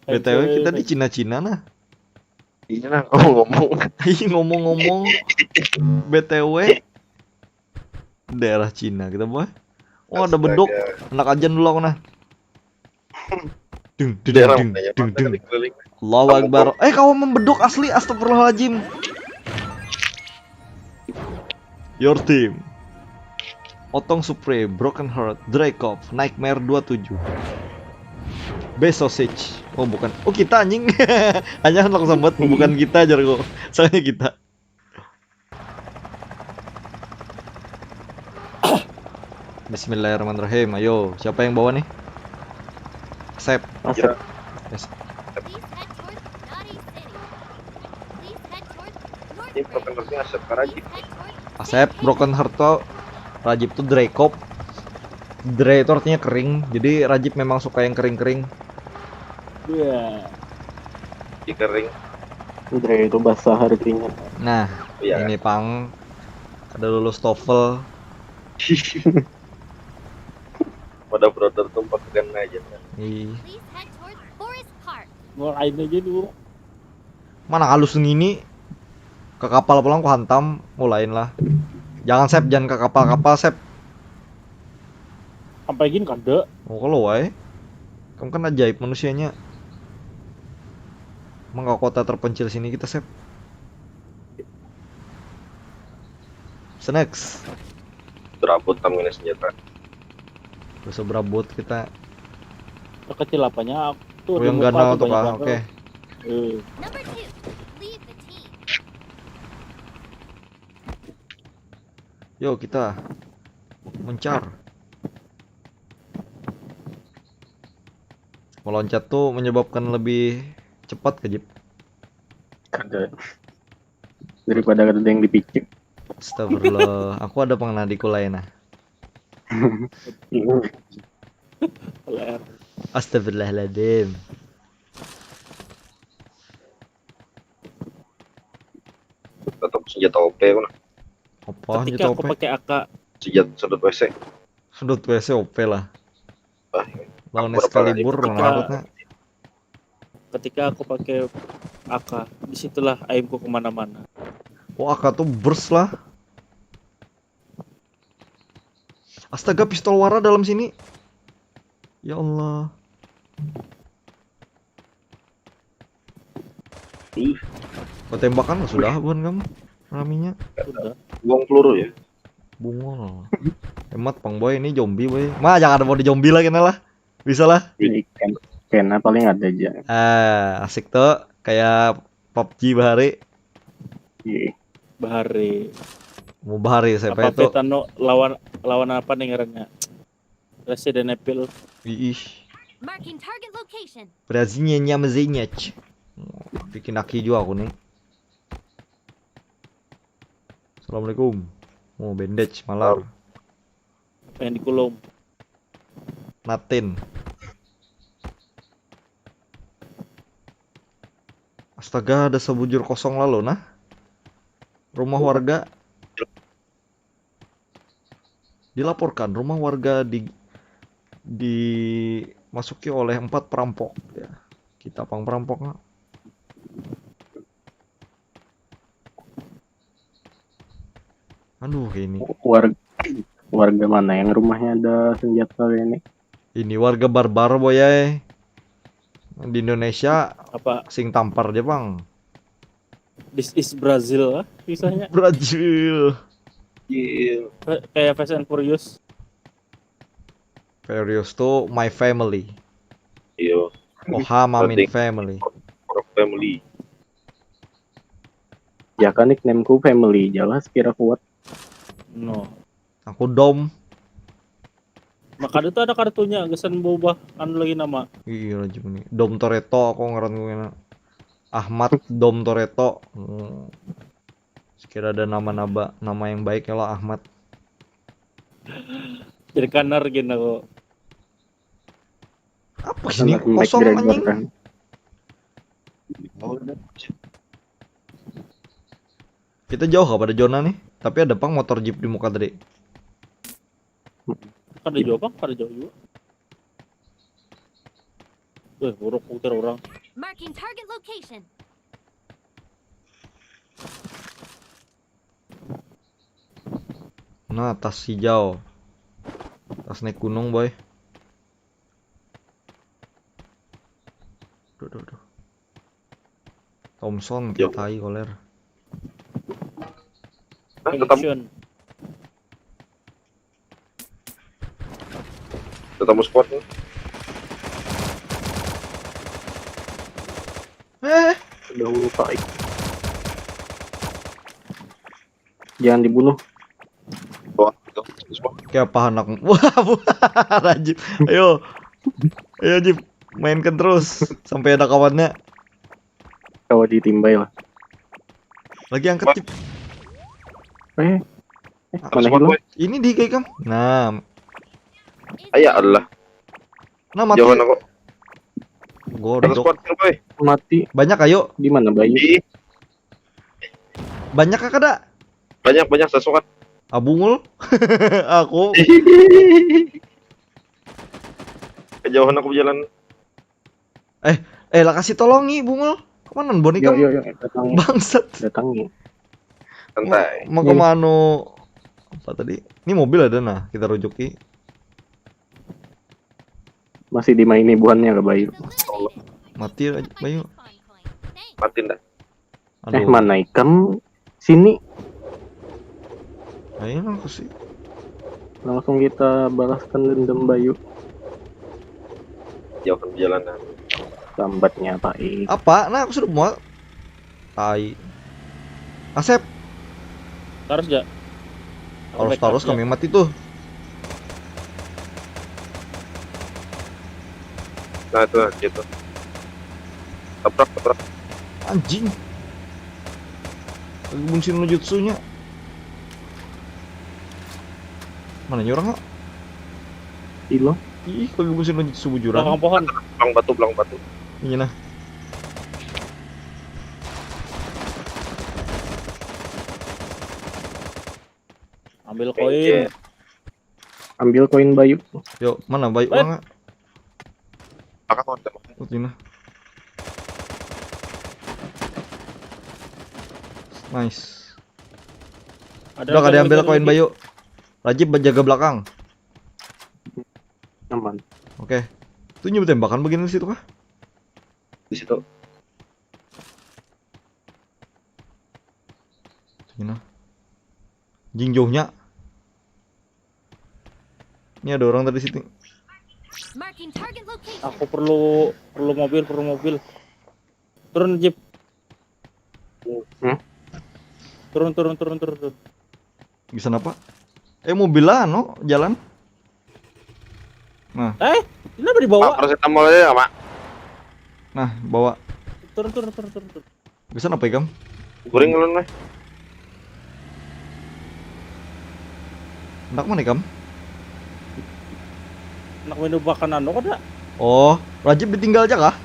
B T W kita di Cina-Cina nah. Ini nah ngomong-ngomong. Ih, ngomong-ngomong B T W daerah Cina kita boy. Oh, ada beduk. Anak ajan dulu aku nah. Dung dung Daerah dung mana ya, dung mana dung. dikeliling. Allahu Kamu Akbar. Eh, kau membeduk asli, astagfirullahaladzim. Your team. Otong Supre, Broken Heart, Dry Cough, Nightmare dua tujuh. Best Sausage. Oh, bukan. Oh, kita anjing. Hanya langsung buat bukan kita aja kok. Soalnya kita. Bismillahirrahmanirrahim. Ayo, siapa yang bawa nih? Asep. Asep. Yes. Please head towards Nadi City. Please head towards North Ini Bridge. Broken Heartnya Asep Karaji. Please head towards Asep, Broken Heart tuh Rajib tuh dry cough. Dry itu artinya kering. Jadi Rajib memang suka yang kering-kering. Iya. Di kering. Udah itu basah artinya. Nah, Iya. Ini pang ada lulus TOEFL. Pada brother tuh pakai aja kan. Ih, Please head towards Forest Park. Ngelain aja dulu. Mana halus ngini? Ke kapal pulang ku hantam, mulain lah. Jangan Sep, jangan ke kapal-kapal Sep. Sampai gini kada. Oh kalau wae. Kamu kan ajaib manusianya. Emang ke kota terpencil sini kita Sep. Next. Berabut tamunya senjata. Terus berabut kita. Kecil apanya? Tuh, Oh di yang muka ganal tuh tuh banyak kah? banget. Oke. Eh, Number two, leave the team. Yuk kita mencar. Meloncat tuh menyebabkan lebih cepat ke Jip. Kada. Daripada kada ada yang dipicik. Astagfirullah, aku ada pang nadi kulai nah. L R. Astagfirullahaladzim. Tetap senjata O P aku nah. Apa Ketika gitu aku apa? Pakai A K, Senjata sedot W C. Sedot W C O P lah. Ah, Lawan Aku Excalibur ketika- menakutnya. Ketika aku pakai A K, disitulah aimku kemana-mana. Oh A K tuh burst lah. Astaga pistol Wara dalam sini. Ya Allah. Ih, Kau tembakan sudah bukan kamu? Raminya Sudah. Buang peluru ya. Bungol. Hemat pang boy ini zombie boy. Ma jangan ada mau di zombie lah kena lah. Bisa lah. Ini kan kena paling ada aja. Ah, asik tuh kayak PUBG bahari. Iya. Bahari. Mau bahari siapa Apa itu? Betano lawan lawan apa nih ngarannya? Resident Evil. Iih. Marking target location. Brazinya nyamazenya. Bikin aki juga aku nih. Assalamualaikum. Oh, bandage malar. Yang di kulum. Natin. Astaga, ada sebujur kosong lalu nah. Rumah warga dilaporkan, rumah warga di dimasuki oleh empat perampok. Ya, kita pang perampok nah. Aduh ini. Warga warga mana yang rumahnya ada senjata ini? Ini warga barbar boyai. Di Indonesia Apa sing tampar dia bang. This is Brazil lah, misalnya. Brazil. Iya. Kayak Fast and Furious. Furious tuh my family. Iya. Oha mamin Berarti- family. Orang family. Ya kan nicknameku family jelas kira kuat. No. Aku Dom. Maka itu ada kartunya, kesan berubah anu lagi nama. Iya lagi nih. Dom Toretto aku ngaran gue enak. Ahmad Dom Toretto. Hmm. Sekira ada nama naba nama yang baik ya lah Ahmad. Jadi kanar gini aku. Apa sini Anak Mac kosong Gregor anjing? Kan. Kita jauh apa ada zona nih? Tapi ada pang motor jeep di muka tadi. Kan ada jauh bang, ada jauh juga. Weh, buruk putar orang. Marking target location. Nah, tas hijau. Tas naik gunung, boy. Duh, duh, duh. Thompson, Yo. Kita tai koler. Nah, ketemu, Action. ketemu squad nih. Eh, Udah lupa. Jangan dibunuh. Wah, itu semua. Kayak apa anakmu? Wah, wah, Rajib. Ayo. Ayo, Jib. Mainkan terus sampai ada kawannya. Kalau ditimbai lah. Lagi angkat, Jib. Eh, Ah, Ada squad, boy. Ini di kayak kamu. Nah, Ayah Allah. nah mati. Jauhan aku. Godok. Squad, boy. Mati. Banyak ayo. Di mana, Bayu? Di Banyak kah kada? Banyak, banyak, sasukat. Ah, bungul. Aku. Kejauhan aku berjalan. Eh, lah kasih tolongi, bungul. Kemana, Boni, Yo, kamu? Yo, yo, datangi, Bangsat. Datangi. Santai. Mau, mau kemana? Apa tadi? Ini mobil ada, nah, kita rujuki. Masih dimaini buhannya ke Bayu. Mati aja, Bayu. Mati ndak? Aduh. Eh, mana ikam? Sini. Ayo, aku sih. Langsung kita balaskan dendam Bayu. Jauhan perjalanan. Lambatnya Pak I. Apa? Nah, aku sudah mual. Tai. Asep, Terus ya. harus terus kami mati tuh. Nah, itu, nah, gitu. Tabrak, tabrak. Anjing. Lagi bunsin no jutsunya. Mana nya orang, kok? Ilo. Ih, lagi bunsin no jutsu bujuran. Belakang pohon. Belakang batu, belakang batu. Ini, nah. Ambil Oke. Koin. Ambil koin Bayu. Yuk, mana Bayu Wait. Uang? Belakang, belakang. Oh, sini. Nice. Ada Udah, kada lagi, ambil ada koin lagi. Bayu. Rajib menjaga belakang. Aman. Oke. Itu nyoba tembakan begini di situ kah? Di situ. Sini. Jing jauhnya. Ini ada orang tadi situ. Marking target location. Aku perlu perlu mobil, perlu mobil. Turun jeep. Hmm? Turun turun turun turun. turun. Bisa apa? Eh, mobil lah, no, jalan. Nah, Eh, kenapa Pak, dibawa? paracetamol aja, Pak. Nah, bawa. Turun turun turun turun. turun. Bisa apa, ikam? Guring ulun, meh. Hendak mana, ikam? Nak minum makanan lo kada? Oh, Rajib ditinggal aja kah?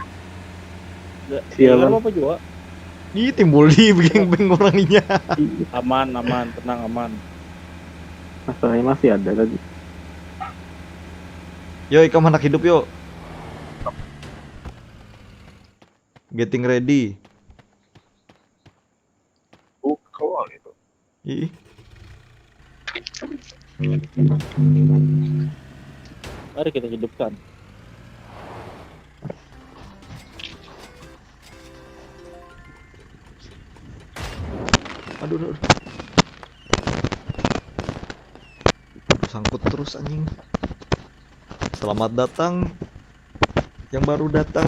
Ya, Sialan. Tinggal apa juga? Ih, timbul di geng-beng orangnya. Aman, aman, tenang, aman. Masalahnya masih ada tadi. Yo, ikam hendak hidup, yo. Getting ready. Buka gitu. Ih. Mari kita hidupkan. Aduh, aduh, aduh. Aduh, sangkut terus, anjing. Selamat datang yang baru datang.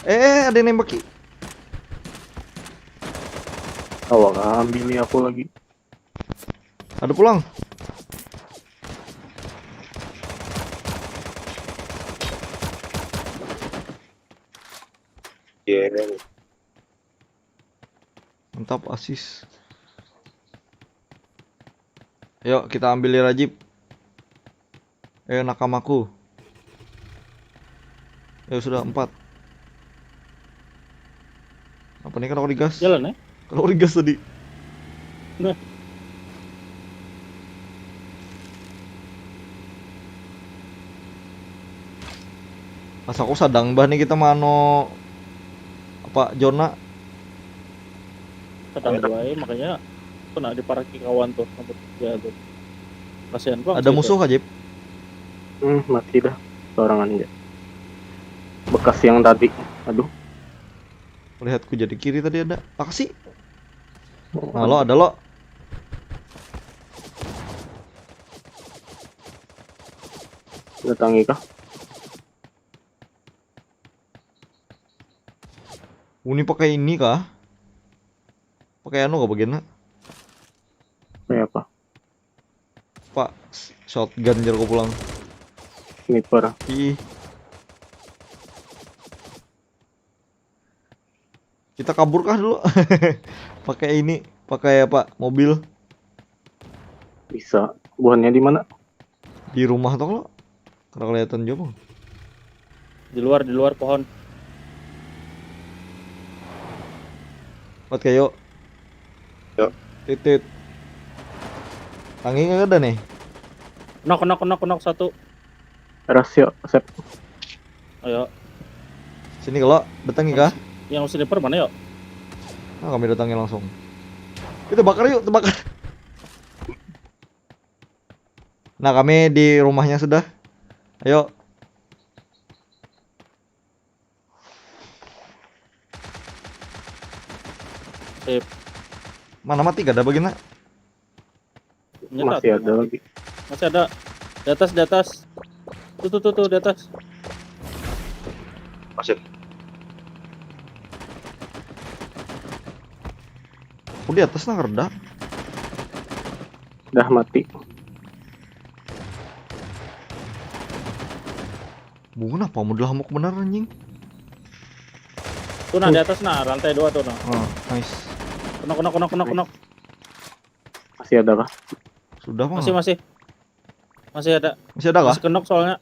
Eh, ada yang nembak. Awak ambil aku lagi. Ada pulang. Iya. Mantap, asis. Yuk, kita ambil ya, Rajib. Ayo, nakamaku. Ayo, sudah empat. Apa nih, kalau digas? Jalan ya? Kalau digas tadi. Nah. Pas aku sadang bah nih kita mano apa zona. Kadang dua ya, makanya kena diparaki kawan tuh, ngebut dia tuh. Kasihan banget Ada sih musuh itu. Kak Jep? Hmm, mati dah. Sorangan aja. Bekas yang tadi. Aduh. Lihat ku jadi kiri tadi ada. Apa sih? Nah, lo ada lo. Datangi kah? Uni pakai ini kah? Pakai anu kah bagiannya? Kayak apa? Pak, shotgun jar ku pulang. Sniper. Ih. Kita kabur kah dulu? Pakai ini, pakai apa? Mobil. Bisa. Buhannya di mana? Di rumah tuh lo. Karena kelihatan juga. Di luar, di luar pohon. Buat kayu. Titit. Tangi nggak ada nih. Knock, knock, knock, knock satu. Rasio, sep. Ayo. Sini kalau datang kah? Yang sniper mana yuk? Nah, kami datangi langsung. Kita bakar yuk, terbakar. Nah, kami di rumahnya sudah. Ayo. Sip. Mana mati kada bagina? Nyata Masih tuh. Ada lagi. Masih ada. Di atas, di atas. Tuh, tuh, tuh, tuh, di atas. Masih. Aku di atas nah kerda. Dah mati. Bunga apa modal hamuk bener anjing. Tuh nah, di atas nah, lantai dua tuh nah. Oh, nice. Knock, knock, knock, knock, knock. Masih ada kah? Sudah mah. Masih, masih. Masih ada. Masih ada kah? Masih knock soalnya.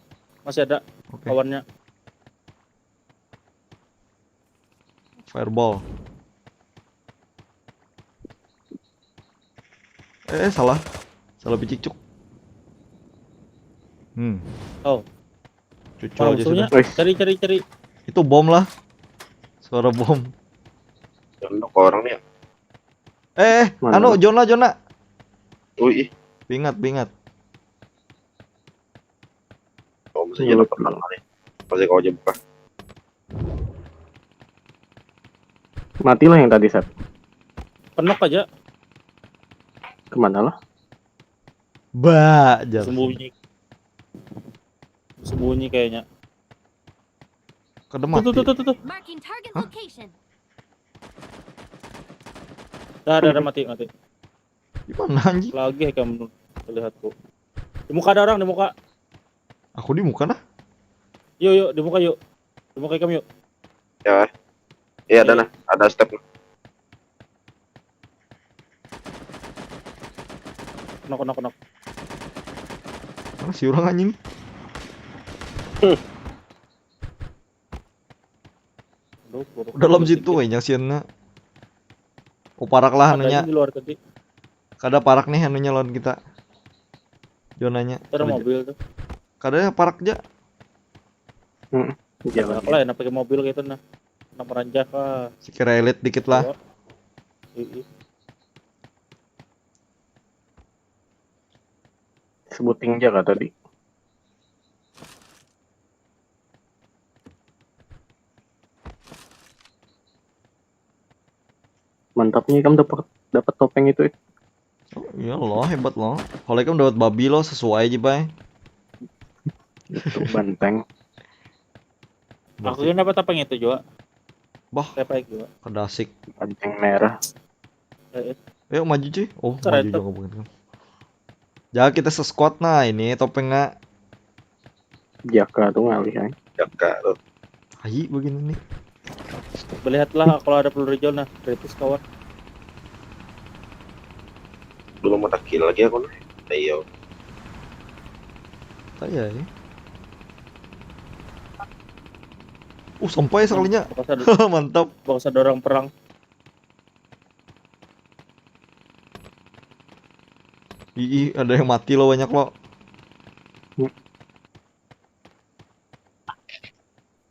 Masih ada Oke. Kawannya. Fireball. Eh, salah. Salah picik, cuk. Hmm. Oh, Cucu mana aja musuhnya? Sudah. Wih. Cari, cari, cari. Itu bom lah. Suara bom. Yang knock orang nih ya. Eh, eh, Mana? Anu, Jona, Jona. Ui, ih. Bingat, bingat. Kamu masih jalan petang kali. Masih kau aja buka. Matilah yang tadi, Sep. Knock aja. Kemana lah? Ba, jar. Sembunyi. Sembunyi kayaknya. Kada Tuh, mati. Tuh, tuh, tuh, tuh, tuh. Marking target Hah? Location. Dah, dah, dah, mati, mati. Di mana anjing? Lagi kamu terlihatku. Di muka ada orang, di muka. Aku di muka nah. Yuk, yuk, di muka yuk. Di muka kamu yuk. Ya. Iya, ada nah, ada step. Knock, knock, knock. Mana si orang anjing? Aduh, buruk. Dalam situ kayaknya siannya. Oh, parak lah Ada anunya. Di luar tadi. Kada parak nih anunya lawan kita. Zonanya. Ada mobil tuh. Kada ya parak aja. Hmm. Jalan. Aku lah enak pakai mobil gitu nah. Enak meranjak lah. Sekira elit dikit lah. Ii. Sebuting aja kah tadi? Mantapnya kamu dapat dapat topeng itu, eh. Oh, iya loh, hebat loh. Kalau kamu dapat babi loh, sesuai aja, bay. Itu banteng. Aku yang dapat apa yang itu juga. Bah, Apa juga. Kada asik. Banteng merah. Eh, eh. Ayo maju cuy. Oh, Keren maju tuh. juga bukan. Jangan kita se-squad nah, ini topeng nggak. Jaka tuh ngalih, eh. Jaka tuh. Hai begini nih. Melihatlah kalau ada peluru hijau nah, kritis kawan. Belum ada kill lagi aku nih. Ayo. Saya ya. Uh, sampai sekalinya. Bakal ada, Mantap. bakal ada orang perang. Ih, ada yang mati loh banyak loh.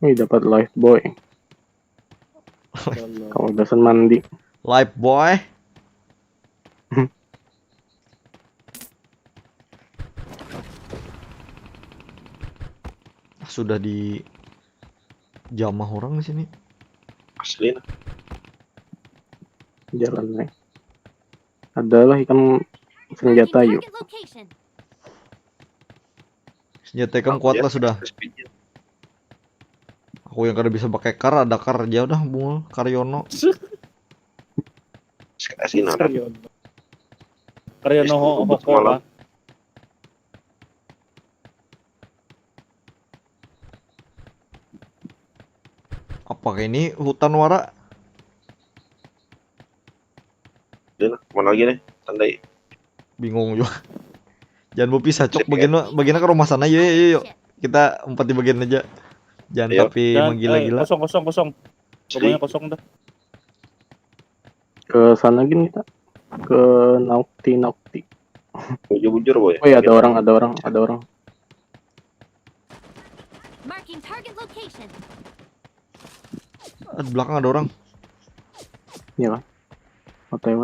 Wih, dapat life boy. Kalau Kalau udah sen mandi. Life boy. Ah, sudah di jamah orang di sini. Asli nah. Jalan nih. Adalah ikan senjata Marking yuk. Target location. Senjata kamu kuat Ya, lah sudah. S P G. Aku yang kada bisa pakai kar, ada kar aja udah bungul Karyono. Sekali sih nah. Karyono. Karyono Istirahat Hoko semalam. Lah. Apakah ini hutan wara? Dia nah, mana lagi nih? Tandai. Bingung juga. Jangan berpisah cok. Sip, ya. Bagian bagian ke rumah sana, yuk, yuk, yuk. Kita empat di bagian aja. Jangan Ayo. tapi Dan, eh, menggila-gila. Kosong, kosong, kosong. Asli. Rumahnya kosong dah. Ke sana gin kita. Ke Naukti, Naukti. Bujur-bujur boy. Oh ya, ada orang, ada orang, ada orang. Marking target location. Ah, di belakang ada orang. Iya kan? O T W.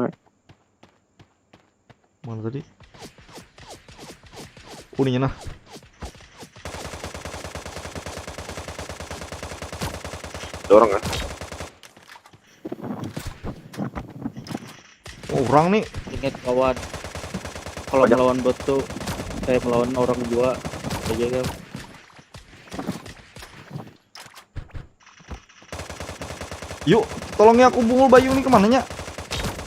Mana tadi? Kuningnya nah. Ada orang kan? Oh, orang nih. Ingat kawan, kalau melawan bot tuh kayak melawan orang dua aja kan. Yuk, tolongnya aku Bungul Bayu nih, kemananya?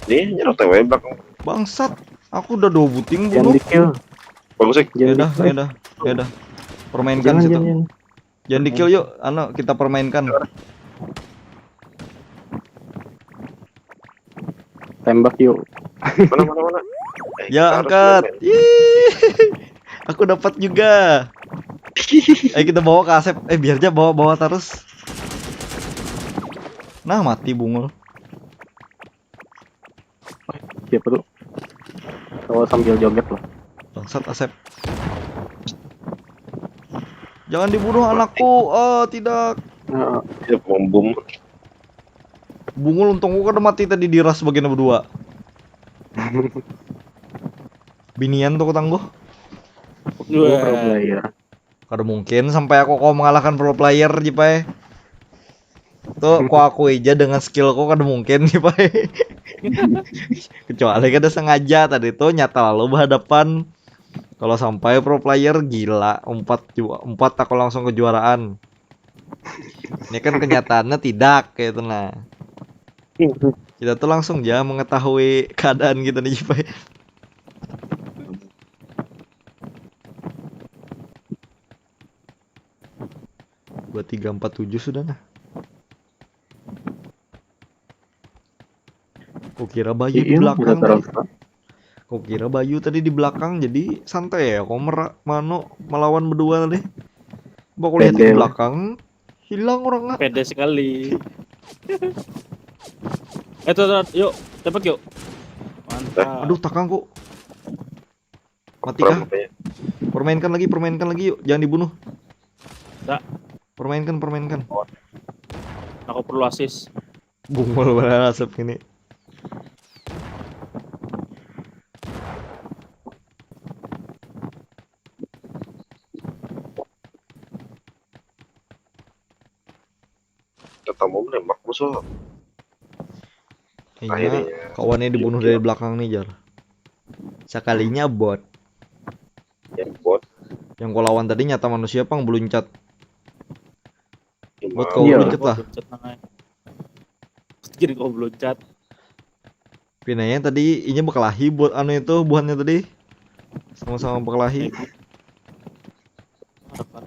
Nih, nyerot O T W belakang. Bangsat, aku udah dua buting Jangan bunuh. Di-kill. Bagus sih. Ya Jangan dah, Di-kill. Ya dah, ya dah. Permainkan Jangan, situ. jangan, jangan. Jangan di-kill yuk, anu kita permainkan. Tembak yuk. Mana, mana, mana? Eh, Ya, harus angkat. main. Ih, aku dapat juga. Eh, kita bawa ke Asep. Eh, biar aja bawa-bawa terus. Nah, mati Bungul. Siapa tuh? Oh, sambil joget loh. Bangsat Asep. Jangan dibunuh anakku. Oh, tidak. Nah, Ya, bom-bom. Bungul, untungku kada mati tadi di ras bagian berdua. Binian tuh kutangguh. oh, pro player. Kada mungkin sampai aku kau mengalahkan pro player, Jipai. Tuh, ku akui aja dengan skillku kada mungkin, Jipai. Kecuali kada sengaja tadi tuh nyata lalu berhadapan. Kalau sampai pro player gila, empat ju- empat aku langsung kejuaraan. Ini kan kenyataannya tidak kayak itu nah. Kita tuh langsung ya mengetahui keadaan kita nih, Jipai. Dua tiga empat tujuh sudah nah. Kukira Bayu di Iya, belakang udah tadi. Terus. Kukira Bayu tadi di belakang, jadi santai ya. Kau mera mano melawan berdua tadi. Mbak, aku lihat Pede di lah. Belakang, hilang orangnya. Pede sekali. Eh tuh, tuh, yuk, tembak yuk. Mantap. Aduh, takang kok. Mati Perang kah? Makanya. Permainkan lagi, permainkan lagi yuk. Jangan dibunuh. Tak. Permainkan, permainkan. Aku perlu assist. Bungul banget asap ini. Tetamu menembak musuh. Iya, Akhirnya. Kawannya dibunuh dari belakang nih, Jar. Sekalinya bot. Ya, bot. Yang kau lawan tadi nyata manusia pang beluncat. Cuma Bot kau Iya. beluncat lah. Beluncat nang ai. Jadi kau beluncat. Pinanya tadi inya berkelahi buat anu itu buhannya tadi. Sama-sama berkelahi. Harapan.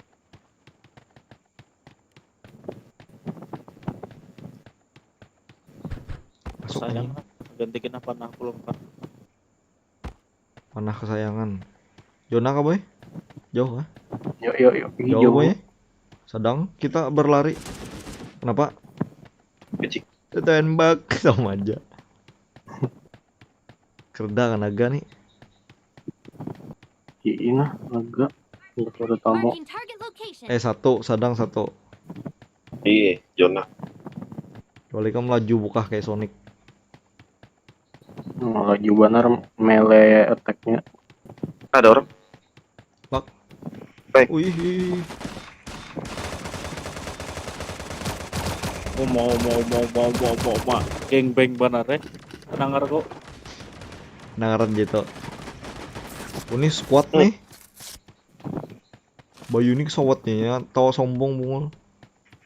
Masuk Sayang aja. lah. Ganti kena panah aku lompat. Panah kesayangan. Zona kah, Boy? Jauh kah? Yuk, yuk, yuk. Ih, Jauh, jauh. Boy. Sedang kita berlari. Kenapa? Becik. Tembak sama aja. Kerda kan naga nih. Iya, nah, agak. Udah pada tamu. Marking target location. Eh, satu, sedang satu. Iya, zona. Kecuali kamu laju buka kayak Sonic. Laju banar melee attack-nya. Ada orang. Bak. Baik. Wih. Oh, mau mau mau mau mau mau mau geng beng banar eh. Dengar kok. Dengaran gitu. Ini squad nih. Bayu ini kesawatnya ya, tawa sombong Bungul.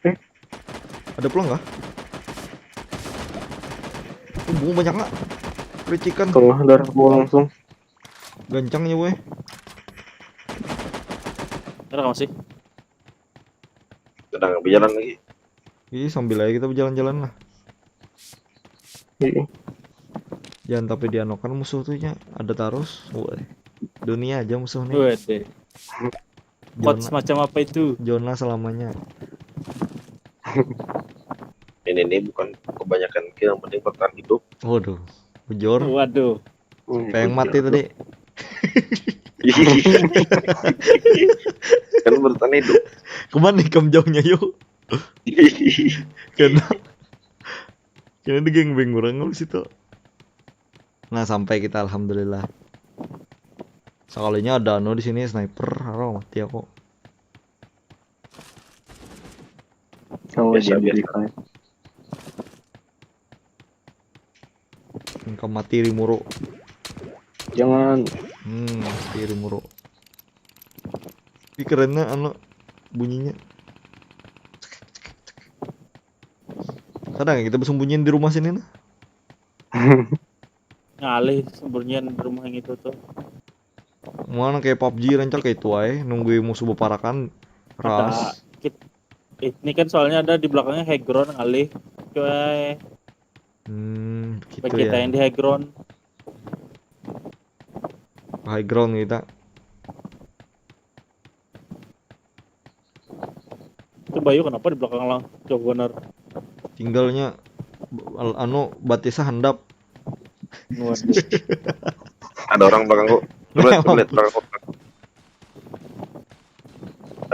Eh. Ada pulang kah? Oh, Bungul banyak nggak? Pericikan. Tengah darah gua langsung. Gancangnya weh. Ada nggak masih? Sedang berjalan lagi. Ih, sambil aja kita berjalan-jalan lah. Iya. Jangan tapi dianokan musuh tuh nya. Ada terus. Weh. Dunia aja musuh nih. Wede. Quotes Zona, macam apa itu? Zona selamanya. Ini nih bukan kebanyakan kill, yang penting bertahan hidup. Waduh. Bujur. Waduh. Siapa yang mati tadi? Kan bertani dong. Kemana ikam jauhnya yuk? Kena. Kena di geng beng orang di situ. Nah, sampai kita, alhamdulillah. Sekalinya ada anu di sini, sniper, haro mati aku. Kau Biasa, jadi biasa. Rifai. Engkau mati Rimuru. Jangan. Hmm, mati Rimuru. Tapi kerennya anu bunyinya. Kadang kita bersembunyian di rumah sini nah. Ngalih sembunyian di rumah yang itu tuh. Mana kayak PUBG rancak kayak itu ae, nunggu musuh beparakan Ada ras. kit- ini kan soalnya ada di belakangnya high ground ngalih. Cuy, Hmm, gitu bagi kita ya. Yang di high ground. High ground kita. Itu Bayu kenapa di belakang lang jauh benar. Tinggalnya al- anu batisnya handap. Waduh. Ada orang belakangku. Coba lihat, coba lihat belakangku.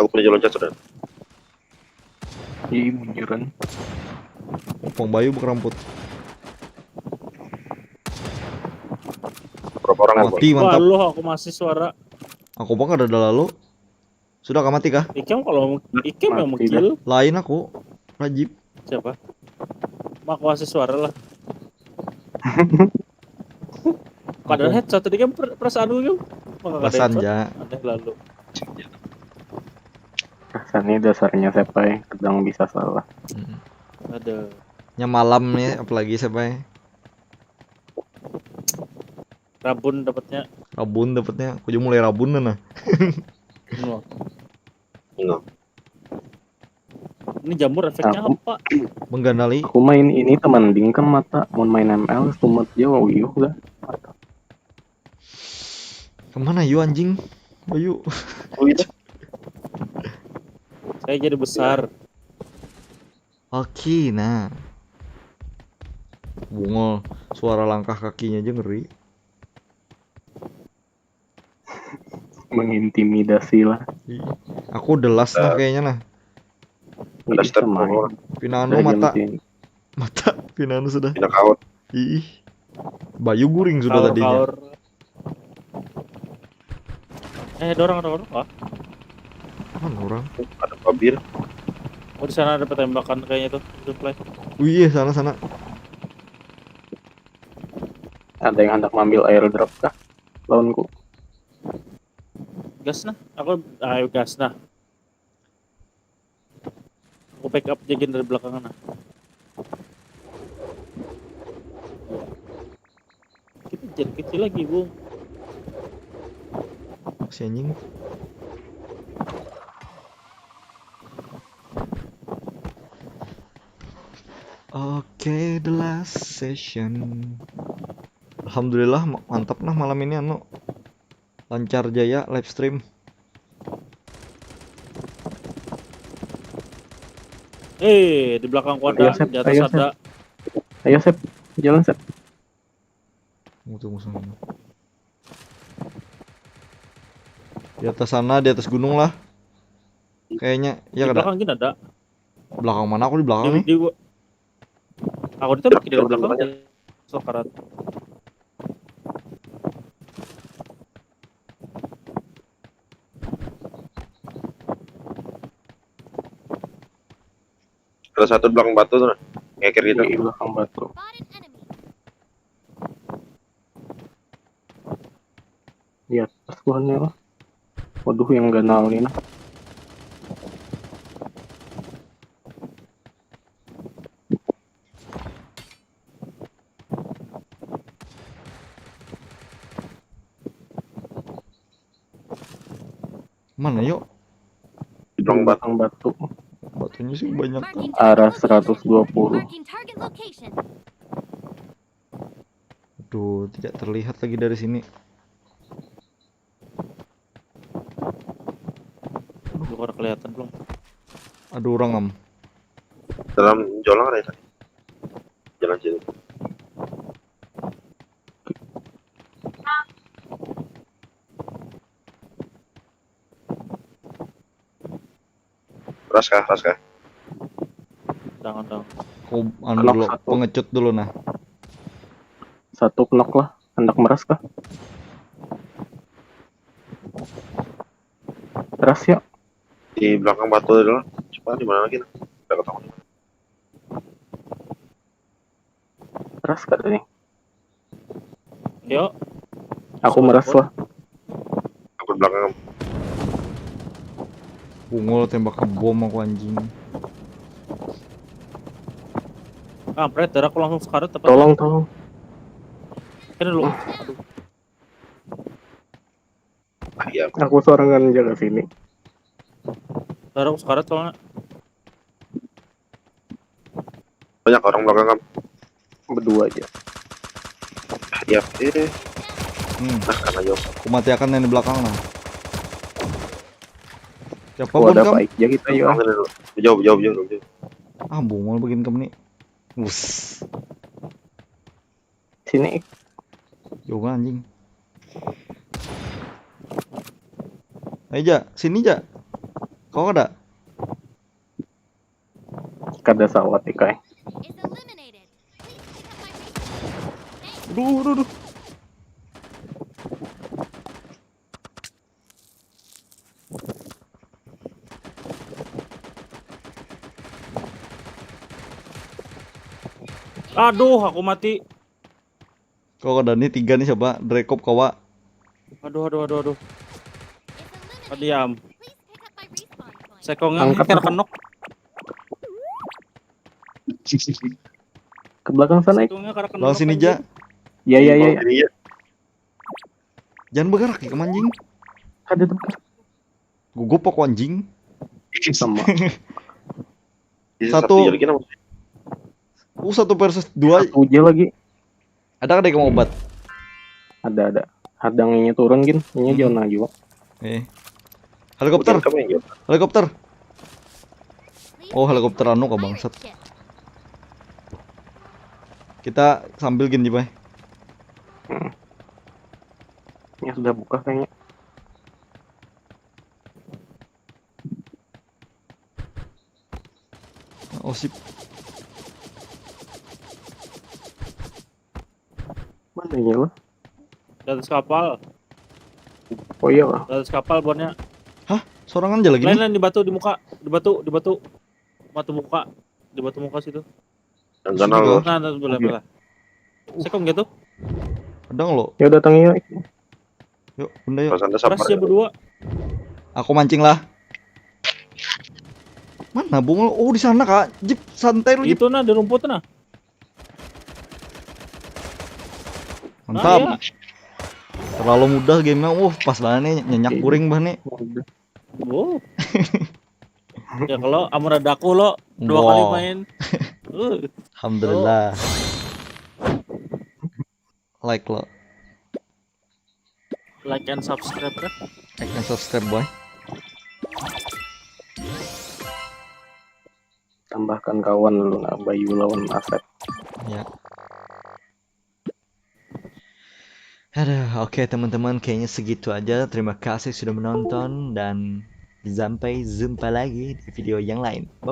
Aku punya jalan loncat sudah. Ih, muncuran. Pong Bayu bekeramput. Berapa orang yang Mati, Wah, mantap. Lu aku masih suara. Aku bang ada lalu. Sudah kah mati kah? Ikem kalau ikem yang Mati mengkil. Lain aku. Rajib. Siapa? Mak masih suara lah. Padahal headshot tadi kan per- perasaan gue kan. Maka kada Perasaan headshot. Ja. Aneh lalu. Rasanya dasarnya siapa ya? Kadang bisa salah. Mm. Ada. Nya malam nih apalagi siapa ya? Rabun dapatnya. Rabun dapatnya. Aku juga mulai rabun nah. Nuh. Enggak. Ini jamur efeknya Aku- apa? Mengganali. Aku main ini teman dingkem mata. Mau main M L sumet jauh uyuh gak? Kemana yu anjing? Bayu. Oh iya. Saya jadi besar. Oke, nah. Bungul. Suara langkah kakinya aja ngeri. Mengintimidasi lah. Ih, aku the last nah kayaknya nah. Ada Ih, step sama forward. aja. Pinanu Rajam mata. sih. Mata. Pinanu sudah. Pindah out. Ih. Bayu guring sudah Kaur, tadinya. Kaur. Eh, dorong, dorong, dorong. Ah. Mana orang? Ada pabir. Oh, di sana ada pertembakan kayaknya tuh, supply. Wih, iya, sana sana. Ada yang hendak ngambil airdrop kah? Lawanku. Gas nah, aku ayo gas nah. Aku backup jagain dari belakang nah. Kita jadi kecil lagi, Bung. Si anjing. Oke, the last session. Alhamdulillah ma- mantap nah malam ini anu lancar jaya live stream. Eh, di belakang ku ada, Ayo, Sep, di atas ayo, ada. Ayo Sep, jalan Sep. Tunggu, tunggu, tunggu. Di atas sana, di atas gunung lah. Kayaknya Di ya kada. Belakang gini ada. Belakang mana aku di belakang Di, nih? di gua. Aku ditembak dari belakang. Sokarat. Ada satu di belakang batu tuh, nah. Ngeker gitu. Di belakang batu. Spotted enemy. Di atas buhannya lah. Waduh, yang ganal ini nah. Mana yuk? Di belakang batu. Belakang batu. Batunya sih banyak kan. Marking Arah target location. seratus dua puluh. Marking target location. Aduh, tidak terlihat lagi dari sini. Lu kurang kelihatan belum? Ada orang am. Dalam jolang ada ya tadi. Jalan sini. Ras kah, ras kah? Jangan dong. Aku anu dulu, pengecut dulu nah. Satu knock lah, hendak meras kah? Ras yuk. Di belakang batu dulu. Coba di mana lagi? Udah ketemu. Ras kah tadi? Yuk. Aku meras lah. Aku belakang. Bungul tembak ke bom aku anjing. Kampret, darah aku langsung sekarat apa? Tolong, tolong. Ini dulu. Ah, iya. Aku sorangan jaga sini. Darah aku sekarat soalnya. Banyak orang belakang kan. Berdua aja. Ah, iya. Eh, Hmm, nah karena jauh. Aku mati akan yang di belakang nah. Siapa Oh, pun ada kamu? baik aja kita ya. Ambil dulu. Jauh, jauh, jauh, jauh. Ah, bungul begini kamu nih. Bus. Sini. Jauh anjing. Ayo, Ja, sini, Ja. Kau ada? Kada sawat ikai. Is eliminated. Please pick up my respawn. Aduh, aduh, aduh. Aduh, aku mati. Kau ada nih tiga nih, coba. Drekop kawa. Aduh, aduh, aduh, aduh. Is eliminated. Kadiam. Please pick up my respawn point. Sekongnya Angkat kena aku. Kenok. Ke belakang sana. Sekongnya kena kenok. Lawan sini, Ja. Ya, ya, ya, ya. Ini ya. Jangan bergerak ya, kamu anjing. Ada tempat. Gugup aku anjing. Sama. Bisa Satu. Satu lagi nama. Uh, satu versus dua. Satu aja lagi. Ada kada kamu obat? Ada, ada. Hadang ini turun gin. Ini Hmm. zona juga. Eh. Helikopter, Bukan kamu yang jawab. Helikopter. Oh, helikopter anu kah, bangsat. Kita sambil gini, Bay. Ini sudah buka kayaknya. Oh, sip. Mana ini lah? Di atas kapal. Oh iya lah. Di atas kapal bonnya. Sorangan aja lagi Lain nih. Lain di batu, di muka, di batu, di batu. Batu muka, di batu muka situ. Dan Sini sana kau. lo. Nah, nah, boleh, boleh. Sekong gitu. Kadang lo. Ya datang yuk. Yuk, bunda yuk. Pas anda sabar. Terus ya berdua. Aku mancing lah. Mana bungul? Oh, di sana, Kak. Jip, santai lu, Jip. Itu nah di rumput nah. Mantap. Nah, Terlalu mudah gamenya. Wah, pas banget nih, nyenyak kuring bah nih. Wow. Ya kalau amun ada aku lo dua kali Wow. Main. Uh, Alhamdulillah. Like lo. Like and subscribe ya. Like and subscribe, boy. Tambahkan kawan dulu nah, Bayu lawan Asep. Ya. Aduh, oke teman-teman, kayaknya segitu aja. Terima kasih sudah menonton dan sampai jumpa lagi di video yang lain. Bye.